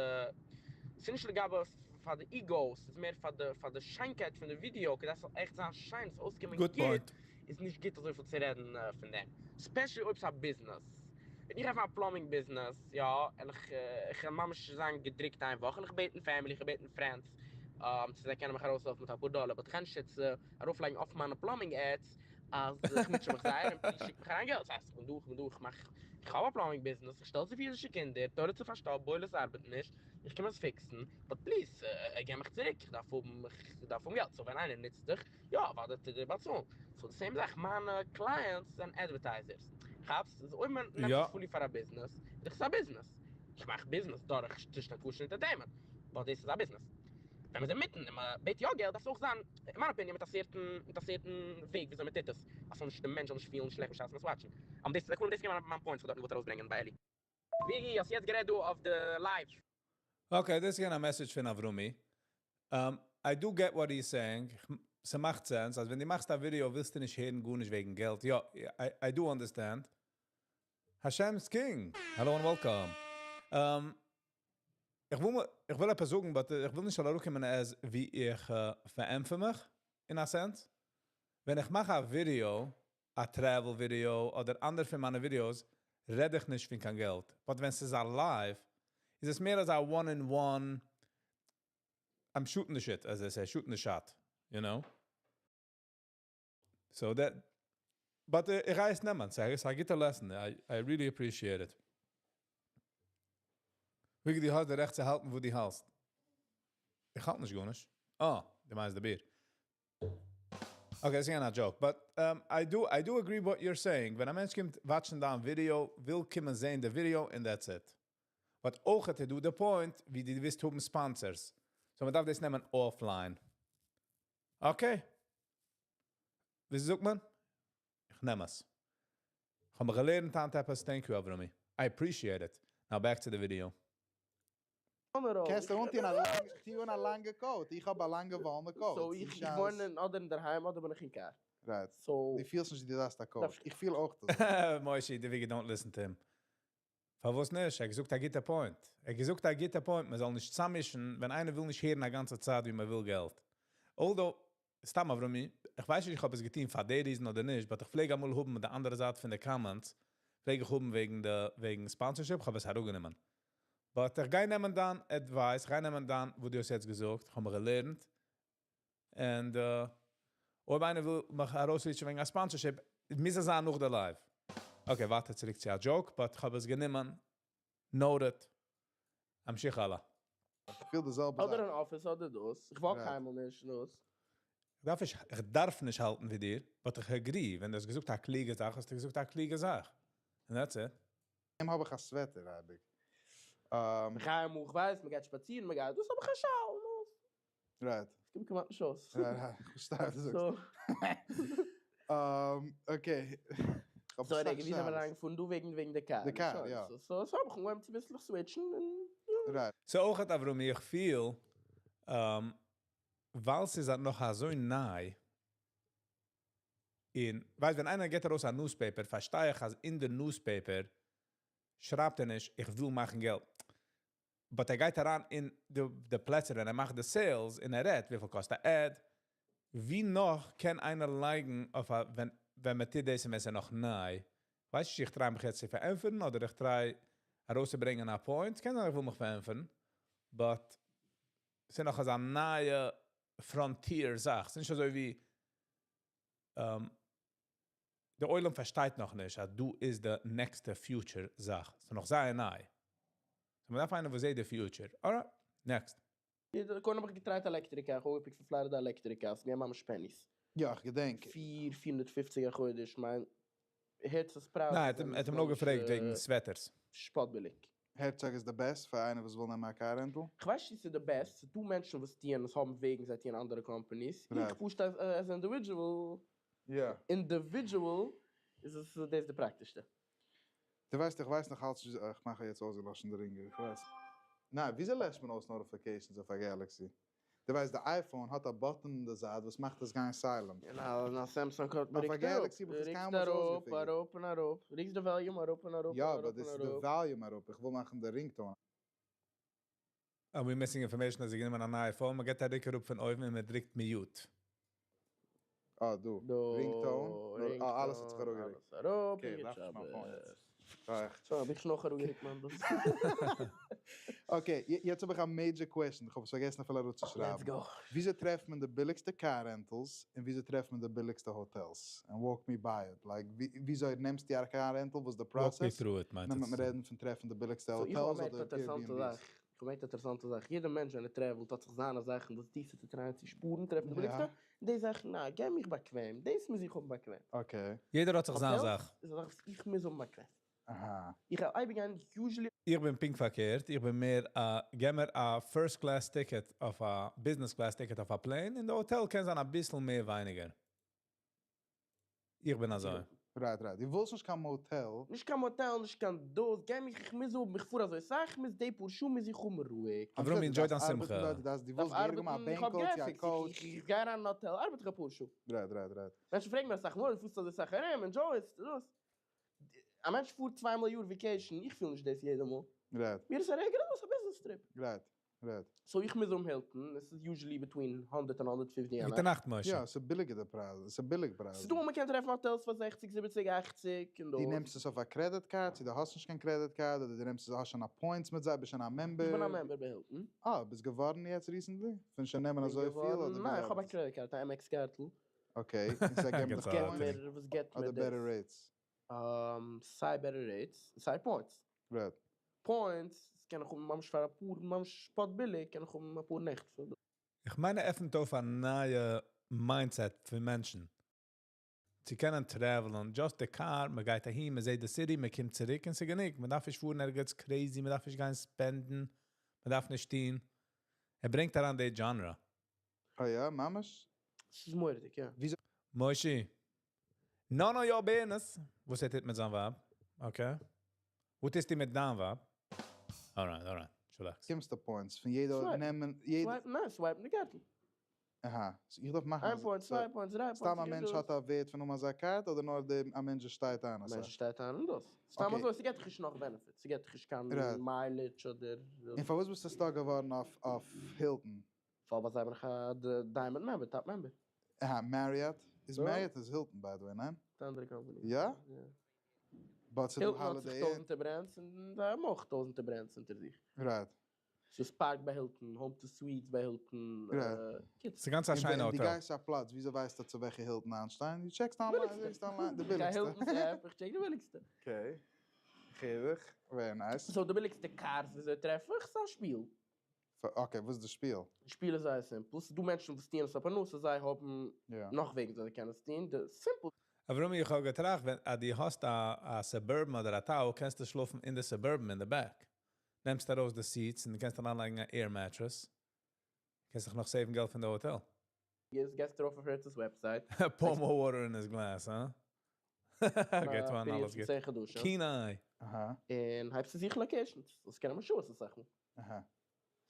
ס'איז נישט לגבי פאר די ego, ס'איז מער פאר די פאר די שיינקייט פון די ווידיאו, כדי ס'זאל עכט זיין שיין, ס'זאל אויסקומען Good גוט, point. איז נישט גוט אזויפיל צו רעדן פון דעם, especially אויב ס'איז א ביזנעס. ווען איך עפן א plumbing business, יא, וועל איך איך וועל ממש זיין געדרוקט איין וואך, וועל איך בעטן family, איך וועל בעטן friends, צו זיי קענען מיך ארויסהעלפן מיט אפאר דאלער, but איך גיי נישט יעצט ארויפלייגן אויף מיינע plumbing ads אז איך מוטשע מיך זייער און please שיק מיך אריין געלט, ס'הייסט איך בין דא, איך בין דא, איך מאך, איך האב א plumbing business, איך שטעל צו פאר אידישע קינדער, toilets איז פארשטאפט, boilers ארבעטן נישט, איך קום עס fix ן, but please געב מיך צוריק, איך דארף האבן, איך דארף האבן געלט, so ווען איינער נוצט דיך, יא, אוודאי טוט ער באצאלן. So די same זאך, מיינע clients זענען advertisers. כאפסט? איז אויב מען נעמט עס fully פאר א ביזנעס, איז דאך עס א ביזנעס. איך מאך ביזנעס דורך צושטעלן כשר entertainment, but דאס איז א ביזנעס. ווען מ'איז אינמיטן און מ'בעט יא געלט, דארף עס אויך זיין, אין מיין opinion, מיט א certain, מיט א certain וועג וויאזוי מ'טוט עס, אז ס'זאל נישט, די מענטש זאל נישט פילן שלעכט בשעת מ'איז watch ן. אבער דאס איז דאס איז געווען מיין point וואס איך האב דארט געוואלט ארויסברענגען ביי אלי. וויגי, האסט יעצט גערעדט דא אויף די live. Okay, דאס איז געווען א message פון אברומי. I do get what he's saying. ס'מאכט sense, אז ווען דו מאכסט א ווידיאו ווילסטו נישט הערן גארנישט וועגן געלט. יא, I do understand. Hashem's King, hello and welcome. איך וויל, איך וויל עפעס זאגן, but איך וויל נישט אראפקומען אז ווי איך פארענטפער מיך, in a sense. ווען איך מאך א ווידיאו, א travel video אדער אנדערע פון מיינע ווידיאוס, רעד איך נישט פון קיין געלט. But ווען ס'איז א live, איז עס מער אזא one-in-one, I'm shooting the shit, as they say, shooting the shot, you know? So that, but איך גיי עס נעמען, ס'איז א גוטע lesson, I really appreciate it. ווי דו האסט די רעכט צו האלטן, וואו דו האלטסט. איך האלט נישט גארנישט. אה, דו מיינסט די ביר. Okay, דאס איז א joke, but I do agree what you're saying. ווען א מענטש קומט watch ן דיין ווידיאו, וויל קומען זען די ווידיאו and that's it. But אויך האט ער דא די point, ווי דו ווילסט האבן sponsors. So מען דארף דאס נעמען offline. Okay. ווי זאגט מען? איך נעם עס. איך האב מיר געלערנט היינט עפעס. Thank you, Avrumi. I appreciate it. Now back to the video. קענסט דו אנטון א לאנגע, טו אן א לאנגע coat. איך האב א לאנגע וואלענע coat. So איך איך וואוין אין אדער אין דער היים אדער בין איך אין car. Right. So דו פילסט נישט, דו דארפסט א coat. דארף- איך פיל אויך דאס. Moshe, די וויגי, don't listen to him. פארוואס נישט? ער האט געזאגט א גוטע point. ער האט געזאגט א גוטע point, מען זאל נישט צוזאממישן, ווען איינער וויל נישט הערן א גאנצע צייט, ווי מען וויל געלט. Although, סתם אברומי, איך ווייס נישט, איך האב עס געטון פאר די reason אדער נישט, but איך פלעג אמאל האבן מיט די אנדערע זייט פון די comments, פלעג איך האבן וועגן די, וועגן sponsorship, איך האב עס אראפגענומען. But איך גיי נעמען דיין advice, איך גיי נעמען דיין, וואס דו האסט יעצט געזאגט, איך האב מיר געלערנט. And, אויב איינער וויל מיך ארויסריטשן וועגן א sponsorship, מוז עס זיין נאך די live. Okay, ווארט צוריק צו א joke, but איך האב עס גענומען. Noted. אמשיך הלאה. איך פיל די זעלבע אדער זאך. אין office אדער דאס. איך walk קיינמאל נישט דאס. איך דארף נישט, איך דארף נישט האלטן ווי דיר, but איך agree, ווען דו האסט געזאגט א קלוגע זאך, האסטו געזאגט א קלוגע זאך. And that's it. דעם האב איך א sweater, אייביג. איך גיי אמאל, איך ווייס, מען גייט שפאצירן, מען גייט דאס, האב איך א שאל, דאס. עס קומט כמעט נישט אויס. Right, איך פארשטיי וואס דו זאגסט. Okay. איך האב So, אסאך רגע, ווי זענען מיר שאלות. אריינגעפארן דא וועגן וועגן די car? די car, יא. So, so האב איך אנגעהויבן צוביסלעך switch ן און יא. So אויך האט אברומי, איך פיל, ווייל ס'איז נאך אזוי ניי, און, ווייסט, ווען איינער געט ארויס א newspaper, פארשטיי איך, אז אין די newspaper שרייבט ער נישט, איך וויל מאכן געלט. But ער גייט אריין אין די פלעצער ווען ער מאכט די sales און ער רעדט וויפיל קאסט א ad, ווי נאך קען איינער לייגן אויף א ווען ווען מען טוט דאס און ווען ס'איז נאך ניי, כ'ווייס נישט צו איך try מיך יעצט צו פארענטפערן אדער איך try ארויסצוברענגען א point, קען זיין איך וויל מיך פארענטפערן, but ס'איז נאך אזא נייע frontier זאך, ס'איז נישט אזוי ווי די עולם פארשטייט נאך נישט אז דא איז די next ע future זאך, ס'איז נאך זייער ניי, so מ'דארף איינער וואס זעט די future, alright, next. קודם האב איך געטרייט electric car, איך האב אויפגעפיקט פון פלארידע electric car, ס'איז געווען ממש pennies. יא, איך געדענק. פיר, 450 א חודש, מיין הערצאג'ס פרייז ניין, ער האט אים נאר געפרעגט וועגן sweaters. שפאט ביליג. הערצאג איז די best פאר איינער וואס וויל נעמען א car rental? כ'ווייס נישט צו ס'איז די best, ס'איז דא מענטשן וואס טוען עס האבן וועגן זיי טוען אנדערע companies, איך פשוט as individual, individual איז עס דאס די פראקטישסטע. דו ווייסט איך ווייס נאך אלץ נישט איך מאך יעצט אויסגעלאשן די ringer איך ווייס ניין וויאזוי לעשט מען אויס notifications אויף א Galaxy? דו ווייסט די iPhone האט א button אין די זייט וואס מאכט עס גיין silent. און א Samsung האט אויף א Galaxy האב איך עס קיינמאל נישט אויסגעפיגערט. אראפ און אראפ, ריקסט די volume אראפ און אראפ יא but דאס איז די volume אראפ, איך וויל מאכן די ringtone. Are we missing information אז זי גענומען א נייע phone? מען געט א ריק אראפ פון אויבן און מען דריקט mute. אה דא. Ringtone. אה אלעס האט זיך אראפגעריקט. אלעס אראפ. Okay, דארף איך מיין phone יעצט. שוין האב איך נאך אראפגעריקט מיין דאס. Okay, יעצט האב איך א major question, איך האב עס פארגעסן אפילו אראפצושרייבן. Let's go. וויאזוי טרעפט מען די ביליגסטע car rentals און וויאזוי טרעפט מען די ביליגסטע hotels? און walk me by it. Like וויאזוי נעמסטו א car rental? וואס איז די process? Walk me through it מיינט עס. נאר מיר רעדן פון טרעפן די ביליגסטע hotels אדער Airbnbs. איך האב געמערקט א אינטערעסאנטע זאך, יעדער מענטש ווען ער travel ט האט זיך זיינע זאכן וואס די צו try ען צו שפארן, טרעפן די ביליגסטע, און די זאכן, ניין, גיי מיך באקוועם, דאס מוז איך האבן באקוועם. Okay. יעדער האט זיך זיין זאך. איז א זאך וואס איך מוז האבן באקוועם. אהא. איך וועל אייביג גיין usually. איך בין פונקט פארקערט, איך בין מער א, געב מיר א first class ticket אויף א business class ticket אויף א plane, און די האטעל קען זיין אביסל מער ווייניגער. איך בין אזוי. Right right. דו ווילסט נישט קיין מאטעל. נישט קיין מאטעל, נישט קיין דאס, גיי מיך, איך מוז האבן, איך פאר אזוי סאך, איך מוז די פאר שעה מוז איך האבן רואיג. אברומי enjoy דיין שמחה. דו ווילסט געהעריג האבן א בענקל צו א couch. איך גיי אריין אין האטעל, ארבעט איך אפאר שעה. Right right right. מענטשן פרעגן מיר אסאך מאל, דו פארסט אזוי סאך ארום, enjoy סט דאס. א מענטש פארט צוויי מאל א יאר vacation, איך פיל נישט דאס יעדע מאל. Right. מיר איז א regular דאס א business trip. Right right. So איך מוז האבן Hilton, עס איז usually between הונדערט און 150 א גוטע נאכט משה. יא, ס'איז ביליגער די פרייזן, ס'איז ביליג פרייזן. ס'איז דא וואו מ'קען טרעפן hotels פאר זעכציג, זיבעציג, אכציג און דאס. דו נעמסט עס אויף א credit card, צו דו האסט נישט קיין credit card, אדער דו נעמסט עס האסט שוין א points מיט זיי, ביסט שוין א member? איך בין א member ביי Hilton. אה, ביסט געווארן יעצט recently? פון שוין נעמען אזויפיל אדער ניין, איך האב א credit card, א Amex קארטל. Okay, און זיי געבן דיך points? וואס געבט מיר אדער better rates? סיי better rates, סיי points. Right. Points קען איך האבן ממש פאר אפאר, ממש שפאט ביליג קען איך האבן אפאר נעכט פאר דאס. איך מיין ער עפענט אויף א נייע mindset פון מענטשן. צו קענען travel ען, just די קאר, מען גייט אהין, מען זעט די city, מען קומט צוריק און ס'איז גענוג, מען דארף נישט פארן ערגעץ crazy, מען דארף נישט גיין spend ן, מען דארף נישט טון. ער ברענגט אריין די genre. אה יא? ממש? ס'איז מורא'דיג, יא. וויאזוי? מושי, none of your business וואס ער טוט מיט זיין ווייב, okay? וואס טוסטו מיט דיין ווייב? Alright alright, chillax. קומסטו points פון יעדע נעמען יעדע. Swipe ן, ניין, swipe ן די קארטל. אהא, so איך דארף מאכן איין point, צוויי points, דריי points. סתם א מענטש האט א ווערד פון האבן אזא card אדער נאר די א מענטש וואס שטייט איין אסאך? מענטש וואס שטייט איין און דאס. סתם אזוי, ס'געט דיך נישט נאך benefits, ס'געט דיך נישט קיין mileage אדער. און פארוואס ביסטו stuck געווארן אויף Hilton? ווייל ביי זיי בין איך א diamond member, top member. אהא, Marriott? איז Marriott איז Hilton by the way, ניין? די אנדערע קאמפאני. יא? But ס'דא Hilton האט זיך Holiday Inn. טויזענטער brands און זיי האבן אויך טויזענטער brands אונטער זיך. Right. ס'איז Spark ביי Hilton, Home 2 Suites ביי Hilton. קיצור. ס'איז גאנץ א שיינע און ווען דו האטעל. גייסט צו א פלאץ, וויאזוי ווייסטו צו וועלכע Hilton איינשטיין? דו check סט online, זעסט online די ביליגסטע. ביליגסטע. איך גיי Hilton's app, איך check די ביליגסטע. Okay. כ'הער דיך. Very nice. So די ביליגסטע cars וויאזוי טרעף איך? ס'איז א שפיל. Okay, וואס איז די שפיל? די שפיל איז זייער simple. ס'איז דא מענטשן וואס טוען עס פאר פרנסה, זיי האבן נאך וועגן וויאזוי זיי קענען עס טון. די simple. אברומי איך האב געטראכט ווען אז דו האסט א Suburban אדער א Tahoe קענסטו שלאפן אין די Suburban אין די back. נעמסט ארויס די seats און דו קענסט אריינלייגן א air mattress. קענסט זיך נאך save ן געלט פון די האטעל. גייסט גייסט ארויף אויף Hertz's website. Pour more water in his glass, הא? גייט אן אלעס גוט. צען חדשים. קינאי. אהא. און הייבסט צו זוכן locations. זאלסט קענען משעות אסאך מאל. אהא.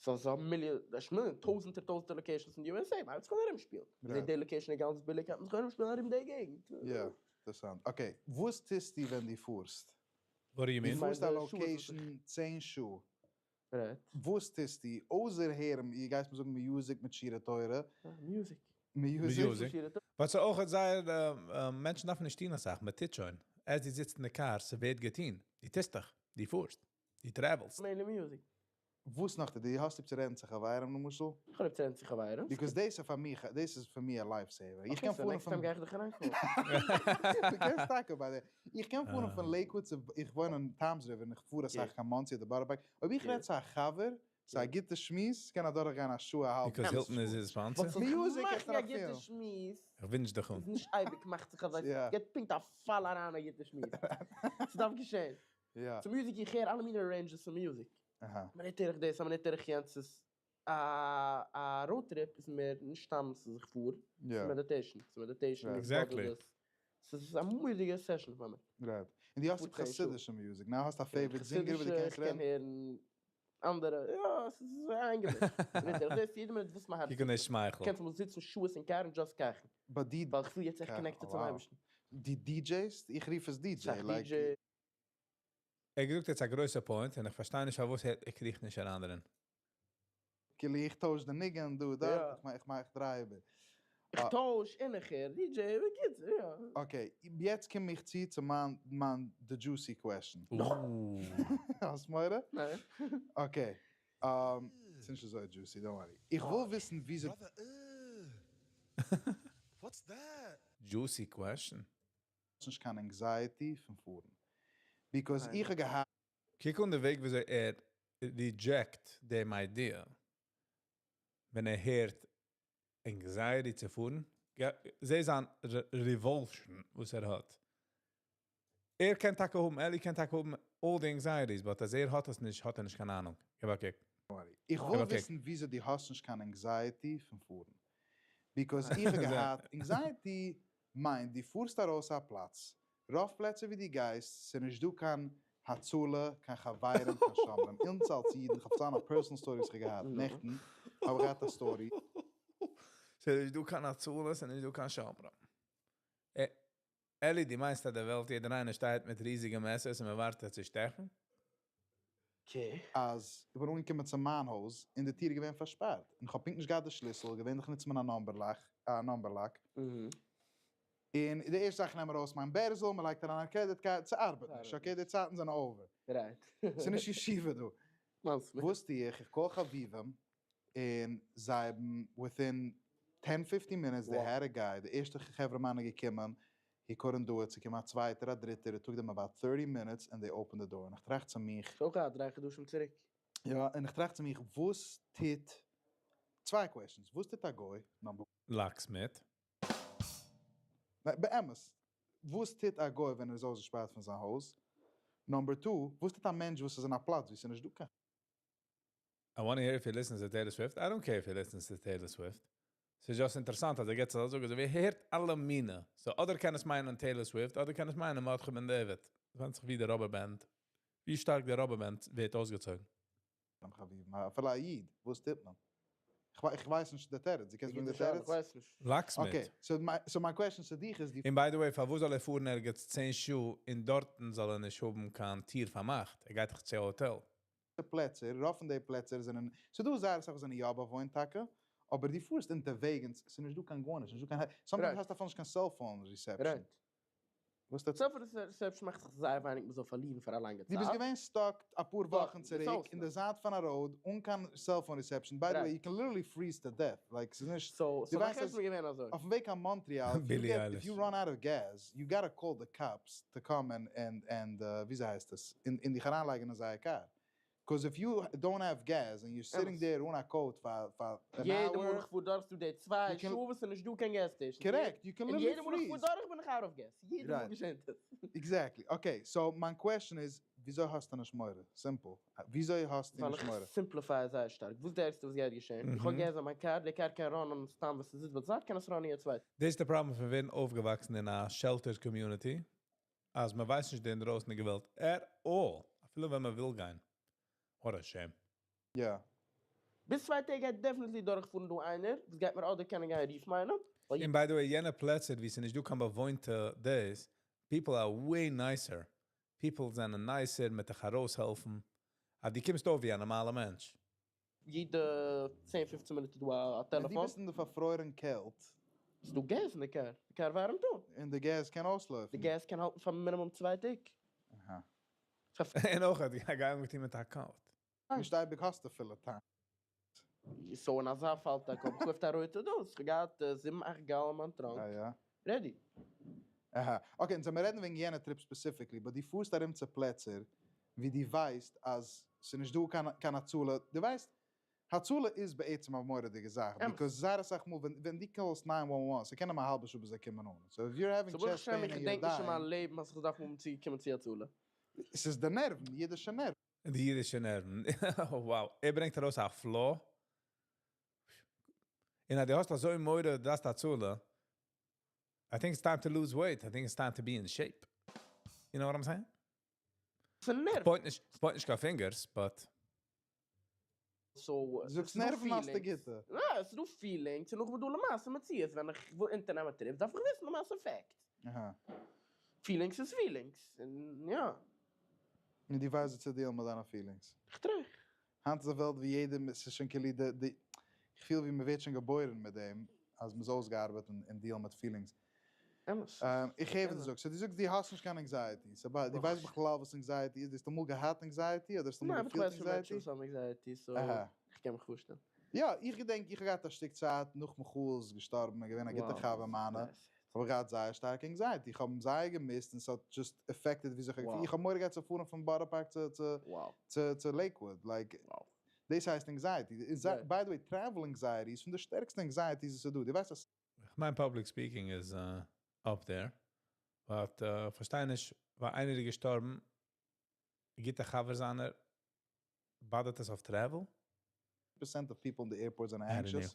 So זיי האבן מיליאן, נישט מיליאן, טויזענטער טויזענטער locations אין די USA. מ'הייבט זיך אן ארומשפילן. מ'זעט די location איז גאנץ ביליג, הייבט מען זיך אן ארומשפילן ארום די געגנט. יא, אינטערעסאנט. Okay, וואס טוסטו ווען דו פארסט? What do you mean? דו פארסט א location 10 שעה. Right. וואס טוסטו אויסער הערן, דו גייסט מיר זאגן music מיט שיעורי תורה? Music. Music. But ס'איז אויך זייער, מענטשן דארפן נישט טון אסאך, מען טוט שוין. אז דו זיצט אין די car, ס'ווערט געטון. דו טוסט דאך, דו פארסט, דו travel סט. Mainly music. וואס נאך? דו האסט ליב צו רעדן צו חברים למשל? איך האב ליב צו רעדן צו חברים. Because דאס איז פאר מיך, דאס איז פאר מיר א life saver. איך קען פארן פון. Next time גיי איך דיך אריינקאלן. דו קענסט טאקע ביי די. איך קען פארן פון Lakewood צו, איך וואוין אין Toms River און איך פאר אסאך קיין Monsey אדער בארא פארק. אויב איך רעד צו א חבר, ס'איז א גוטע שמועס, ס'קען אדורכגיין א שעה א האלב. Because Hilton איז his sponsor? Music מאכן א גוטע שמועס. איך ווינטש דיך אן. איז נישט אייביג מאכט זיך אזוי, ס'געט פונקט א פאל אריין א גוטע שמועס. ס'דארף געשען. צו music, איך הער אלע מיני ranges פון music. א מינוט הער איך דאס, א מינוט הער איך יענץ. ס'איז א road trip איז מער נישט סתם ס'איז איך פאר, ס'איז meditation, ס'איז meditation, Exactly. ס'איז א מורא'דיגע session פאר מיר. Right. און דו האסט ליב חסידישע music, now האסט א favorite singer וואס דו קענסט רעדן? איך קען הערן אנדערע, יא, ס'איז איינגעמישט. דאס יעדע מינוט וואס מיין הארץ קוק אן די שמייכל. קענסט אמאל זיצן שעות אין קאר און just קייכן. But די. ווייל איך פיל יעצט עכט connected צום אייבערשטן. דו DJ סט? איך רוף עס DJ, like. ער האט געזאגט יעצט א גרויסע point און איך פארשטיי נישט פארוואס ער קריכט נישט אריין דערין. כאילו איך טויש די ניגון דא דארט, איך מאך איך דריי איבער. איך טויש און איך הער DJ, בקיצור יא. Okay, יעצט קום איך צו צו מיין מיין די juicy question. האסט מורא? ניין. Okay, ס'איז נישט אזוי juicy, don't worry. איך וויל וויסן וויאזוי. Juicy question. נישט קיין anxiety פון פארן. Because איך האב געהאט. קוק אן די וועג וויאזוי ער reject דעם idea ווען ער הערט anxiety צו פארן. זע זיין revulsion וואס ער האט. ער קען טאקע האבן, אלי קען טאקע האבן all די anxieties, but אז ער האט עס נישט, האט ער נישט קיין אהנונג. געב א קוק. איך וויל וויסן וויאזוי דו האסט נישט קיין anxiety פון פארן. Because איך האב געהאט anxiety מיינט דו פארסט ארויס א פלאץ, רוב פלעצער ווי דו גייסט ס'איז נישט דא קיין הצלה, קיין חברים, קיין שומרים, אונז אלס אידן, כ'האב פארציילן א personal story וואס כ'האב געהאט נעכטן, האב איך געהאט א story. ס'איז נישט דא קיין הצלה, ס'איז נישט דא קיין שומרים. אלי, דו מיינסט אז די וועלט יעדער איינער שטייט מיט ריזיגע מעסערס און מ'ווארט זיך צו שטעכן? אז איך בין אנגעקומען צו מיין הויז און די טיר איז געווען פארשפארט און כ'האב פונקט נישט געהאט די שליסל, געווענליך נוצט מען א number lock, א number lock, און די ערשטע זאך איך נעם ארויס מיין בערזל, מען לייגט אריין א credit card, ס'ארבעט נישט, okay די צייטן זענען over, ס'איז נישט ישיבה דא. וואס טו איך? איך call חביבים און זיי האבן within ten fifteen minutes they had a guy, די ערשטע חברה מאן איז געקומען, he couldn't do it, ס'געקומען א צווייטער א דריטער, it took them about thirty minutes and they opened the door, און איך טראכט צו מיך. כ'האב אויך געהאט דריי חדשים צוריק. יא, און איך טראכט צו מיך וואס טוט, צוויי questions, וואס טוט א גוי, number. Locksmith. ניין, באמת, וואס טוט א גוי ווען ער איז אויסגעשפארט פון זיין הויז? Number two, וואס טוט א מענטש וואס איז אין א פלאץ וואו ס'איז נישט דא קיין. I wanna hear if he listens to Taylor Swift, I don't care if he listens to Taylor Swift. ס'איז just אינטערעסאנט אז ער געט זיך א זאג אזוי ווי ער הערט אלע מינע. So אדער קען עס מיינען Taylor Swift אדער קען עס מיינען מרדכי בן דוד. ווענדט זיך ווי די rubber band, ווי שטארק די rubber band ווערט אויסגעצויגן. חביב, אפילו א איד, וואס טוט מען? איך ווייס נישט די תירוץ, דו קענסט מיר די תירוץ? איך ווייס נישט. Locksmith. Okay, so מיין question צו דיך איז, דו. און by the way, פארוואס זאל ער פארן ערגעץ צען שעה און דארטן זאל ער נישט האבן קיין טיר פארמאכט? ער גייט דאך צו א האטעל. פלעצער, רוב פון די פלעצער זענען, ס'איז דא זייער אסאך וואס זענען יא באוואוינט טאקע, אבער דו פארסט אונטערוועגנס, ס'איז נישט דא קיין גארנישט, נישט דא קיין, sometimes האסטו אפילו נישט קיין cellphone reception. וואס טוט. Cellphone reception מאכט זיך זייער ווייניג מ'זאל פארלירן פאר א לאנגע דו ביסט צייט. געווען stuck אפאר וואכן צוריק אין די זייט פון א road אן קיין cellphone reception, by the way you can literally freeze to death, like ס'איז נישט, so דו ווייסט וועלכע איז אז מיר געווען אזוי? אויפן וועג קיין מאנטריאל if you run out of gas you gotta call the cops to come and and וויאזוי הייסט עס און דיך אריינלייגן אין זייער קאר, cause if you don't have gas and you're sitting there אן א coat פאר פאר אן יעדע מאל hour. איך פאר דורך ס'דא די צוויי שעה וואס ס'איז נישט דא קיין gas station. Correct, you can און literally יעדע מאל איך פאר freeze. דורך בין איך out of gas. יעדע מאל געשענט עס. Exactly. Okay, so מיין question איז, וויאזוי האסטו נישט מורא? Simple. וויאזוי האסטו ווייל נישט איך מורא? simplify זייער שטארק. וואס די ערגסטע וואס גייט געשען? איך האב געז אין מיין קאר, די קאר קען run ען סתם וואס ס'זיצט ביי די זייט קען עס run ען יעדע צווייטע. דאס איז די פראבלעם פון ווערן אויפגעוואקסן אין א sheltered community, אז מען ווייסט נישט די אינדרויסענדיגע וועלט at all, אפילו ווען מען וויל גיין. What a shame. יא. ביז צוויי טעג גייט definitely דורכפארן דא איינער וואס גייט מיר אדער קענען גיין רופן איינעם, ווייל און by the way יענע פלעצער ווי ס'נישט דא קיין באוואוינטע דאס, people are way nicer, people זענען nicer מיט דיך ארויסהעלפן. אז דו קומסט אויף ווי א נארמאלע מענטש. יעדע צען פופצן מינוט איז דא א ווען דו טעלעפאן. ביסט אין די פארפרוירען קעלט. ס'איז דא געז אין די קאר, די קאר ווארעמט אן. און די געז קען אויסלויפן. די געז קען האלטן פאר מינימום 2 טעג. אהא. און אויך האט גיי אנגעטון מיט א coat. נישט אייביג האסטו פולע tank. So אין אזא פאל טאקע האב איך געקויפט א רויטע דאס. איך האב געהאט 7, 8 gallon אין מיין trunk. אה יא. Ready. אהא. Okay, אונז זעמיר רעדן וועגן יענע trip specifically, but דו פארסט ארום צו פלעצער ווי דו ווייסט אז ס'איז נישט דא קיין הצלה, דו ווייסט, הצלה איז בעצם א מורא'דיגע זאך, because זייער אסאך מאל ווען דו call סט 911, ס'קען נעמען א האלבע שעה ביז זיי קומען אן, so if you're having chest pain and you're איך געדענק נישט אין מיין dying. לעבן אז איך דארף האבן צוגעקומען צו הצלה. ס'איז די נערוון, אידישע נערוון. די אידישע נערוון. Wow. ער ברענגט ארויס א flaw. און אז דו האסט אזוי מורא, דאס הצלה, I think it's time to lose weight. I think it's time to be in shape. You know what I'm saying? ס'נערוון. Point נישט קיין fingers, but So, זאגסט נערוון האסטו גוטע. יא, ס'איז דא feelings, און נאך דא למעשה מציאות. ווען איך וויל אונטערנעמען trip, דארף איך וויסן למעשה fact. Feelings איז feelings. און יא. און דו ווייסט צו deal ן מיט דיינע feelings. איך try. היינט איז א וועלט ווי יעדער, ס'איז שוין כאילו די, איך פיל ווי מ'ווערט שוין געבוירן מיט דעם, אז מ'איז אויסגעארבעט און deal ן מיט feelings. אמת. איך הער וואס דו זאגסט. So דו זאגסט, דו האסט נישט קיין anxiety. So דו ווייסט בכלל וואס anxiety איז? דו האסט אמאל געהאט anxiety אדער האסט אמאל ניין, געפילט איך ווייס פון מענטשן anxiety? וואס האבן anxiety, so איך קען מיך פארשטעלן. יא, איך געדענק, איך האב געהאט א שטיק צייט נאך מיכאל איז געשטארבן, איז געווען א גוטער חבר מיינער. האב איך געהאט זייער שטארק anxiety. איך האב אים זייער געמיסט און ס'האט just affected ווי אזוי איך האב געפילט. איך האב מורא געהאט צו פארן פון בארא פארק צו Lakewood. Like, דאס הייסט anxiety. By the way, travel anxiety איז פון די שטערקסטע anxieties וואס איז דא. דו ווייסט אז איך מיין public speaking איז up there. But פארשטיי נישט, ווייל איינער איז געשטארבן, גוטער חבר זיינער, bother ט עס אויף travel? Percent of people in the airports are I don't anxious.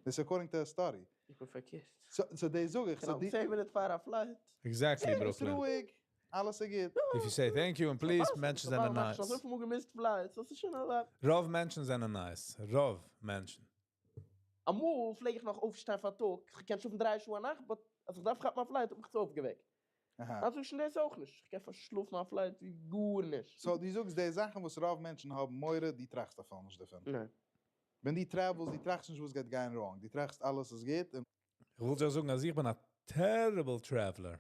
This is according to a study. איך בין פארקערט. So די זאג איך, so די 10 מינוט פאר א flight. Exactly, Ja, Brooklyn. רואיג, אלעס איז גוט. If you say thank you and please, מענטשן זענען nice. איך האב אמאל געמיסט flights, דאס איז שוין א רוב מענטשן זענען nice. רוב מענטשן. אמאל פלעג איך נאך אויפשטיין פאר טאג. איך קען שלאפן 3 שעה א נאכט, but אז איך דארף כאפן מיין flight, האב איך מיך אויפגעוועקט. אלזא שוין דאס אויך נישט. איך קען פארשלאפן מיין flight ווי גארנישט. So, דו זאגסט, די זאכן, וואס רוב מענטשן האבן מורא, דו טראכסט דערפון נישט דערפון. ניין. ווען דו travel סט, דו טראכסט נישט, וואס גייט גיין wrong. דו טראכסט, אלעס איז גוט. און איך וויל דיר זאגן, אז איך בין א terrible traveler.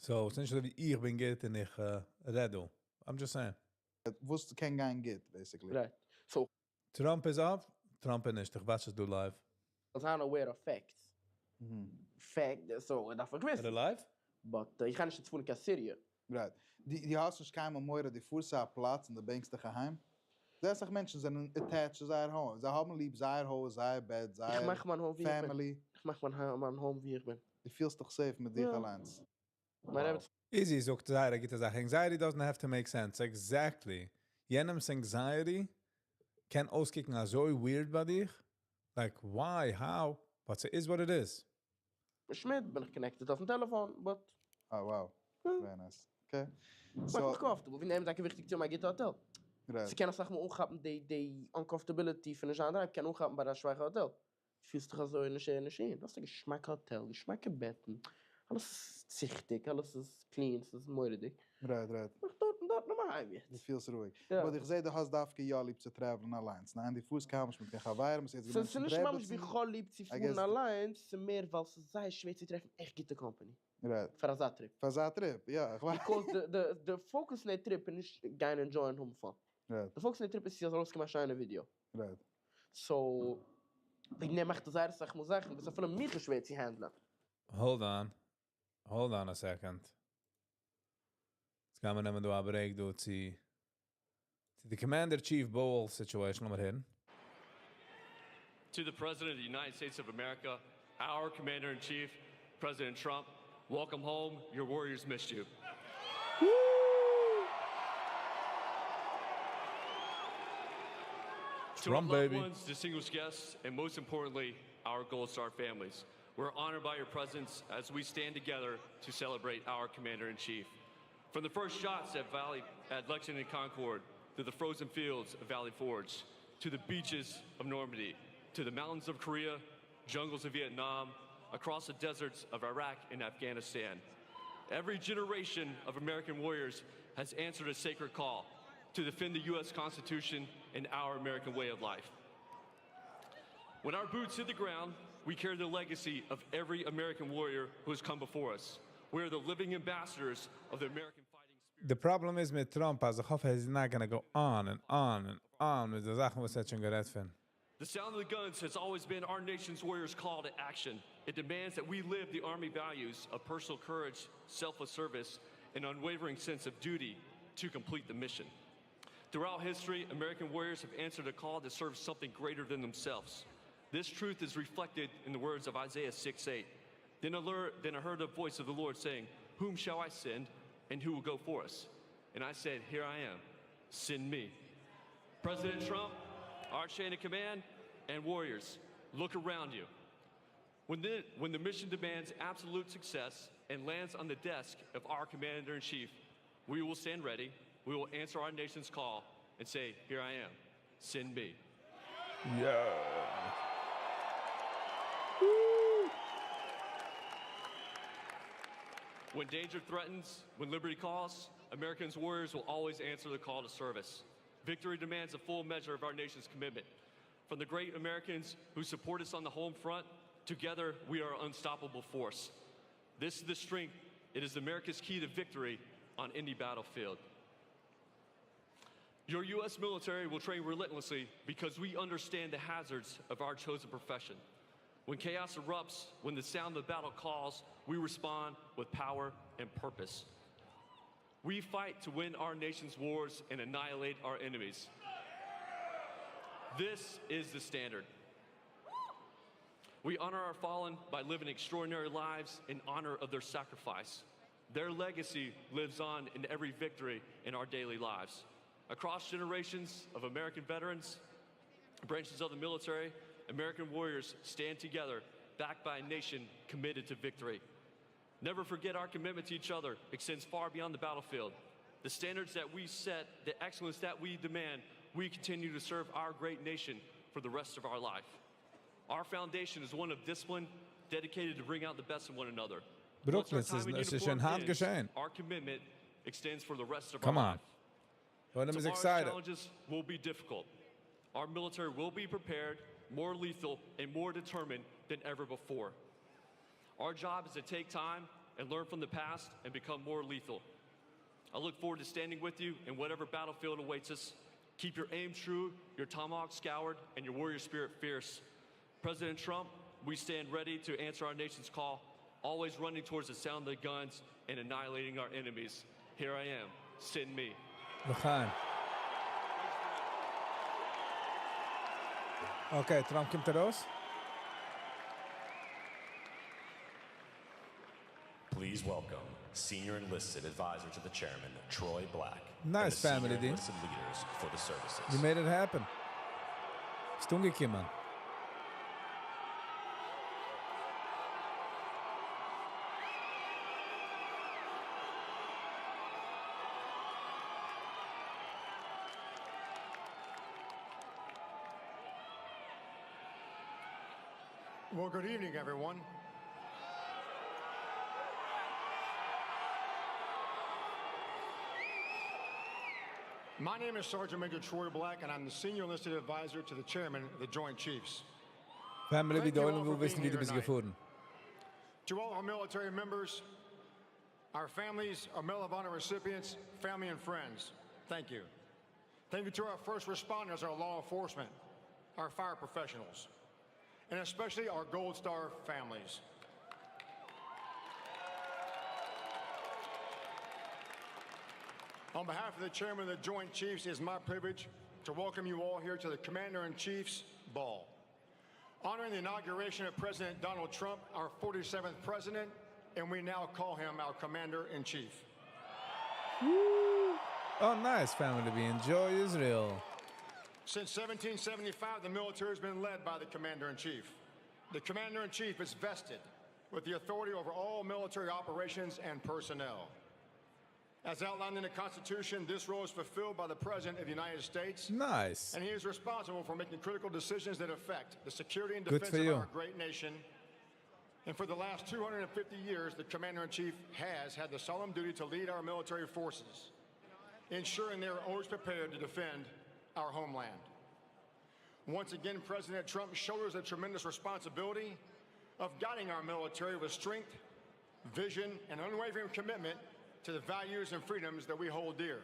So, עס איז נישט אזוי ווי איך בין גוט און איך רעד דא. I'm just saying. וואס קען גיין גוט, basically. Right. So, Trump איז off, Trump איז נישט. איך watch עס דא live. זיין aware of facts. Fact, so, דארף איך וויסן. Is ער live? But איך קען נישט יעצט פארן קיין סיריע. Right. דו האסט נישט קיינמאל מורא, דו פארסט צו א פלאץ און דו בענקסט דיך אהיים? זייער אסאך מענטשן זענען attached צו זייער home. זיי האבן ליב זייער הויז, זייער בעט, זייער איך מאך מיין home ווי איך בין. family. איך מאך מיין home ווי איך בין. דו פילסט דיך safe מיט דיך יא. אליין. מיין רבי Easy זאגט זייער א גוטע זאך. Anxiety doesn't have to make sense. Exactly. יענעמ'ס anxiety קען אויסקוקן אזוי weird ביי דיך. Like, why, how? But it is what it is. שמיד בין איך connected אויפן טעלעפאן, but Oh, wow. Very nice. Okay. So, מאכט מיך comfortable. ווי נעמט טאקע וויכטיג צו האבן א גוטע האטעל. Right. ס'קען אסאך מאל אנכאפן די uncomfortability פון נישט זיין דערהיים, קען אנכאפן ביי א שוואכע האטעל. פילסט דיך אזוי נישט אהער נישט אהין. האסט א געשמאקע האטעל, געשמאקע בעטן. אלעס איז ציכטיג, אלעס איז clean, ס'איז מורא'דיג. Right. מאך דארט און דארט נאר אהיים יעצט. דו פילסט רואיג. יא. But איך זע, דו האסט דווקא יא ליב צו travel ן אליין. ניין, דו פארסט קיינמאל נישט מיט קיין חברים, עס איז יעצט ס'איז געווען נישט ממש ווי Rebelzen. איך האב ליב צו I פארן guess אליין, ס'איז מער ווייל ס'איז זייער שווער צו טרעפן עכט גוטע company. Right. פאר אזא trip. פאר אזא trip, יא, איך ווייס. Because the focus אין דער trip איז נישט גיין enjoy ען האבן fun. Right. The focus אין דער trip איז, ס'זאל ארויסקומען א שיינע video. Right. So, וועגן דעם מאכט עס זייער אסאך מאל זאכן, וואס אפילו מיר איז שווער צו handle ן. Hold on. Hold on a second. יעצט גייען מיר נעמען דא א break דא צו the Commander Chief Bowl situation. לאמיר הערן. To the President of the United States of America, our Commander-in-Chief, President Trump, welcome home. Your warriors missed you. To our Trump, loved baby. ones, distinguished guests, and most importantly, our Gold Star families. We're honored by your presence as we stand together to celebrate our Commander-in-Chief. From the first shots at Lexington Concord, to the frozen fields of Valley Forge, to the beaches of Normandy, to the mountains of Korea, jungles of Vietnam, across the deserts of Iraq and Afghanistan. Every generation of American warriors has answered a sacred call. to defend the U.S. Constitution and our American way of life. When our boots hit the ground, we carry the legacy of every American warrior who has come before us. We are the living ambassadors of the American fighting spirit. The problem איז מיט Trump, אז איך האף, he's not gonna go on and on and on מיט די זאכן, וואס ער האט שוין גערעדט פון. The sound of the guns has always been our nation's warriors' call to action. It demands that we live the Army values of personal courage, selfless service, and unwavering sense of duty to complete the mission. Throughout history, American warriors have answered a call to serve something greater than themselves. This truth is reflected in the words of Isaiah 6 8. Then I heard the voice of the Lord saying, Whom shall I send, and who will go for us? And I said, Here I am, send me. President Trump, our chain of command, and warriors, look around you. When the mission demands absolute success and lands on the desk of our commander in chief, we will stand ready. We will answer our nation's call and say, Here I am, send me. Yeah. Woo. When danger threatens, when liberty calls, Americans warriors will always answer the call to service. Victory demands a full measure of our nation's commitment. From the great Americans who support us on the home front, together we are an unstoppable force. This is the strength, it is America's key to victory on any battlefield. Your U.S. military will train relentlessly because we understand the hazards of our chosen profession. When chaos erupts, when the sound of battle calls, we respond with power and purpose. We fight to win our nation's wars and annihilate our enemies. This is the standard. We honor our fallen by living extraordinary lives in honor of their sacrifice. Their legacy lives on in every victory in our daily lives. Across generations of American veterans, branches of the military, American warriors stand together, backed by a nation committed to victory. Never forget our commitment to each other extends far beyond the battlefield. The standards that we set, the excellence that we demand, we continue to serve our great nation for the rest of our life. Our foundation is one of discipline, dedicated to bring out the best in one another. Brooklyn, Once our time in עס איז שוין uniform הארט ends, געשען. Our commitment extends for the rest of Come our on. life. Well, I'm Tomorrow's excited. challenges will be difficult. Our military will be prepared, more lethal, and more determined than ever before. Our job is to take time and learn from the past and become more lethal. I look forward to standing with you in whatever battlefield awaits us. Keep your aim true, your tomahawk scoured, and your warrior spirit fierce. President Trump, we stand ready to answer our nation's call, always running towards the sound of the guns and annihilating our enemies. Here I am. Send me. לחיים. Okay, Trump קומט ארויס. Please welcome Senior Enlisted Advisor to the Chairman, Troy Black, Nice and the family, senior Dean. enlisted leaders for the services. You made it happen. ביסט אנגעקומען. Well, good evening, everyone. My name is Sergeant Major Troy Black, and I'm the Senior Enlisted Advisor to the Chairman of the Joint Chiefs. Family, Thank you ווידער all for וויל וויסן, being ווי דו here ביסט tonight. געפארן. To all our military members, our families, our Medal of Honor recipients, family and friends, thank you. Thank you to our first responders, our law enforcement, our fire professionals, and especially our Gold Star families. On behalf of the Chairman of the Joint Chiefs, it is my privilege to welcome you all here to the Commander in Chief's Ball. Honoring the inauguration of President Donald Trump, our 47th president, and we now call him our Commander in Chief. Woo. Oh, nice family. We enjoy Israel. Since 1775, the military has been led by the Commander in Chief. The Commander in Chief is vested with the authority over all military operations and personnel. As outlined in the Constitution, this role is fulfilled by the President of the United States. Nice. And he is responsible for making critical decisions that affect the security and Good defense for of you. our great nation. And for the last 250 years, the Commander in Chief has had the solemn duty to lead our military forces. ensuring they are always prepared to defend our homeland. Once again, President Trump shoulders the tremendous responsibility of guiding our military with strength, vision, and unwavering commitment to the values and freedoms that we hold dear.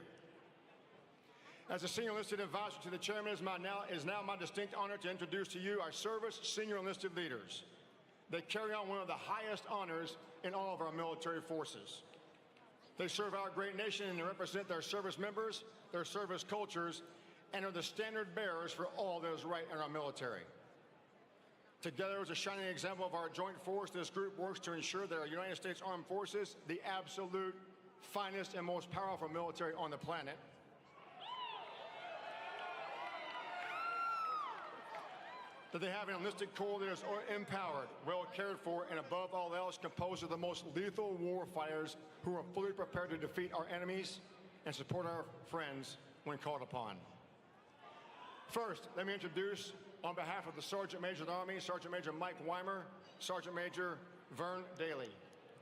As a senior enlisted advisor to the chairman, it is, my now, is now my distinct honor to introduce to you our service senior enlisted leaders. They carry on one of the highest honors in all of our military forces. They serve our great nation and represent their service members, their service cultures, and are the standard bearers for all that is right in our military. Together, as a shining example of our joint force, this group works to ensure that our United States Armed Forces, the absolute finest and most powerful military on the planet, that they have an enlisted corps that is empowered, well cared for, and above all else, composed of the most lethal war fighters who are fully prepared to defeat our enemies and support our friends when called upon. First, let me introduce, on behalf of the Sergeant Major of the Army, Sergeant Major Mike Weimer, Sergeant Major Vern Daly.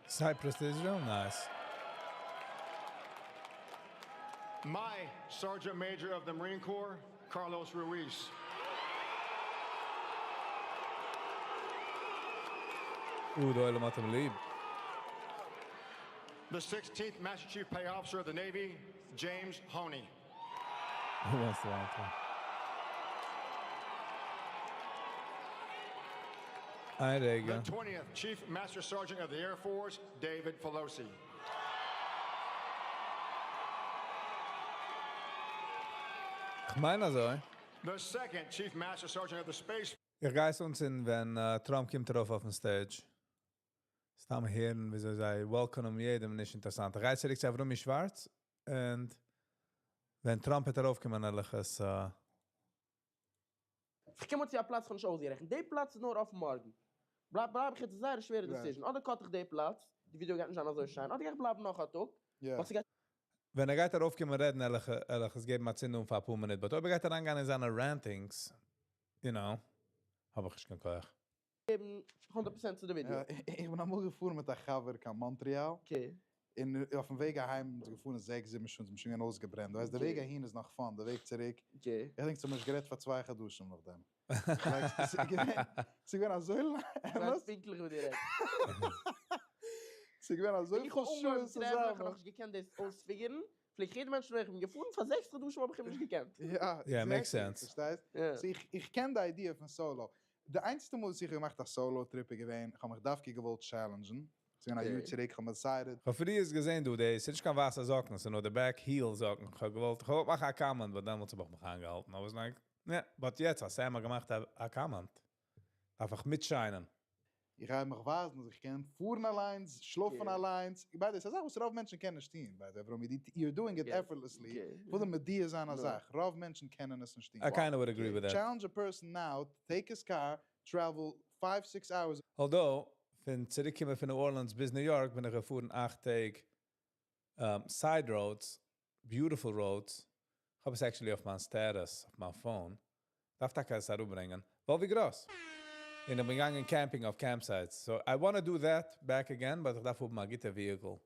Cyprus, Israel, nice. My Sergeant Major of the Marine Corps, Carlos Ruiz. דער עולם האט אים ליב. The 16th Master Chief Petty Officer of the Navy, James Honey. Who wants the long time? איין רגע. The 20th Chief Master Sergeant of the Air Force, David Pelosi. איך מיין אזוי. The second Chief Master Sergeant of the Space איך גיי עס אנצינדן ווען Trump קומט ארויף אויפן stage. סתם הערן, וויאזוי זיי welcome יעדעם, נישט אינטערעסאנט. איך גיי צוריק צו Avrumi Schwartz און ווען Trump וועט ארויפקומען, וועל איך עס איך קום צו א פלאץ, איך האב נישט אויסגערעכנט. די פלאץ איז נאר אפן מארגן. בלייב איך יעצט א זייער שווערע decision. אדער cut איך די פלאץ, די ווידיאו גייט נישט זיין אזוי שיין, אדער גיי איך בלייבן נאך א טאג. וואס גייט ווען ער גייט ארויפקומען רעדן, וועל איך עס געבן א צינד אן פאר א פאר מינוט. But אויב ער גייט אריינגיין אין זיינע rantings, האב איך נישט קיין כח. געבן 100% צו די ווידיאו. איך בין אמאל געפארן מיט א חבר קיין Montreal. און אויפן וועג אהיים, מיר געפארן 6, 7 שעה, מיר שוין אויסגעברענט. דו ווייסט, דער וועג אהין איז נאך fun, דער וועג צוריק. איך דענק, מיר נישט גערעדט פאר 2 חדשים נאך דעם. Like, ס'איז געווען אזוי לאנג. ווייסט פינקטליך ווי דו רעדסט. ס'איז געווען אזוי איך האב פיל אנגעהויבן שעות צו travel ן, איך האב צוזאמען. נאך נישט געקענט דאס אויס figure ן. פלעג יעדער מענטש, ווען איך בין געפארן, פאר 6 חדשים האב איך אים נישט געקענט. יא, Yeah, makes exactly, sense. פארשטייסט? So איך קען די idea פון solo. די איינציגסטע מאל, וואס איך האב געמאכט א solo trip איז געווען, איך האב מיך דווקא געוואלט challenge ן. ס'איז געווען א יאר צוריק, איך האב decided. איך האב פריער געזען, דו, דאס איז נישט קיין ווייסע זאקן, ס'איז נאר די back heel זאקן. איך האב געוואלט, איך האב מאכן א comment, but דעמאלטס האב איך מיך איינגעהאלטן. I was like, yeah, but יעצט, האט Sam געמאכט א comment. דארף איך מיט shine ען. איך גיי מיך ווייזן, אז איך קען פארן אליין, שלאפן אליין. ביי דאס איז א זאך, וואס רוב מענטשן קענען נישט טון. ביי דער ווארום, you're doing it effortlessly. וואו מיט דיר זיין א זאך. רוב מענטשן קענען עס נישט טון. I kind of would agree with that. Challenge a person now to take his car, travel 5, 6 hours Although, פון צוריקקומען פון New Orleans ביז New York, בין איך געפארן 8 טעג side roads, beautiful roads. איך האב עס actually אויף מיין status, אויף מיין phone. דארף טאקע עס אראפברענגען. וואלווי גראס. און איך בין געגאנגען camping אויף campsites. So I want to do that back again, but איך דארף האבן א גוטע vehicle.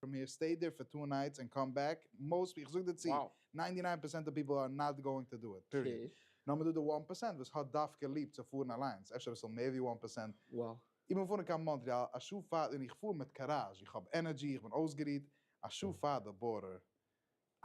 From here, stay there for two nights and come back. Most, איך זאג דיר צו, 99% of people are not going to do it. Period. נאר מ'דא די 1% וואס האט דווקא ליב צו פארן אליין. אפשר איז מער ווי 1%. איך בין געפארן קיין Montreal, א שעה פאר, און איך פאר מיט courage. איך האב energy, איך בין אויסגערוהט. א שעה פאר the border,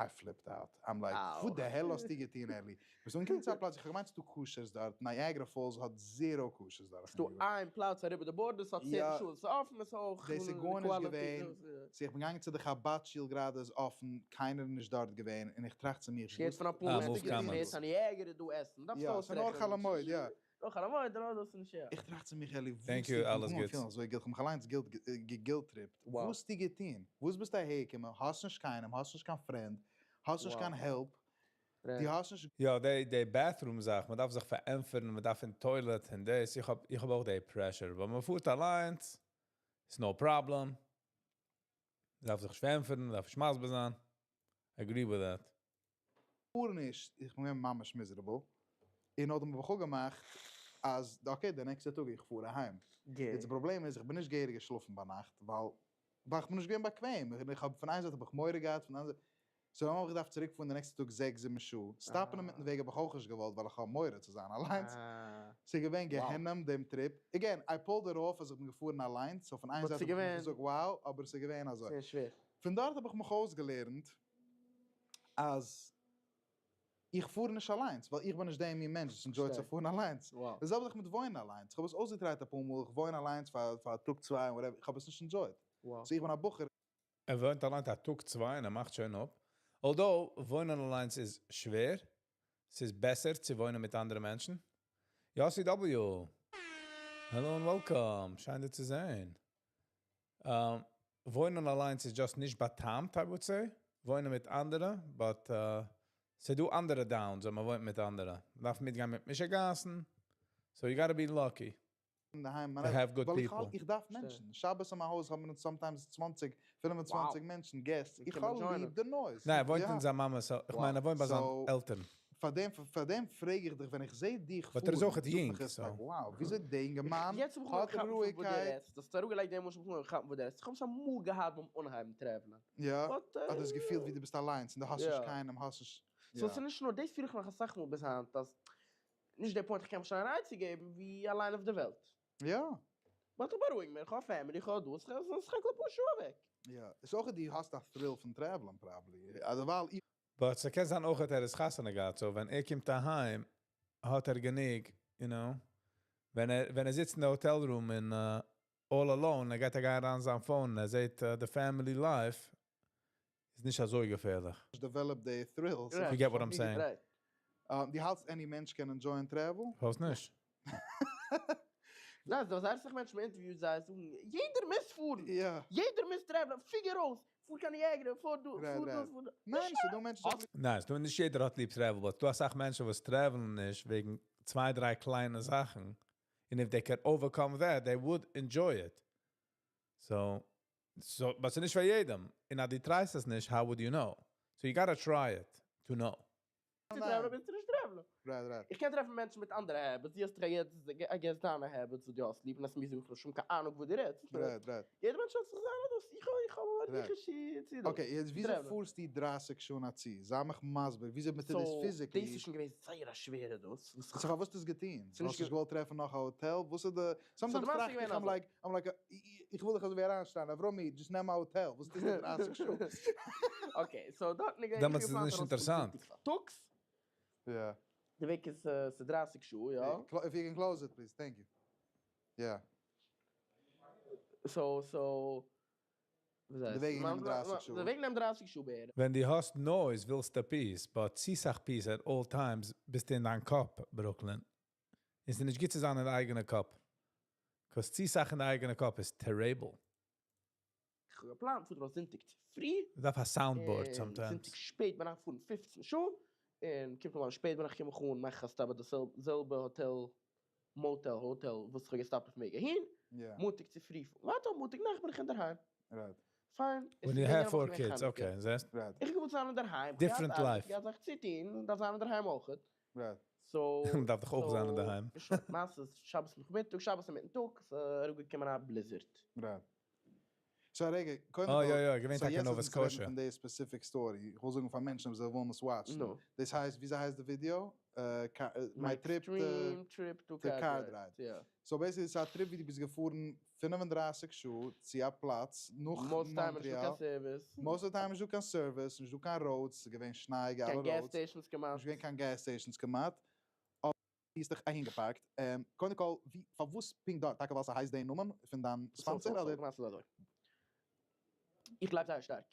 I flipped out. I'm like, Ow. what the hell האסטו געטון, Eli? ביסט אנגעקומען צו א פלאץ, איך האב געמיינט, ס'דא כשר'ס דארט. Niagara Falls האט zero כשר'ס דארט. ס'דא איין פלאץ אריבער די border, ס'האט 10 שעה, ס'איז אפן, ס'איז אויך דאס איז גארנישט quality, געווען. So איך בין געגאנגען צו די חב"ד שול גראדע איז אפן, קיינער איז נישט דארט געווען. און איך טראכט צו מיר, שטייט פון א פאר Ah, move מענטשן, comments. די Niagara דא עסן. דארפסט יא, ס'איז נאר אויסרעכענען. חול המועד, יא. נאר חול המועד, דאן דאס נישט, יא. איך טראכט צו מיר, Eli, וואס Thank you, אלעס גוטס. אזוי guilt, איך האב מיך אליינס guilt, גע-guilt tripped. וואס האסטו געטון? וואס ביסטו אהערגעקומען? האסט נישט קיינעם, האסט נישט קיין friend, האסט נישט קיין help. דו האסט נישט יא, די bathroom זאך, מען דארף זיך פארענטפערן, מען דארף אין toilet און דאס. איך האב אויך די pressure. אבער מען פארט אליין, it's no problem. מען דארף זיך נישט פארענטפערן, מען דארף נישט מסביר זיין. I agree with that. גארנישט, איך בין געווען ממש miserable. און נאכדעם האב איך אויך געמאכט, אז, okay, דער נעקסטע טאג איך פאר אהיים. יעצט דער פראבלעם איז, איך בין נישט געהעריג געשלאפן ביינאכט, ווייל איך בין נישט געווען באקוועם. איך האב פון איין זייט האב איך מורא געהאט, פון דער אנדערע זייט. So האב איך געדארפט צוריק פארן די נעקסטע טאג זעקס זיבן שעה, stop ן אינמיטן וועג האב איך אויך נישט געוואלט ווייל איך האב מורא צו זיין אליינס, ס'איז געווען גיהנום דעם trip, again I pulled it off אז איך בין געפארן אליינס, so פון איין זייט האב איך מיך געזאגט wow אבער ס'איז געווען אזוי. פון דארט האב איך מיך אויסגעלערנט אז איך פאר נישט אליינס ווייל איך בין נישט דער מין מענטש וואס enjoy ט צו פארן אליינס. די זעלבע זאך מיט וואוינען אליינס, איך האב עס אויסגע try ט אפאר מאל, איך וואוין אליינס פאר א טאג צוויי און whatever, איך האב עס נישט enjoy ט. So איך בין א בחור. ער וואוינט אליינס א טאג צוויי און ער מאכט שוין אפ. Although וואוינען אליינס איז שווער, ס'איז בעסער צו וואוינען מיט אנדערע מענטשן. יאסי W. Hello and welcome, שיין דיר צו זעהן. וואוינען אליינס איז just נישט בא'טעמ'ט I would say, וואוינען מיט אנדערע, but ס'איז דא אנדערע downs ווען מ'וואוינט מיט אנדערע, מ'דארף מיטגיין מיט משוגעת'ן, so you gotta be lucky. אינדערהיים to have good ווייל איך people. איך דארף מענטשן, שבת אין מיין הויז האבן אונז sometimes צוואנציג פינף און צוואנציג מענטשן guests, איך האב ליב די noise. ניין ער וואוינט אין זיין מאמע'ס הויז, איך מיין ער וואוינט ביי זיין עלטערן. פאר דעם פאר דעם פרעג איך דיך ווען איך זעה דיך but ער איז פארן אויכעט זאגט מיך יונג עס so. like wow וויאזוי די אינגערמאן יעצט האב איך האט אנגעהויבן כאפן פון וואו דו רואיגקייט. רעדסט, האסט אראפגעלייגט די משל האב איך אנגעהויבן כאפן וואו דו רעדסט, איך האב עס אמאל געהאט ביים אנהייבן travel ען. יא, but האט דאס געפילט ווי דו ביסט אליינס און דו האסט נישט קיינעם האסט נישט. So ס'איז נישט נאר דאס פיל איך נאך אסאך מאל ביז היינט אז נישט די point איך קען מיך שוין אן עצה געבן ווי אליין אויף די וועלט. יא. but איך בארואיג מיר, איך האב family, איך האב דאס, איך האב סך הכל אפאר שעה אוועק. יא, עס איז אויך דו האסט א thrill פון travel ען probably, אדערווייל איך. But ס'קען זיין אויך ער איז חתונה געהאט so ווען ער קומט אהיים האט ער גענוג, you know, ווען ער ווען ער זיצט אין די hotel room און all alone ער גייט אריין אין זיין phone און ער זעהט די family life איז נישט אזוי געפערליך. Develop די thrills. You get what I'm saying. דו האלטסט any מענטש קען enjoy ען travel? פארוואס נישט? ניין, ס'דא זייער אסאך מענטשן מען interview ט זיי זאגן יעדער מוז פארן! יעדער מוז travel ען! Figure אויס! פאר קיין ניאגרע! פאר דא! פאר דאס! פאר דא! ניין, ס'דא מענטשן וואס. ניין, ס'דא נישט יעדער האט ליב travel, but ס'דא אסאך מענטשן וואס travel ן נישט וועגן צוויי דריי קליינע זאכן, און if they can overcome that they would enjoy it. So so but ס'איז נישט פאר יעדעם, און אז דו try סט עס נישט how would you know? So you gotta try it to know. צו travel ן ביסטו נישט travel ן. Right right. איך קען טרעפן מענטשן מיט אנדערע habits, דו האסט דאך יעצט I guess דיינע habits וואס דו האסט ליב און האסט מיר זאגן איך האב שוין קיין אהנונג וואס דו רעדסט. Right right. יעדער מענטש האט זיך זיינע דאס, איך האב איך האב אבער דיכער צו צו דאס. Okay, יעצט וויאזוי פארסטו דרייסיג שעה אין א צי? זיי מיך מסביר וויאזוי מען טוט דאס physically. דאס איז שוין געווען זייער א שווערע דאס. So פארוואס האסטו עס געטון? האסט נישט געוואלט טרעפן נאך א האטעל? וואס איז די, sometimes טראכט איך I'm like, I'm like, איך וויל דיך אזויווי אריינשרייען, אברומי, just נעם א האטעל, וואס טוסטו דרייסיג שעה? Okay, so דארטן איז געווען, דעמאלטס איז עס נישט אינטערעסאנט. פארטאגס. יא. די וועג איז ס'דרייסיג שעה, יא. If you can close it please, thank you. יא. So, so, די וועג נעמט דרייסיג שעה. די וועג נעמט דרייסיג שעה בערך. ווען דו האסט noise ווילסטו peace, but צו סאך peace at all times ביסטו אין דיין קאפ, ברוקלין. און ס'איז נישט גוט צו זיין אין די אייגענע קאפ. 'Cause צו סאך אין די אייגענע קאפ איז terrible. כ'האב געפלאנט פארן אויף זונטאג צופרי. מ'דארף א soundboard sometimes. זונטאג שפעט ביינאכט פארן פופצן שעה, און קומט אן שפעט ביינאכט קום איך אן מאך איך א stop ביי די זעלבע האטעל motel האטעל וואס איך האב גע stop ט אויפן וועג אהין, מאנטאג צופרי פאר ווייטער, מאנטאג נאכט בין איך אינדערהיים. פיין. When you have four kids, okay, זעסט? איך האב געוואלט זיין אינדערהיים, Different life. געהאט זאכן צו טון, דארף זיין אינדערהיים אויכעט. So, מ'דארף דאך אויך זיין אינדערהיים. מעשה איז שבת נאכמיטאג, שבת אינמיטן טאג, ס'איז אראפגעקומען א blizzard. Right. So א רגע, קודם אה כל, יא יא, געווען so טאקע יעצט Nova אז אונז רעדן Scotia. פון די specific story, איך וויל זאגן פאר מענטשן וואס זיי ווילן עס watch ן, נו. דאס הייסט, וויאזוי הייסט די ווידיאו? My trip to to car ride. יא. So basically ס'איז א trip ווי דו ביסט געפארן 35 שעה צו א פלאץ נאך Most time נישטא מאנטריאל. קיין service. Most of time נישטא קיין service, נישטא קיין roads, ס'איז געווען שנייאיגע אלע קיין gas roads. Stations כמעט. נישט געווען קיין gas stations כמעט. אבער דו האסט דיך אהין געפארקט. קודם כל, ווי, פארוואס פונקט דארט? טאקע ווייל ס'הייסט די נאמען פון דיין sponsor אדער? למעשה איז אזוי. איך גלייב זייער שטארק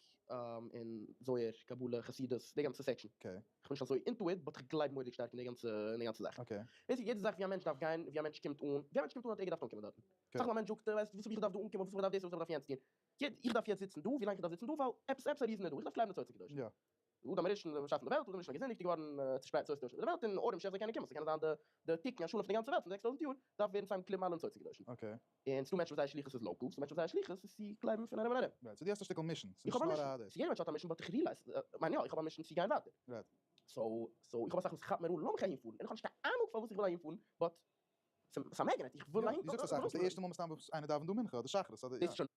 אין זוהר, קבלה, חסידות, די גאנצע section. איך בין נישט אזוי into it, but איך גלייב מורא'דיג שטארק אין די גאנצע אין די גאנצע זאך. Basically יעדע זאך ווי א מענטש דארף גיין, ווי א מענטש קומט אן, ווי א מענטש קומט אן האט ער געדארפט אנקומען דארטן. אסאך מאל א מענטש זאגט, ווייסט וואס האב איך געדארפט דא אנקומען, וואס האב איך געדארפט דאס, וואס האב איך געדארפט יענץ טון. איך דארף יעצט זיצן דא, ווי לאנג איך דארף זיצן דא, ווייל עפעס עפעס א reason איז דא, איך דארף גלייבן אין צורת הקדושה. אדם הראשון האט באשאפן די וועלט, אדם הראשון איז געזינדיגט געווארן, צושפרייט צורת הקדושה איבער די וועלט, און אורים שעף זאל קענען קומען, ס'זאל קענען זיין די תיקון השלם פון די גאנצע וועלט פון 6000 יאר, דארף ווערן צוזאמגעקליבן אלע ניצוצי קדושים. און ס'דא מענטשן וואס זייער שליחות איז local, ס'דא מענטשן וואס זייער שליחות איז צו קלייבן פון ארום און ארום. Right, so דו האסט א שטיקל mission, ס'איז איך נישט האב א נאר mission, א דאס. ס'איז יעדער מענטש האט א mission, but איך realize, כ'מיין יא, איך האב א mission צו גיין ווייטער. So איך האב אסאך וואס כאפט מיר אן, לאמיך אהינפארן, און איך האב נישט קיין אהנונג פארוואס איך וויל אהינפארן, but ס'איז א magnet, איך וויל יא, אהין, דו זאגסט אסאך, ס'איז די ערשטע מאל מסתם וואס איינער דאווענט דא מנחה אדער שחרית אדער יא. דאס איז שוין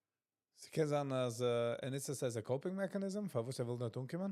ס'קען זיין אז ער נוצט עס as a coping mechanism פארוואס ער וויל דארט אנקומען.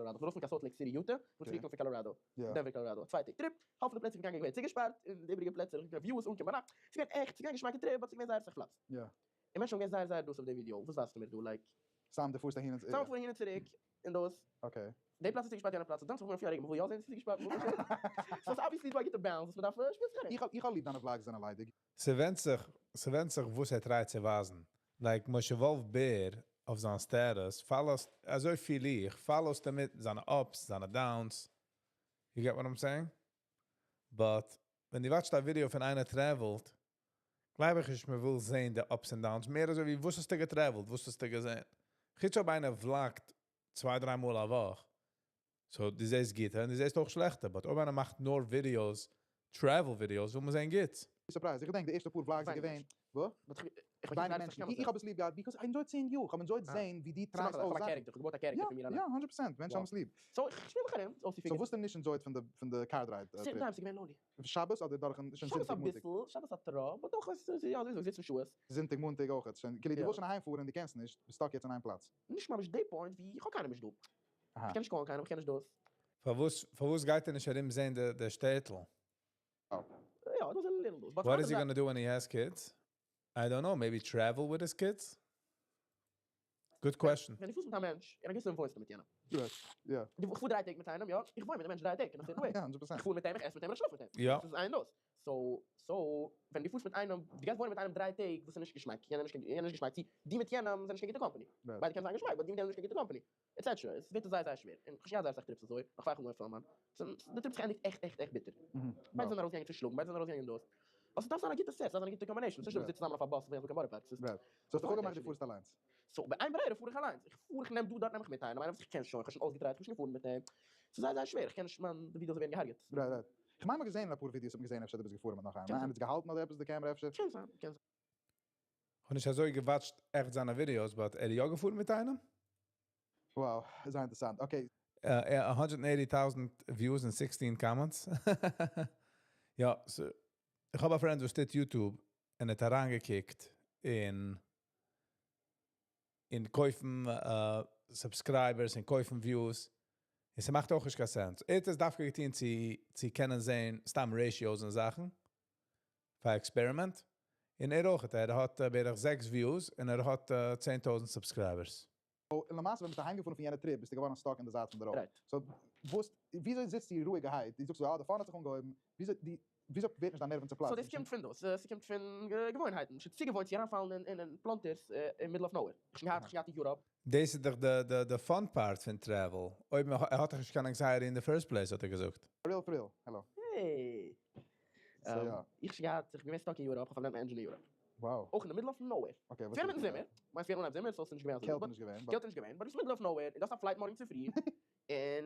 קאלאראדא. כ'בין ארויס פון קיין סאלט לעיק סיטי יוטא, כ'בין צוריק געקומען פון קאלאראדא, דענווער קאלאראדא, א צוויי טעג trip, האלב פון די פלעצער כ'בין געגאנגען געווען צוגעשפארט, און די איבעריגע פלעצער איך בין געווען views אנקומען ביינאכט, ס'איז געווען עכט, ס'איז געווען א געשמאקע trip, but ס'איז געווען זייער אסאך פלאץ. און מענטשן האבן געווען זייער זייער דאס אויף די ווידיאו, וואס ווייזטו מיר דא? Like. סתם דו פארסט אהין און. סתם איך פאר אהין און צוריק, און דאס. Okay. די פלאץ איז צוגעשפארט יענע פלאץ איז דאנט זיך אן פאר מ'וויל יא זען צוגעשפארט מ'וויל נישט זען. סאו ס'איז obviously דא א גוטע balance וואס מ'דארף שפילט זיך ארום. איך האב איך האב ליב דיינע vlogs זענען ליידיג. ס'ווענדט זיך, ס'ווענדט זיך וואס ער try ט צו ווייזן. Like משה וואלף בער אויף זיין status follow סט, אזוי פיל איך, follow סט ער מיט זיינע ups, זיינע downs. You get what I'm saying? But ווען דו watch סט א ווידעא פון איינער travel ט, גלייב איך נישט מען וויל זען די ups און downs, מער אזוי ווי וואס האסטו גע travel ט, וואס האסטו געזען. חוץ אויב איינער vlog ט צוויי דריי מאל א וואך, so דו זעסט גוטע און דו זעסט אויך שלעכטע, but אויב איינער מאכט נאר videos, travel videos, וויל מען זען גוטס. Surprise, איך געדענק די ערשטע פאר vlogs איז געווען, וואו? ווייניג מענטשן, איך האב עס ליב געהאט because I enjoyed seeing you, איך האב enjoyed זען ווי דו try סט אויס זאכן. יא, יא, 100 percent, מענטשן האבן עס ליב. So וואס האסטו נישט enjoyed פון די car ride trip? שבת אדער דורכן שוין זונטאג מאנטאג? זונטאג מאנטאג אויך, שוין כאילו דו ווילסט שוין אהיים פארן און דו קענסט נישט, ביסט stuck יעצט אין איין פלאץ. נישט ממש די point ווי איך האב קיינעם נישט דא. איך קען נישט call ן קיינעם, איך קען נישט דאס. פארוואס פארוואס גייט ער נישט ארום זעהן די שטעטל? יא, דאס איז א little דאס. What is he gonna do when he has kids? I don't know, maybe travel with his kids? Good question. ווען דו פארסט מיט א מענטש, און א געוויסע וואוינסטו מיט יענעם. דו איך פאר דריי טעג מיט איינעם, יא, איך וואוין מיט די מענטש דריי טעג, אין א certain way. איך פאר מיט אים, איך עס מיט אים, איך שלאף מיט אים. יא. דאס איז איין דאס. So, so, ווען דו פארסט מיט איינעם, דו גייסט וואוינען מיט איינעם דריי טעג וואס איז נישט געשמאק, יענער נישט יענער נישט געשמאק, צו דו מיט יענעם זענען נישט קיין גוטע company. ביידע קענען זיין געשמאק, but דו מיט יענעם נישט קיין גוטע company. Etcetera. עס ווערט זייער זייער שווער. און איך האב שוין געהאט זייער אסאך trips אזוי, נאך פאר איך האב אנגעהויבן פילמען. די trip האט זיך געענדיגט עכט עכט עכט ביטער. ביידע זענען ארויסגעגאנגען צושלאגן, ביידע זענען ארויסגעגאנגען דאס. ווייל ס'דארף זיין א גוטע set, ס'דארף זיין א גוטע combination, ס'נישט אז מ'זיצט צוזאמען אויף א באס און מ'גייט קיין בארא פארק, ס'איז. So האסט דיך אפגעמאכט דו פארסט אליינס? So באין ברירה פאר איך אליינס, איך פאר איך נעם דא דארט נעם איך מיט איינעם, איינער וואס איך קען שוין, איך האב שוין אויסגע try ט, איך בין שוין געפארן מיט אים, ס'איז זייער זייער שווער, איך קען נישט מיין די ווידיאוס ווערן געהארגעט. Right right. כ'מיין מ'האט געזען אין אפאר ווידיאוס האט מען געזען אפשר דו ביסט געפארן מיט נאך איינעם, איינער האט געהאלטן אדער עפעס די קעמרע אפשר. קען זיין, קען זיין. כ'האב נישט אזוי גע watch ט עכט זיינע ווידיאוס but ער איז יא געפארן מיט איינעם? Wow, זייער אינטערעסאנט, okay. 180,000 views און 16 comments. יא, איך האב א friend וואס טוט YouTube און האט אריינגעקוקט אין קויפן subscribers און קויפן views. און ס'מאכט אויך נישט קיין sense. ער האט עס דווקא געטון צו קענען זען סתם ratios און זאכן פאר experiment. און ער אויך, ער האט בערך 6 views און ער האט 10,000 subscribers. So, למעשה ווען ביסטו אהיימגעפארן פון יענע trip ביסטו געווארן stuck אין די זייט פון די road. So, וואס, וויאזוי זיצסטו רואיגערהייט? דו זאגסט, אה, די phone האט זיך אנגעהויבן. וויאזוי, די, וויאזוי ווערט נישט דיין נערוון צופלאצט? So דאס קומט פון דאס, ס'קומט פון געוואוינהייטן, שוין צוגעוואוינט צו אריינפאלן אין פלאנטערס אין middle of nowhere. איך שוין געהאט, איך שוין געהאט אין Europe. דאס איז דאך די fun part פון travel. אויב מען האט דאך נישט קיין anxiety אין די first place האט ער געזאגט. Real thrill, hello. Hey. So יא. איך שוין געהאט, איך בין געווען stuck אין Europe, איך האב פארברענט מיין engine אין Europe. Wow. אויך אין די middle of nowhere. Okay, וואס ס'געווען אינמיטן זומער, מיין ס'געווען אנהייב זומער, so ס'נישט געווען אזוי. קעלט איז נישט געווען, but. קעלט איז נישט געווען, but it's middle of nowhere, און דאס א flight מארגן צופרי, און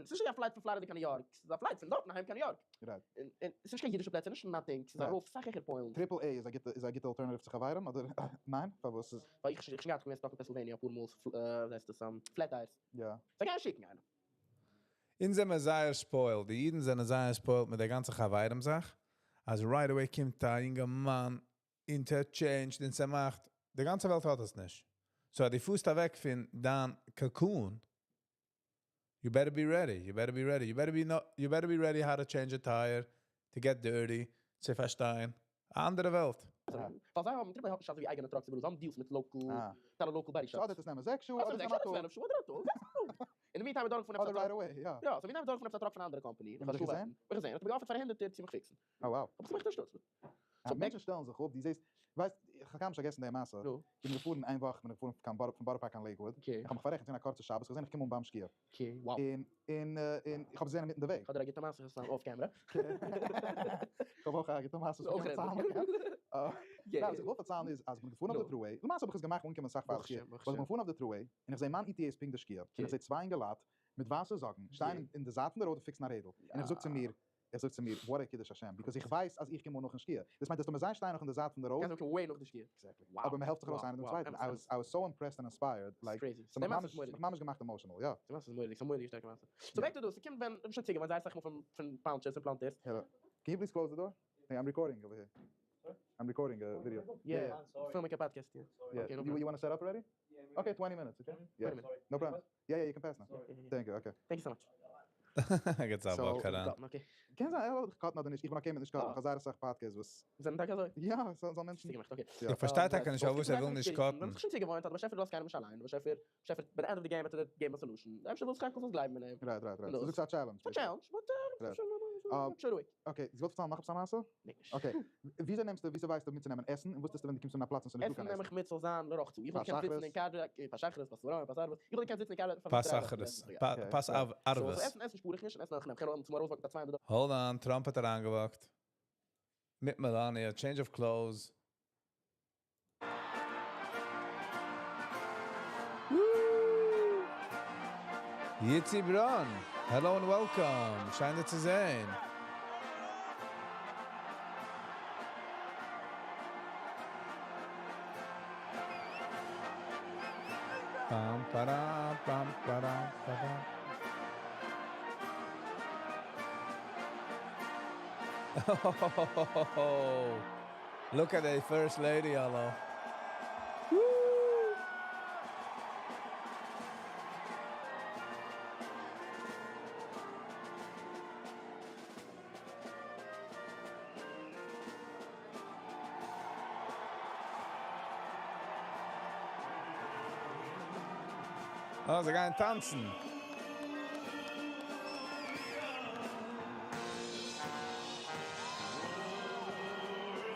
ס'איז נישט א flight פון פלארידע קיין ניו יארק, ס'איז א flight פון דארטן אהיים קיין ניו יארק. Right. און ס'איז נישט קיין אידישע פלעצער, נישט nothing, ס'איז ארויף סאך העכער פוילן. Triple A איז א גוטע איז א גוטע alternative צו חברים אדער ניין? פארוואס איז. ווייל איך שוין געהאט געווען stuck אין פענסילוועניע אפאר מאל, ווי הייסט עס, flat tires. יא. זיי גייען שיקן איינעם. אונז זעמער זייער spoiled, די אידן זענען זייער spoiled מיט די גאנצע חברים זאך, אז right away קומט א יונגערמאן interchange ט און צעמאכט, די גאנצע וועלט האט עס נישט, so אז דו פארסט אוועק פון דיין cocoon, you better be ready, you better be ready, you better be you better be ready how to change a tire, to get dirty, צו פארשטיין, א אנדערע וועלט. ווייל זיי האבן, Triple A האט נישט אזוי ווי אייגענע trucks איבעראל, זיי האבן deals מיט local, מיט אלע local body shops. אדער עס נעמען 6 שעה, אדער עס נעמען א טאג. אדער 6 שעה, אדער א טאג. אין די meantime דורך פון עפעס א אדער right away, יא. יא, so meantime דורך פון עפעס א truck פון א אנדערע קאמפאני. האסט געזען? האב איך געזען, האט מיר גע offer ט פאר א הונדערטער צו מיך fix ן. Oh wow. האב איך געמאכט א שטות. So מענטשן שטעלן זיך אפ, דו זעסט, ווייסט, איך האב קיינמאל נישט פארגעסן די מעשה. נו. איך בין געפארן איין וואך, בין איך געפארן קיין בארא, פון בארא פארק קיין לעיקוואוד. Okay. איך האב מיך פאררעכנט, ס'געווען א קורצע שבת, איך האב געזען איך קום אן ביים שקיעה. Okay, wow. און, און, און איך האב געזען אינמיטן די וועג. איך האב דיר א גוטע מעשה, איך off camera. איך האב אויך א גוטע מעשה וואס מ'קען פארציילן. ניין, וואס איך וויל פארציילן איז, אז איך בין געפארן אויף די thruway, למעשה האב איך עס געמאכט אנקומען אסאך פאר שקיעה, but איך בין געפארן אויף די thruway, און איך זע מיין ETA איז פונקט די שקיעה, און איך זע צוויי אינגעלייט מיט ווייסע זאקן שטייען אין די זייט פון די road און fix ן א רעדל, און איך זאג צו מיר, איך זאג צו מיר, what a קידוש השם, because איך ווייס אז איך קום אן נאכן שקיעה, דאס מיינט אז טאמער זיי שטייען נאך אין די זייט פון די road, קענסט אנקומען way נאך די שקיעה. Exactly. אבער מען העלפט זיך ארויס איינער דעם צווייטן, I was so impressed and inspired, like, ס'האט מיך ממש געמאכט emotional, יא. די מעשה איז מורא'דיג, ס'איז א מורא'דיגע שטארקע מעשה. So back to דאס, ס'קומט ווען, כ'בין שוין צוגעוואוינט זייער אסאך מאל פון punctures און פלאנטערס. Hello. Can you please close the door? Hey, I'm recording over here. I'm recording a video. Yeah, film a podcast, yeah. Yeah. Okay, no You, problem. you want to set up already? Okay, 20 minutes, okay? Yeah. 20 minutes. No problem. Yeah, yeah, you can pass now. Yeah, yeah, yeah. Thank you, okay. Thank you so much. געטס א וואק אריין. קען זיין ער האט דיך cut ן אדער נישט, איך בין okay מיט נישט cut ן, איך האב זייער אסאך podcasts וואס. זענען טאקע אזוי? יא, ס'זאל מענטשן. צוגעמאכט, okay. איך פארשטיי טאקע נישט פארוואס ער וויל נישט cut ן. זיך שוין צוגעוואוינט אז דער באשעפער לאזט קיינעם נישט אליין, דער באשעפער, באשעפער, by the end of the game וועט ער דיר געבן א solution, דער אייבערשטער וויל סך הכל זאלסט גלייבן אין אים. Right right right, ס'איז א challenge. ס'איז א challenge, but שוין רואיג. Okay, דו ווילסט פארציילן נאך עפעס א מעשה? ניין. Okay, וויאזוי נעמסטו, וויאזוי ווייסטו מיטצונעמען עסן, און וואס טוסטו ווען דו קומסט אן אין א פלאץ און ס'איז נישטא קיין עסן נעם עסן? איך מיט ס'זאל זיין לרחצה, איך וואלט געקענט זיצן אין קאר, פת שחרית, פת צהריים, פת ערבית, איך וואלט געקענט זיצן אין קאר פאר פת דריי שחרית, וואכן. פת ערבית. So עסן עסן שפאר איך נישט, און עסן איך נעם, כ'קען צומאל ארויסוואקן פאר 200 Hold on, Trump האט אריינגעוואקט. מיט Melania, change of clothes. Woo! Yitzi Bron, hello and welcome. שיין דיך צו זען. Pam, para, pam, para, para. Oh, look at the first lady, hello. Woo! Oh, זיי גייען טאנצן.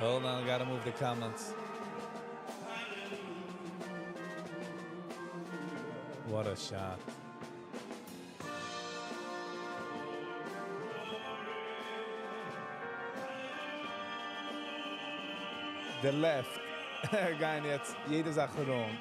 Hold on, I gotta move the comments. What a shot. The left. גייען יעצט יעדע זאך wrong.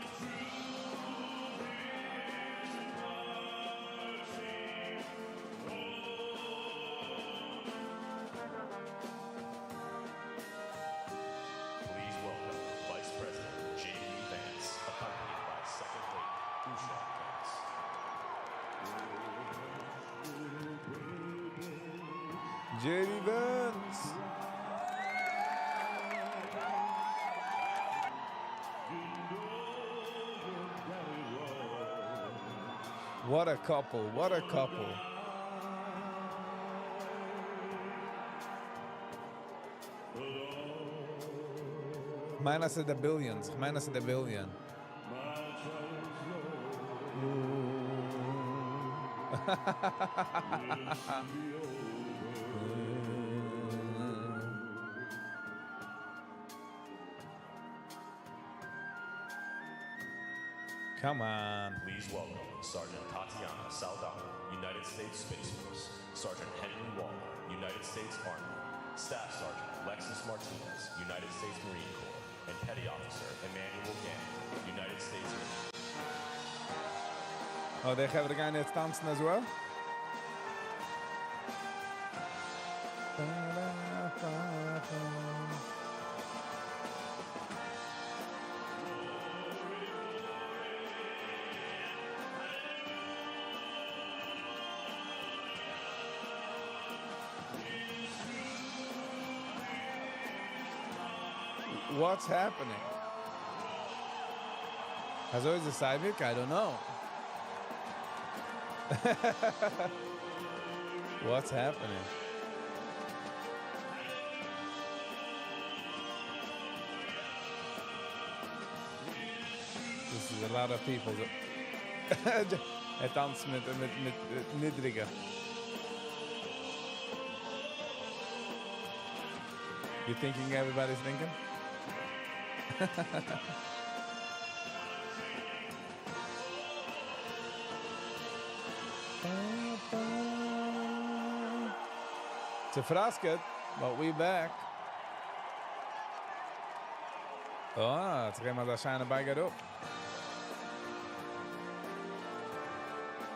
Please welcome Vice President J.D. Vance, accompanied by Second Lady Usha Vance. J.D. Vance. What a couple, what a couple. מיין ס'איז the billions, מיין ס'איז the billion. Come on. Please welcome Sergeant Tatiana Saldana, United States Space Force, Sergeant Henry Waller, United States Army, Staff Sergeant Lexus Martinez, United States Marine Corps, and Petty Officer Emmanuel Gann, United States Navy. Oh, די חברה גייען יעצט טאנצן as well? What's happening? אזוי איז עס אייביג? I don't know. What's happening? This is a lot of people. ער טאנצט מיט, מיט, מיט נידריגע. You thinking everybody's thinking? צופראסקעט, but we back. Ah, יעצט גייען מיר א שיינע בייג אראפ.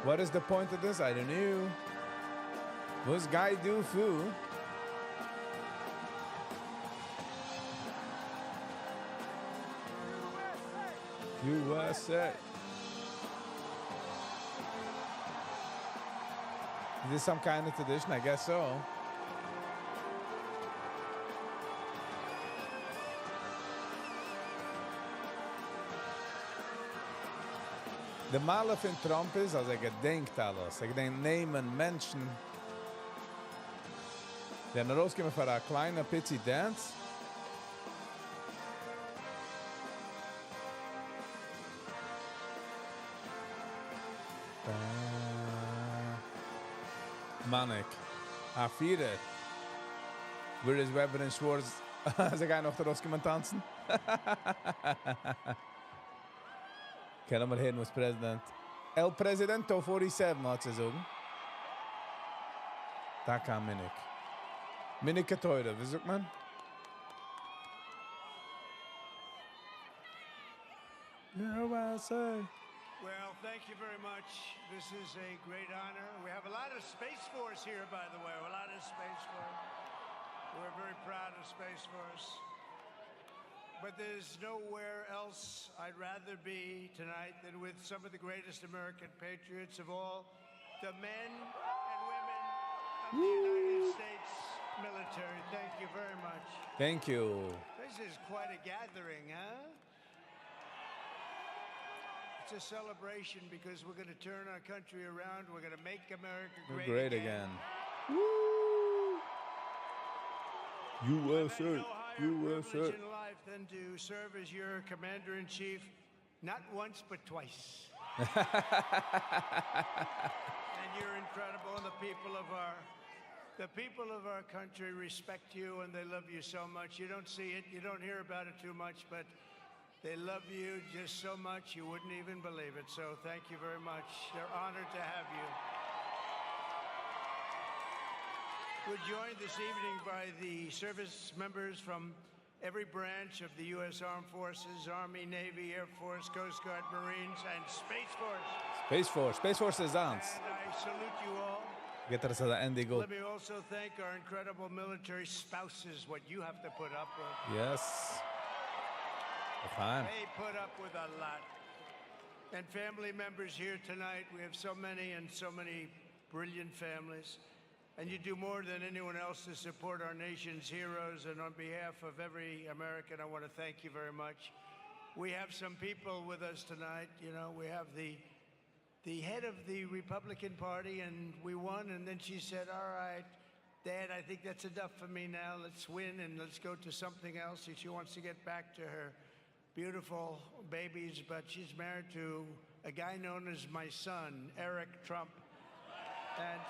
What is the point of this? I don't know. וואס גייט דא פאר? USA. Is this some kind of tradition? I guess so. די מעלה פון Trump איז, אז ער געדענקט אלעס. ער געדענקט נעמען, מענטשן. זענען ארויסגעקומען פאר א קליינע פיצי dance. מנהיג. א פירער. Where is Weber and Schwartz? זיי גייען נאך ארויסקומען טאנצן? קען מען הערן, וואס President El Presidento 47 האט צו זאגן. טאקע א מנהיג. מנהיג התורה, ווי זאגט מען? USA. Well, thank you very much. This is a great honor. We have a lot of Space Force here, by the way. A lot of Space Force. We're very proud of Space Force. But there's nowhere else I'd rather be tonight than with some of the greatest American patriots of all, the men and women of the United States military. Thank you very much. Thank you. This is quite a gathering, huh? It's a celebration because we're going to turn our country around. We're going to make America great, Great again. again. USA, USA. Privilege in life than to serve as your commander in chief, not once but twice. And you're incredible, and the people of our country respect you and they love you so much. You don't see it, you don't hear about it too much, but they love you just so much you wouldn't even believe it. So thank you very much. They're honored to have you. We're joined this evening by the service members from every branch of the U.S. Armed Forces, Army, Navy, Air Force, Coast Guard, Marines, and Space Force. Space Force. Space Force איז אונז. And I salute you all. גייט ער צו די ענדיגל. Let me also thank our incredible military spouses, what you have to put up with. Yes. Fine. They put up with a lot. And family members here tonight, we have so many and so many brilliant families. And you do more than anyone else to support our nation's heroes. And on behalf of every American, I want to thank you very much. We have some people with us tonight. We have the head of the Republican Party, and we won. And then she said, all right, Dad, I think that's enough for me now. Let's win and let's go to something else. And she wants to get back to her beautiful babies, but she's married to a guy known as my son, Eric Trump. And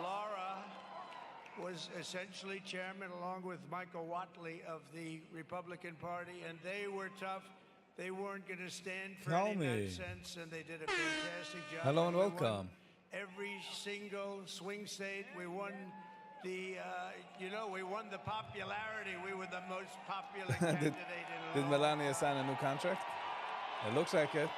Laura was essentially chairman, along with Michael Whatley, of the Republican Party, and they were tough. They weren't going to stand for Tell any me. nonsense, and they did a fantastic job. Hello and We won welcome. every single swing state. We won the we won the popularity. We were the most popular candidate in Did Melania sign a new contract? It looks like it.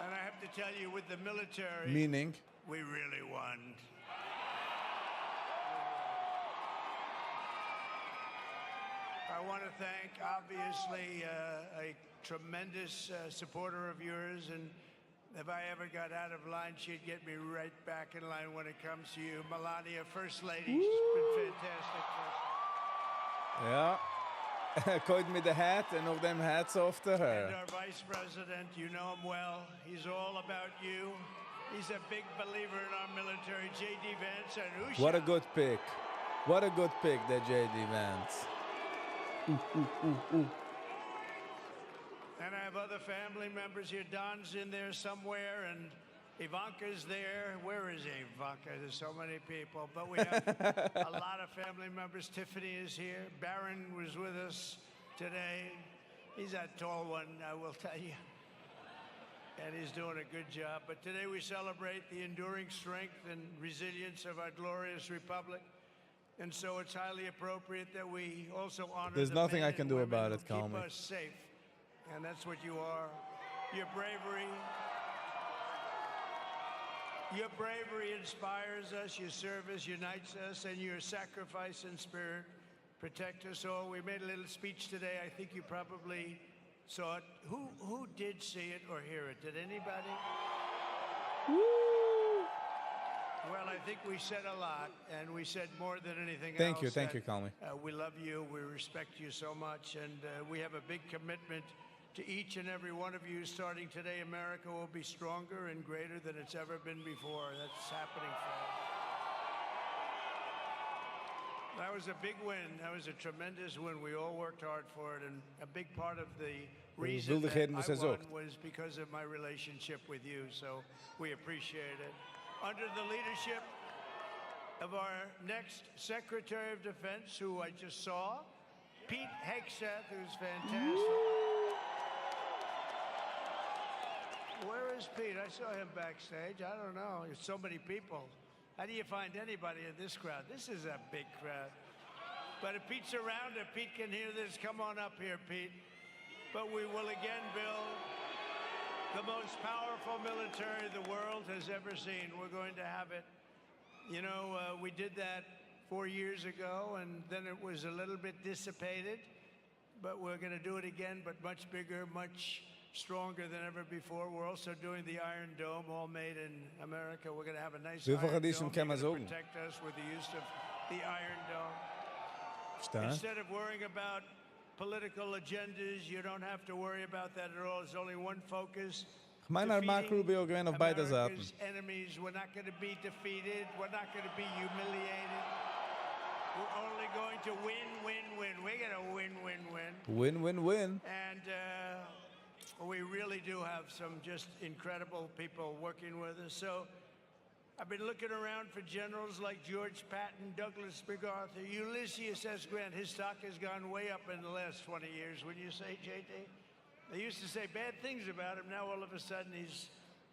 And I have to tell you, with the military, Meaning? we really won. I want to thank, obviously, a tremendous supporter of yours, and if I ever got out of line, she'd get me right back in line when it comes to you. Melania, First Lady, she's been fantastic. Ja. קודם מיט די hat and of them hats off to her. And our Vice President, you know him well. He's all about you. He's a big believer in our military, J.D. Vance and Usha. What a good pick. What a good pick, that J.D. Vance. Ooh, ooh, ooh, ooh. And I have other family members here. Don's in there somewhere, and Ivanka's there. Where is Ivanka? There's so many people. But we have a lot of family members. Tiffany is here. Barron was with us today. He's that tall one, I will tell you. And he's doing a good job. But today we celebrate the enduring strength and resilience of our glorious republic. And so it's highly appropriate that we also honor There's the nothing men I can and do women about who it, call keep me. us safe. And that's what you are. Your bravery. Your bravery inspires us, your service unites us, and your sacrifice and spirit protect us all. We made a little speech today. I think you probably saw it. Who did see it or hear it? Did anybody? Woo! Well, I think we said a lot, and we said more than anything Thank else. you, thank that, you, Kalmi. We love you, we respect you so much, and we have a big commitment To each and every one of you, starting today, America will be stronger and greater than it's ever been before. That's happening fast. That was a big win. That was a tremendous win. We all worked hard for it, and a big part of the reason that I won was because of my relationship with you, so we appreciate it. Under the leadership of our next Secretary of Defense, who I just saw, Pete Hegseth, who's fantastic. Where is Pete? I saw him backstage. I don't know. There's so many people. How do you find anybody in this crowd? This is a big crowd. But if Pete's around, if Pete can hear this, come on up here, Pete. But we will again build the most powerful military the world has ever seen. We're going to have it. You know, uh, we did that four years ago, and then it was a little bit dissipated. But we're going to do it again, but much bigger, much stronger than ever before. We're also doing the Iron Dome, all made in America. We're going to have a nice Iron Dome to protect us with the use of the Iron Dome. Instead of worrying about political agendas, you don't have to worry about that at all. There's only one focus. כ'מיין אז Marco Rubio געווען אויף ביידע זייטן. Enemies, we're not going to be defeated. We're not going to be humiliated. We're only going to win, win, win. We're going to win, win, win. Win, win, win. And uh, we really do have some just incredible people working with us. So I've been looking around for generals like George Patton, Douglas MacArthur, Ulysses S. Grant. His stock has gone way up in the last 20 years, wouldn't you say, JD? They used to say bad things about him. Now all of a sudden he's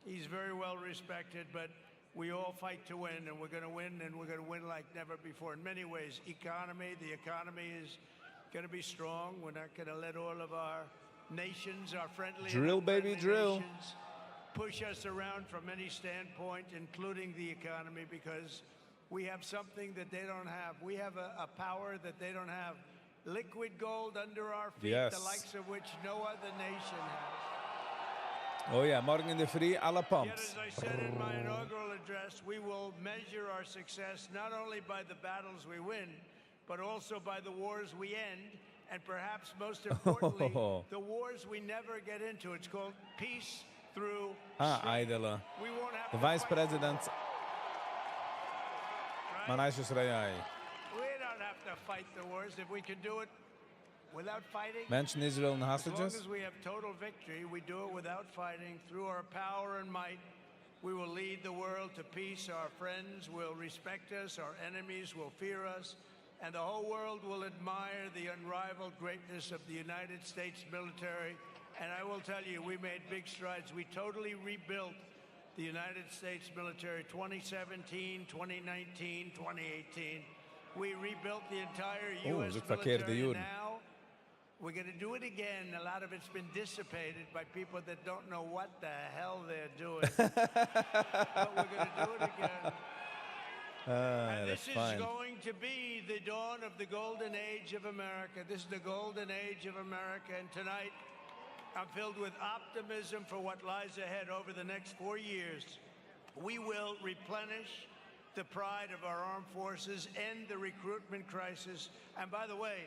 he's very well respected, but we all fight to win, and we're going to win, and we're going to win like never before in many ways. Economy, the economy is going to be strong. We're not going to let all of our nations, our friendly drill, baby, drill. Nations, push us around from any standpoint, including the economy, because we have something that they don't have. We have a, a power that they don't have. Liquid gold under our feet, yes. the likes of which no other nation has. Oh yeah, מארגן אינדערפרי אלע pumps. Yet, as I said in my inaugural address, we will measure our success not only by the battles we win, but also by the wars we end, and perhaps most importantly, the wars we never get into. It's called peace through Ah, איידעלע. The vice president. Man הייסט עס רעיי. We don't have to fight the wars if we can do it without fighting. מענטשן Israel in As long hostages? as we have total victory, we do it without fighting. Through our power and might, we will lead the world to peace. Our friends will respect us, our enemies will fear us, and the whole world will admire the unrivaled greatness of the United States military. And I will tell you, we made big strides. We totally rebuilt the United States military 2017, 2019, 2018. We rebuilt the entire Oh, U.S. זאגט פארקערט די military. יארן. Now we're going to do it again. A lot of it's been dissipated by people that don't know what the hell they're doing. but we're going to do it again. Ah, And that's this is fine. going to be the dawn of the golden age of America. This is the golden age of America. And tonight, I'm filled with optimism for what lies ahead over the next four years. We will replenish the pride of our armed forces, end the recruitment crisis. And by the way,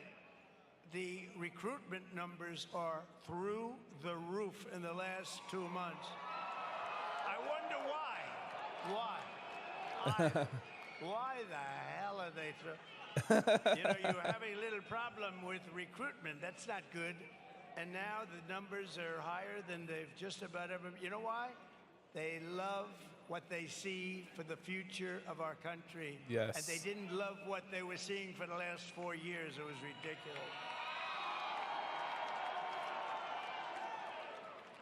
the recruitment numbers are through the roof in the last two months. I wonder why. Why? Why? Why the hell are they through? you know, you have a little problem with recruitment. That's not good. And now the numbers are higher than they've just about ever. You know why? They love what they see for the future of our country. Yes. And they didn't love what they were seeing for the last four years. It was ridiculous.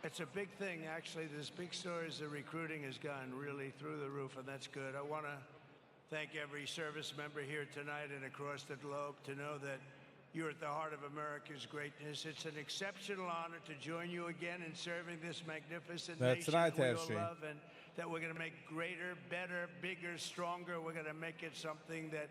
It's a big thing, actually. This big story is the recruiting has gone really through the roof, and that's good. I want to thank every service member here tonight and across the globe to know that you're at the heart of America's greatness. It's an exceptional honor to join you again in serving this magnificent That's nation right, we all Hershey. love and that we're going to make greater, better, bigger, stronger. We're going to make it something that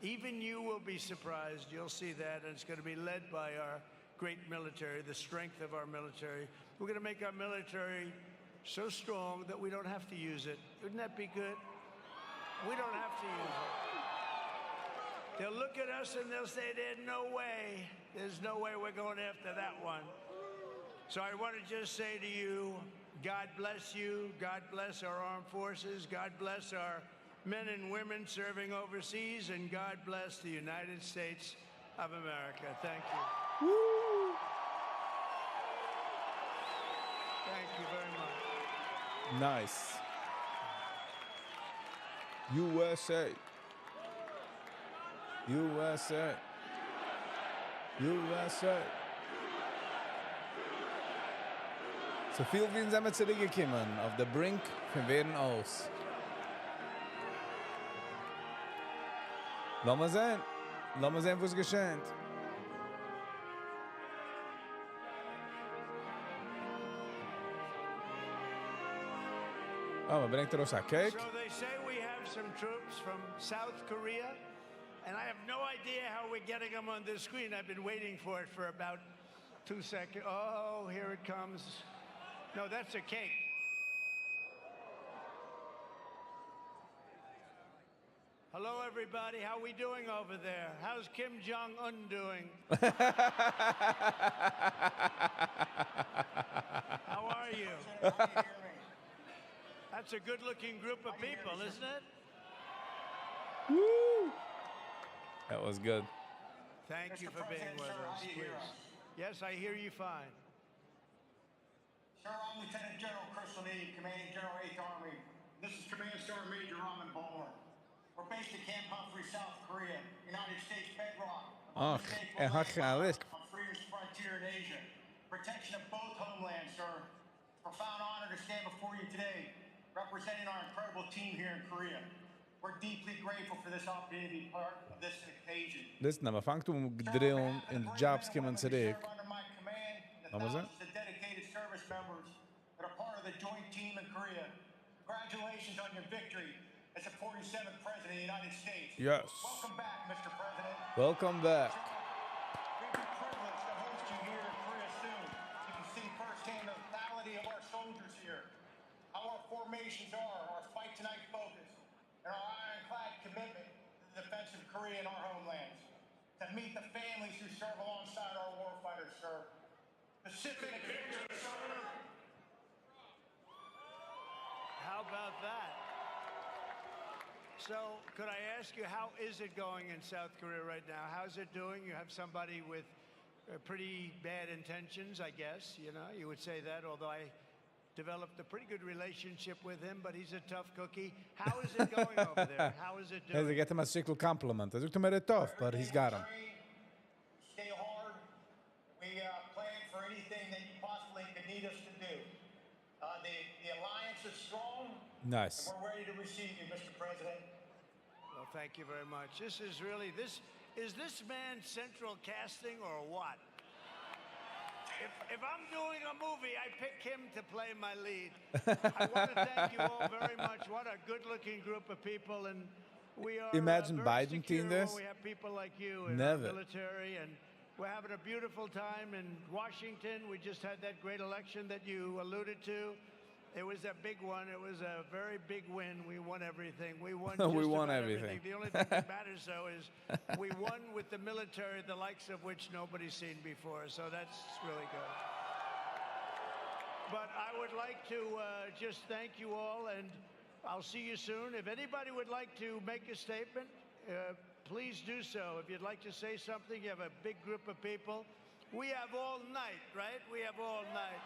even you will be surprised. You'll see that, and it's going to be led by our great military, the strength of our military. We're going to make our military so strong that we don't have to use it. Wouldn't that be good? We don't have to use it. They'll look at us and they'll say, There's no way. There's no way we're going after that one. So I want to just say to you, God bless you. God bless our armed forces. God bless our men and women serving overseas. And God bless the United States of America. Thank you. Woo! Thank you very much. Nice. USA. USA. USA. So פיל ווי זענען מיר צוריקגעקומען אויף the brink פון ווערן אויס. לאמיר זען. לאמיר זען, וואס געשעט. אה, מען ברענגט ארויס א cake. So they say we have some troops from South Korea, and I have no idea how we're getting them on the screen. I've been waiting for it for about 2 seconds. Oh, here it comes. No, that's a cake. Hello, everybody. How we doing over there? How's Kim Jong Un doing? How are you? That's a good-looking group of people, isn't it? Woo! That was good. Thank you Mr. for being President, with sir, us, how do you hear please. us? Yes, I hear you fine. Sir, I'm Lieutenant General Chris LaNeve, Commanding General 8th Army. This is Command Sergeant Major Raman Bohler. We're based at Camp Humphrey, South Korea, United States bedrock אך, ער האט געלעזט. of freedom's frontier in Asia. Protection of both homelands, sir. It's a profound honor to stand before you today, representing our incredible team here in Korea. We're deeply grateful for this opportunity to be part of this occasion. Listen, מען פאנגט אן drill'ן און די jobs קומען צוריק. לאמיר זען. Thousands of dedicated service members that are part of the joint team in Korea. Congratulations on your victory as the 47th President of the United States. Yes. Welcome back, Mr. President. Welcome back. We'll be privileged to host you here in Korea soon. You can see firsthand the lethality of our soldiers here, how our formations are, our fight tonight focus, and our ironclad commitment to the defense of Korea and our homelands. To meet the families who serve alongside our warfighters, sir. Pacific victory, sir. How about that? So, could I ask you, how is it going in South Korea right now? How's it doing? You have somebody with pretty bad intentions, I guess. You would say that, although I developed a pretty good relationship with him, but he's a tough cookie. How is it going over there? How is it ער doing? גיט אים א שטיקל compliment. ער זאגט אים ער איז tough, but he's got him. Stay hard. We plan for anything that you possibly could need us to do. The alliance is strong. Nice. And we're ready to receive you, Mr. President. Well, thank you very much. This is really, this, is this man central casting or what? If I'm doing a movie, I pick him to play my lead. I want to thank you all very much. What a good-looking group of people, and we are Imagine very Biden secure doing when this. we have people like you in Never. our military, and we're having a beautiful time in Washington. We just had that great election that you alluded to. It was a big one. It was a very big win. We won everything. We won. We just won about everything. The only thing that matters, though, is we won with the military, the likes of which nobody's seen before. So that's really good. But I would like to just thank you all, and I'll see you soon. If anybody would like to make a statement, please do so. If you'd like to say something, you have a big group of people. We have all night, right? We have all night.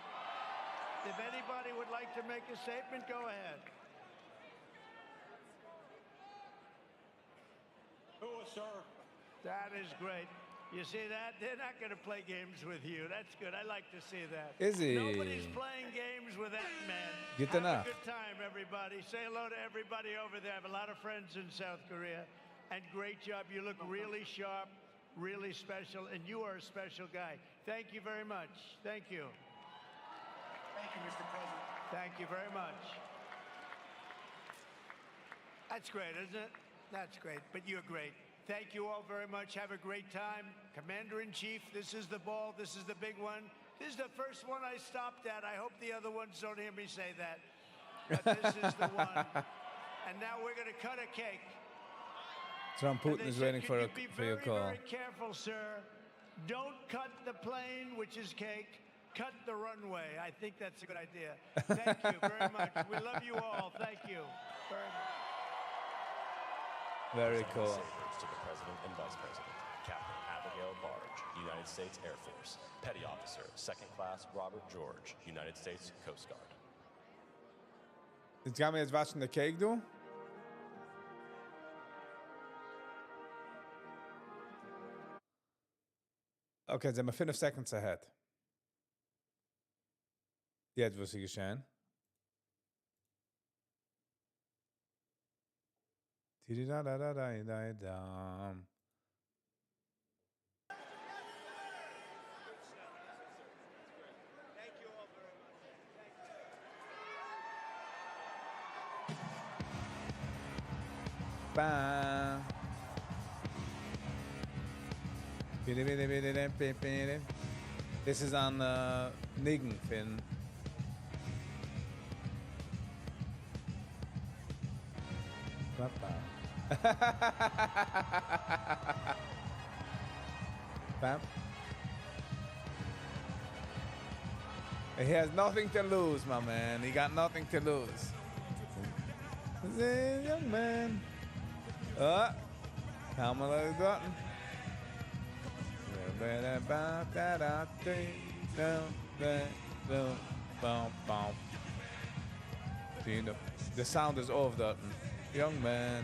If anybody would like to make a statement, go ahead. Who, sir? That is great. You see that? They're not going to play games with you. That's good. I like to see that. Is he? Nobody's playing games with that man. Good Have enough. a good time, everybody. Say hello to everybody over there. I have a lot of friends in South Korea. And great job. You look really sharp, really special, and you are a special guy. Thank you very much. Thank you. Thank you, Mr. President. Thank you very much. That's great, isn't it? That's great, but you're great. Thank you all very much. Have a great time. Commander-in-Chief, this is the ball. This is the big one. This is the first one I stopped at. I hope the other ones don't hear me say that. But this is the one. And now we're going to cut a cake. Trump And Putin they is said, waiting "Could for, you a, be for your very, call. very careful, sir. Don't cut the plane, which is cake. Cut the runway. I think that's a good idea. Thank you very much. We love you all. Thank you very much. Very Presenting cool. Sabers to the President and Vice President, Captain Abigail Barge, United States Air Force, Petty Officer, Second Class Robert George, United States Coast Guard. יעצט גייען מיר יעצט וואשן די cake דא. Okay, זענען מיר 5 seconds ahead. יעצט וואס איז געשען? Tididadadadadadam. Ba. This is on uh, ניגון פון Bam. He has nothing to lose, my man. He got nothing to lose. Young man. Uh, Kamala איז דארטן. The sound is off דארטן. Young man.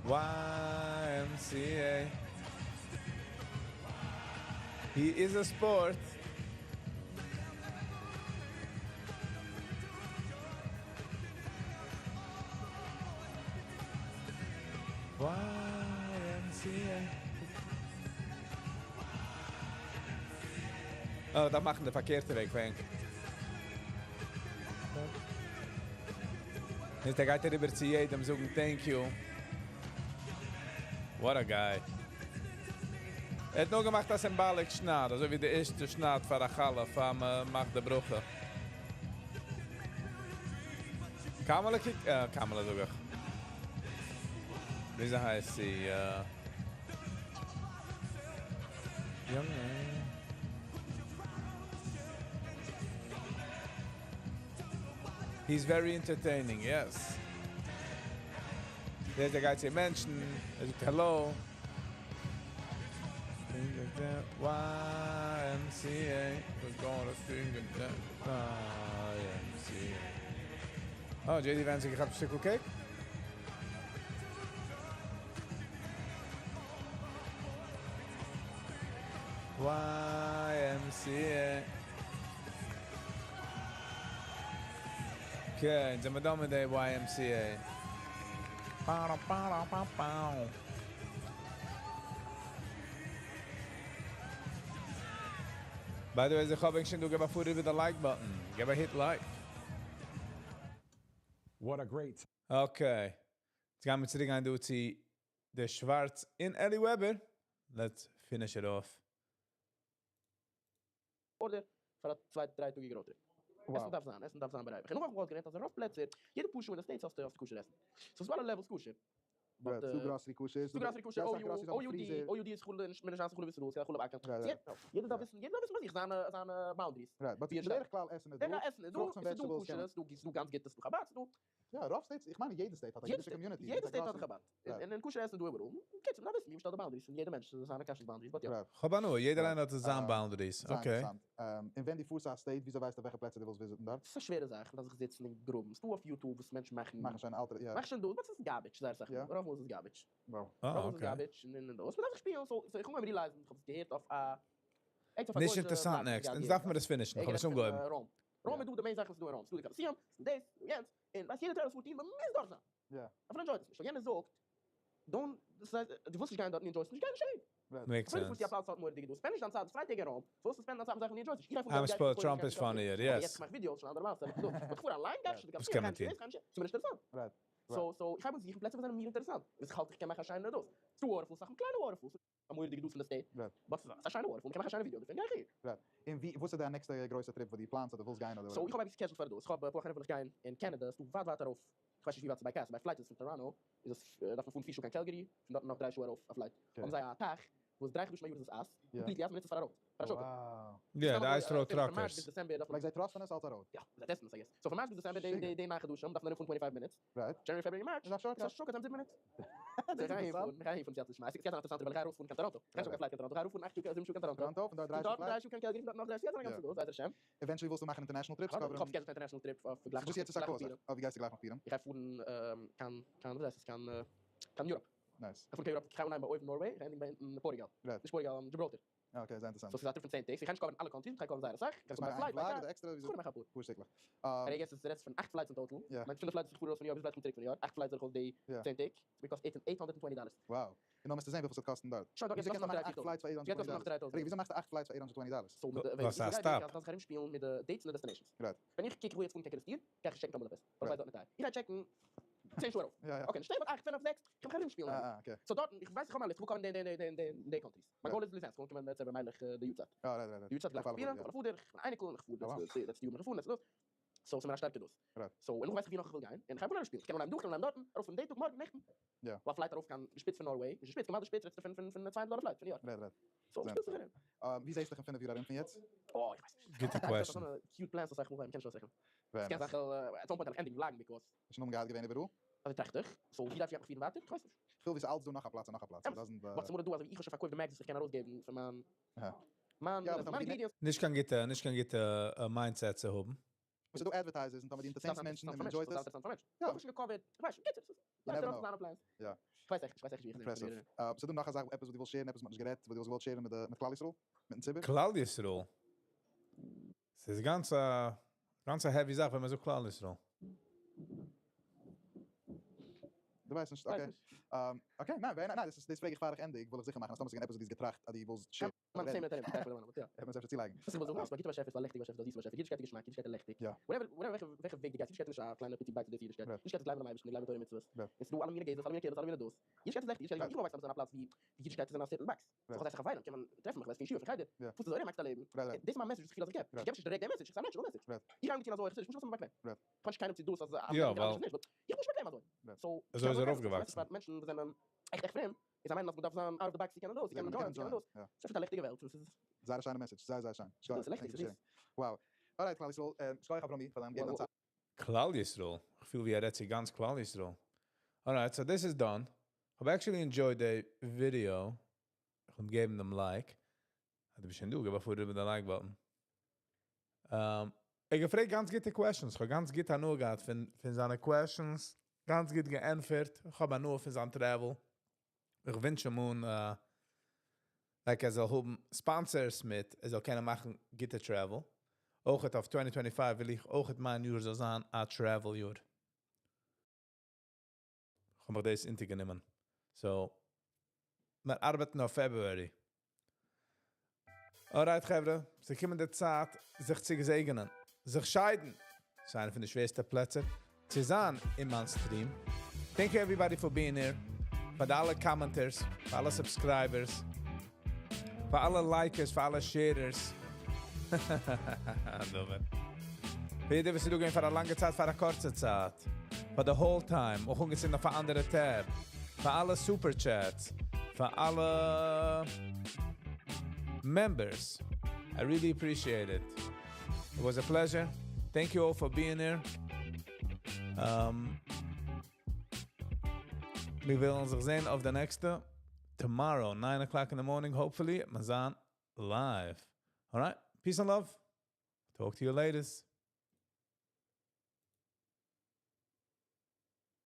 YMCA. He is a sport. YMCA. Oh, דארף מאכן די פארקערטע וועג, פרענק. יעצט ער גייט אריבער צו יעדעם זאגן thank you. What a guy. ער האט נאר געמאכט א symbolic שנייד, אזוי ווי די ערשטע שנייד פאר א כלה פאר מען מאכט די ברכה. קאמאלע קוק, אה, קאמאלע זאג איך. וויאזוי הייסט זי? אה. יונגע. He's very entertaining, yes. דער גייט צו מענטשן, ער זאגט hello. YMCA, we're gonna sing it YMCA. Oh, JD Vance געכאפט א שטיקל cake? YMCA. Okay, זענען מיר דא מיט די YMCA. Pow, pow, pow, pow. By the way, איך האב שוין דא געב א פאר איבער די like button. געב א hit like. What a great Okay. יעצט גייען מיר צוריק גיין דא צו דער שווארץ און Eli Weber. Let's finish it off. אדער פאר א צוויי דריי טאגיגע road trip. עסן דארף זיין, עסן דארף זיין ברייט. איך האב נאך געלערנט אז אין רוב פלעצער, יעדע פאר שעה אין די States האסטו האסטו כשר עסן. So ס'איז אלע levels כשר. But צו grocery כשר, צו grocery כשר, OU, OUD, OUD איז חול, נישט מיט די חול ביסל, ס'איז חול אבער יעדער דארף וויסן, יעדער דארף וויסן ביי זיך זיינע זיינע boundaries. Right, but בדרך כלל עסן איז דא, בדרך כלל עסן איז דא, פרוכט און ס'איז דא vegetables כשר, קען ס'איז דא ס'איז דא גאנץ גוטע, ס'איז דא חבד, ס'איז דא. יא, רוב states, איך מיין יעדע state האט א אידישע community. יעדע state האט א חבד. און און כשר עסן איז דא איבעראל. קיצור, מ'דארף וויסן ווי מ'שטעלט די boundaries און יעדער מענטש האט זיינע כשרות boundaries, but יא. כ'האב הנאה, יעדער איינער האט זיין boundaries, okay. און ווען דו פארסט א state, וויאזוי ווייסטו וועלכע פלעצער דו ווילסט visit ן דארט? ס'איז א שווערע זאך, מ'דארף זיך זיצן און גראבן. ס'דא אויף YouTube וואס מענטשן מאכן. מאכן שוין אלטע, יא. מאכן שוין דא, but ס'איז garbage זייער אסאך מאל. רוב מאל איז עס garbage. Wow. רוב מאל איז עס garbage און און דאס. מ'דארף זיך שפילן, so איך האב אנגעהויבן realize ן, כ'האב עס געהערט אויף א. נישט אינטערעסאנט next, אונז דארף מיר עס finish ן, כ'האב עס אנגעהויבן. ראם. ראם איז דא די main זאך וואס איז דא אין ראם. ס'דא די קאלאסיום, ס'דא דאס, ס'דא יענץ. און ווייסט יעדער טעראס פארט אהין, מ'מוז דארט זיין. אפילו enjoy ט עס נישט. So יענער זאגט, don't, דאס הייסט, דו ווילסט נישט גיין דארט און enjoy סט נישט, גיי נישט אהין. Makes אפילו פארסטו sense. א פלאץ וואס האט מורא'דיגע דאס, spend נישט דיין צייט צוויי טעג אין ראם, פארוואס spend ן דיין צייט מיט זאכן וואס דו enjoy סט נישט? איך גיי פון I'm דארט, גיי spoiled, איך Trump איז funnier, yes. יעצט איך מאך ווידיאוס, שוין אנדערע מעשה, but איך פאר אליין גיי איך נישט צו די וואס קאלאסיום, קען מען גיי נישט טון? צו דאס, גיי נישט, ס'איז מיר נישט אינטערעסאנט. סאו סאו איך הייב אן זוכן פלעצער וואס זענען מיר אינטערעסאנט, וואס איך האלט איך קען מאכן א שיינע דאס. ס'דא waterfalls, סאך קליינע waterfalls, א מורא'דיגע דאס פון די state, but ס'איז א שיינע waterfall, מ'קען מאכן א שיינע ווידיאו דערפון, גיי איך אהין. Right. און ווי, וואס איז דיין נעקסטע גרויסע trip וואס דו פלאנסט אדער ווילסט גיין אדער So whatever? איך האב עפעס scheduled פאר דאס, איך האב אפאר חברה וויל איך גיין אין Canada, ס'דא ווייט ווייט ארויף, איך ווייס נישט ווי ווייט ס'איז by car, ס'איז by flight איז עס פון Toronto, איז עס דארף מען פארן פיר שעה קיין Calgary, פון דארטן נאך דריי שעה ארויף א flight, האבן זיי א טייך וואס דריי חדשים א יאר איז עס אייז, completely אייז, מ'נוצט עס פאר א road, פאר א shortcut. יא, די ice road truckers. Like זיי trust ן עס אלס א road. יא, זיי טעסטן עס I guess. So פון March ביז December די די ניין חדשים דארף מען ארומפארן twenty five minutes. January February March איז א shortcut זיבן מינוט. איך גיי אהינפארן, איך גיי אהינפארן סייעתא דשמיא. ס'קען זיין אינטערעסאנט ווייל איך גיי ארויספארן קיין טאראנטא. איך גיי נישט אויף קיין flight קיין טאראנטא, איך גיי ארויפפארן אכט שעה זיבן שעה קיין טאראנטא. פון דארט דריי שעה קיין Calgary, פון דארט נאך דריי שעה, ס'גייט זיין א גאנצע דאס, בעזר השם. Eventually ווילסטו מאכן international trips? איך האב scheduled א international trip אויף גלייך נאך פורים. אויף ווי גייסטו גלייך נאך פורים? איך גיי פארן קיין קיין וואס הייסט עס קיין קיין Europe. Nice. איך פאר קיין Europe, איך גיי אנהייבן ביי אויבן Norway, איך גיי ענדיגן ביי אונטן Portugal. נישט Portugal, Gibraltar. Okay, זייער אינטערעסאנט. So ס'איז א trip פון צען טעג, so איך גיי נישט cover ן אלע countries, איך גיי cover ן זייער אסאך, איך גיי פארן ביי flight, ביי קאר, עקסטערע איך מאך אפאר. פאר שטיקלעך. I guess עס רעדסט פון אכט flights אין total, מיין פינף flights איך פאר ארויס פון New York ביז flight קומט צוריק פון New York, אכט flights דורכאויס די צען טעג, ס'וועט קאסט eight hundred twenty dollars. Wow. און נאר מוזטו זען וויפיל ס'וועט קאסטן דארט. שוין דארט וויאזוי גייט קענסטו קאסטן מאכן אכט flights פאר eight hundred twenty dollars? רגע, וויאזוי מאכסטו אכט flights פאר eight hundred twenty dollars? So מיט די וואס א stop. איך דארף זיך ארומשפילן מיט די dates און די destinations. ווען איך קוק וואו יעצט פארן קיין קערעסטיר, גיי איך נישט check ן קיין בודאפעסט, ווייל איך ווייס דארט נישט טייער. איך גיי check ן צען שעה ארויף. Okay, נישט שטערן, אכט, פינף, זעקס, איך גיי מיך ארומשפילן. So דארטן, איך ווייס איך האב מיין list, איך וויל cover ן די די די די די countries. מיין goal איז ליזענסק, אנקומען צו ר' מיילעך די יארצייט. די יארצייט גלייך פאר פורים, כ'האב א פאדער, כ'בין א אייניקל, איך פאר די לעצטע יאר בין איך געפארן, לעצטע דאס. So ס'מיר א שטארקע דאס. So און נאך ווייס איך ווי נאך איך וויל גיין, און איך הייב אן ארומשפילן. איך קען אנהייבן דא, איך קען אנהייבן דארטן, ארויף פון די טאג, מארגן, נעכטן. ווייל flight ארויף קיין די שפיץ פון Norway, נישט די שפיץ, כמעט די שפיץ, רעדסטו פון פון צוויי הונדערט דאלער flight פון New York. So שפילסט זיך ארום. ווי זעסט דיך אין פינף יאר ארום פון יעצט? אוי, איך ווייס נישט. גוטע question. Cute plans אסאך מאל, מ'קען נישט אויסרעכענען. ס'קען זיין כ'וועל at some point וועל איך ענדיגן vlog ן because. שוין האבן געהאט געווען איבעראל? אזוי טראכט איך. So ווי דארף איך מיך פירן ווייטער? כ'ווייס נישט. כ'וויל ווי ס'אלץ דא נאך א פלאץ און נאך א פלאץ. אמת. But ס'מאל איז דא אזוי ווי איך האב שוין פארקויפט די mags וואס איך קען ארויסגעבן פון מיין מיין ingredients. נישט קיין גוטע נישט קיין גוטע mindset צו האבן. ס'איז דא advertisers און טאמער דו entertain סט מענטשן און מ'ענדזשויט עס. יא. כ'האב שוין גע cover ט. כ'ווייס נישט. קיצור. יא. כ'ווייס עכט נישט. כ'ווייס עכט נישט ווי איך זע. Impressive. ס'איז דא נאך א זאך עפעס וואס דו ווילסט share ן עפעס מ'האט נישט גערעדט וואס דו וואלסט געוואלט share ן מיט די מיט כלל ישראל? מיטן ציבור? כלל ישראל? ס'איז גאנץ א גאנץ א heavy זאך ווען מ'זאגט כלל ישראל. דו ווייסט נישט? Okay. Okay, ניין, ניין, דאס איז, דאס פרעג איך פאר איך ענדיג, וויל איך זיכער מאכן אז טאמער ס'איז געווען עפעס וואס דו האסט געטראכט אז דו ווילסט share ן. מיין צען מינוט ארום, איך גיי יא. וועט מען עס אפשר צולייגן. וואס איך וויל זאגן איז, א גוטע באשעפער איז א לעכטיגע באשעפער, איז א זיסע באשעפער, אידישקייט איז געשמאק, אידישקייט איז לעכטיג. Whatever, whatever וועלכע וועלכע וועג דו גייסט, אידישקייט איז נישט א קליינע פיצי bite דאס אידישקייט. אידישקייט איז גלייבן אינעם אייבערשטן, גלייבן אין תורה ומצוות. און ס'איז דא אלע מיני גזעות, אלע מיני קהילות, אלע מיני דעות. אידישקייט איז לעכטיג, אידישקייט איז, איך וויל אויפוואקסן אין א פלאץ ווי אידישקייט איז אין א certain box. ס'איז אויך אסאך חברים, קען מען טרעפן מיך, ווייסט, פון ישיבה, פון חדר. וואס איז אזוי ארום, מאכסט א לעבן. דאס איז מיין message וואס איך פיל אז איך געב. איך געב נישט דירעקט די message, ס'איז א natural message. איך גיי אנגעטון אזוי, איך זאג נישט וואס איז באקוועם. איך מיין נישט קיינעם צו דאס אז יא, ווייל. נישט, but איך בין נישט באקוועם אזוי. So, אזוי איז ער אויפגעוואקסן. מענטשן וואס זענען עכט עכט פרום, און זיי מיינען אז מ'דארף זיין out of the box צו קענען דאס, צו קענען enjoy ען, צו קענען דאס. ס'איז פשוט א לעכטיגע וועלט און ס'איז. זייער א שיינע message, זייער זייער שיין. ס'איז לעכטיג, ס'איז זיס. Wow. Alright כלל ישראל, שכוח אברומי פאר דיין געבן דיין צייט. כלל ישראל? איך פיל ווי ער רעדט צו גאנץ כלל ישראל. Alright, so this is done. כ'האב actually enjoyed די ווידיאו. איך וועל געבן דעם like. אז דו ביסט שוין דא, געב א פאר איבער די like button. ער געפרעגט גאנץ גוטע questions, כ'האב גאנץ גוט הנאה געהאט פון פון זיינע questions, גאנץ גוט געענטפערט, כ'האב הנאה פון זיין travel, איך ווינטש אים אן like ער זאל האבן sponsors מיט ער זאל קענען מאכן גוטע travel, אויכעט אויף twenty twenty five וויל איך אויכעט מיין יאר זאל זיין א travel יאר. כ'האב מיך דאס אונטערגענומען. So, מיר ארבעטן אויף February. Alright חברה, ס'געקומען די צייט זיך צו געזעגענען, זיך שיידן. ס'איז איינע פון די שווערסטע פלעצער צו זיין אין מיין stream. Thank you everybody for being here, פאר די אלע commenters, פאר אלע subscribers, פאר אלע likers, פאר אלע sharers. דוד. פאר יעדער וואס איז דא געווען פאר א לאנגע צייט, פאר א קורצע צייט. פאר די whole time, אויך אנגעצינדן אויף א אנדערע tab, פאר אלע super chats, פאר אלע members, I really appreciate it. It was a pleasure. Thank you all for being here. מיר וועלן זיך זען אויף די נעקסטע, tomorrow, 9 o'clock in the morning, hopefully, מיר זיין live. Alright, peace and love. Talk to you later.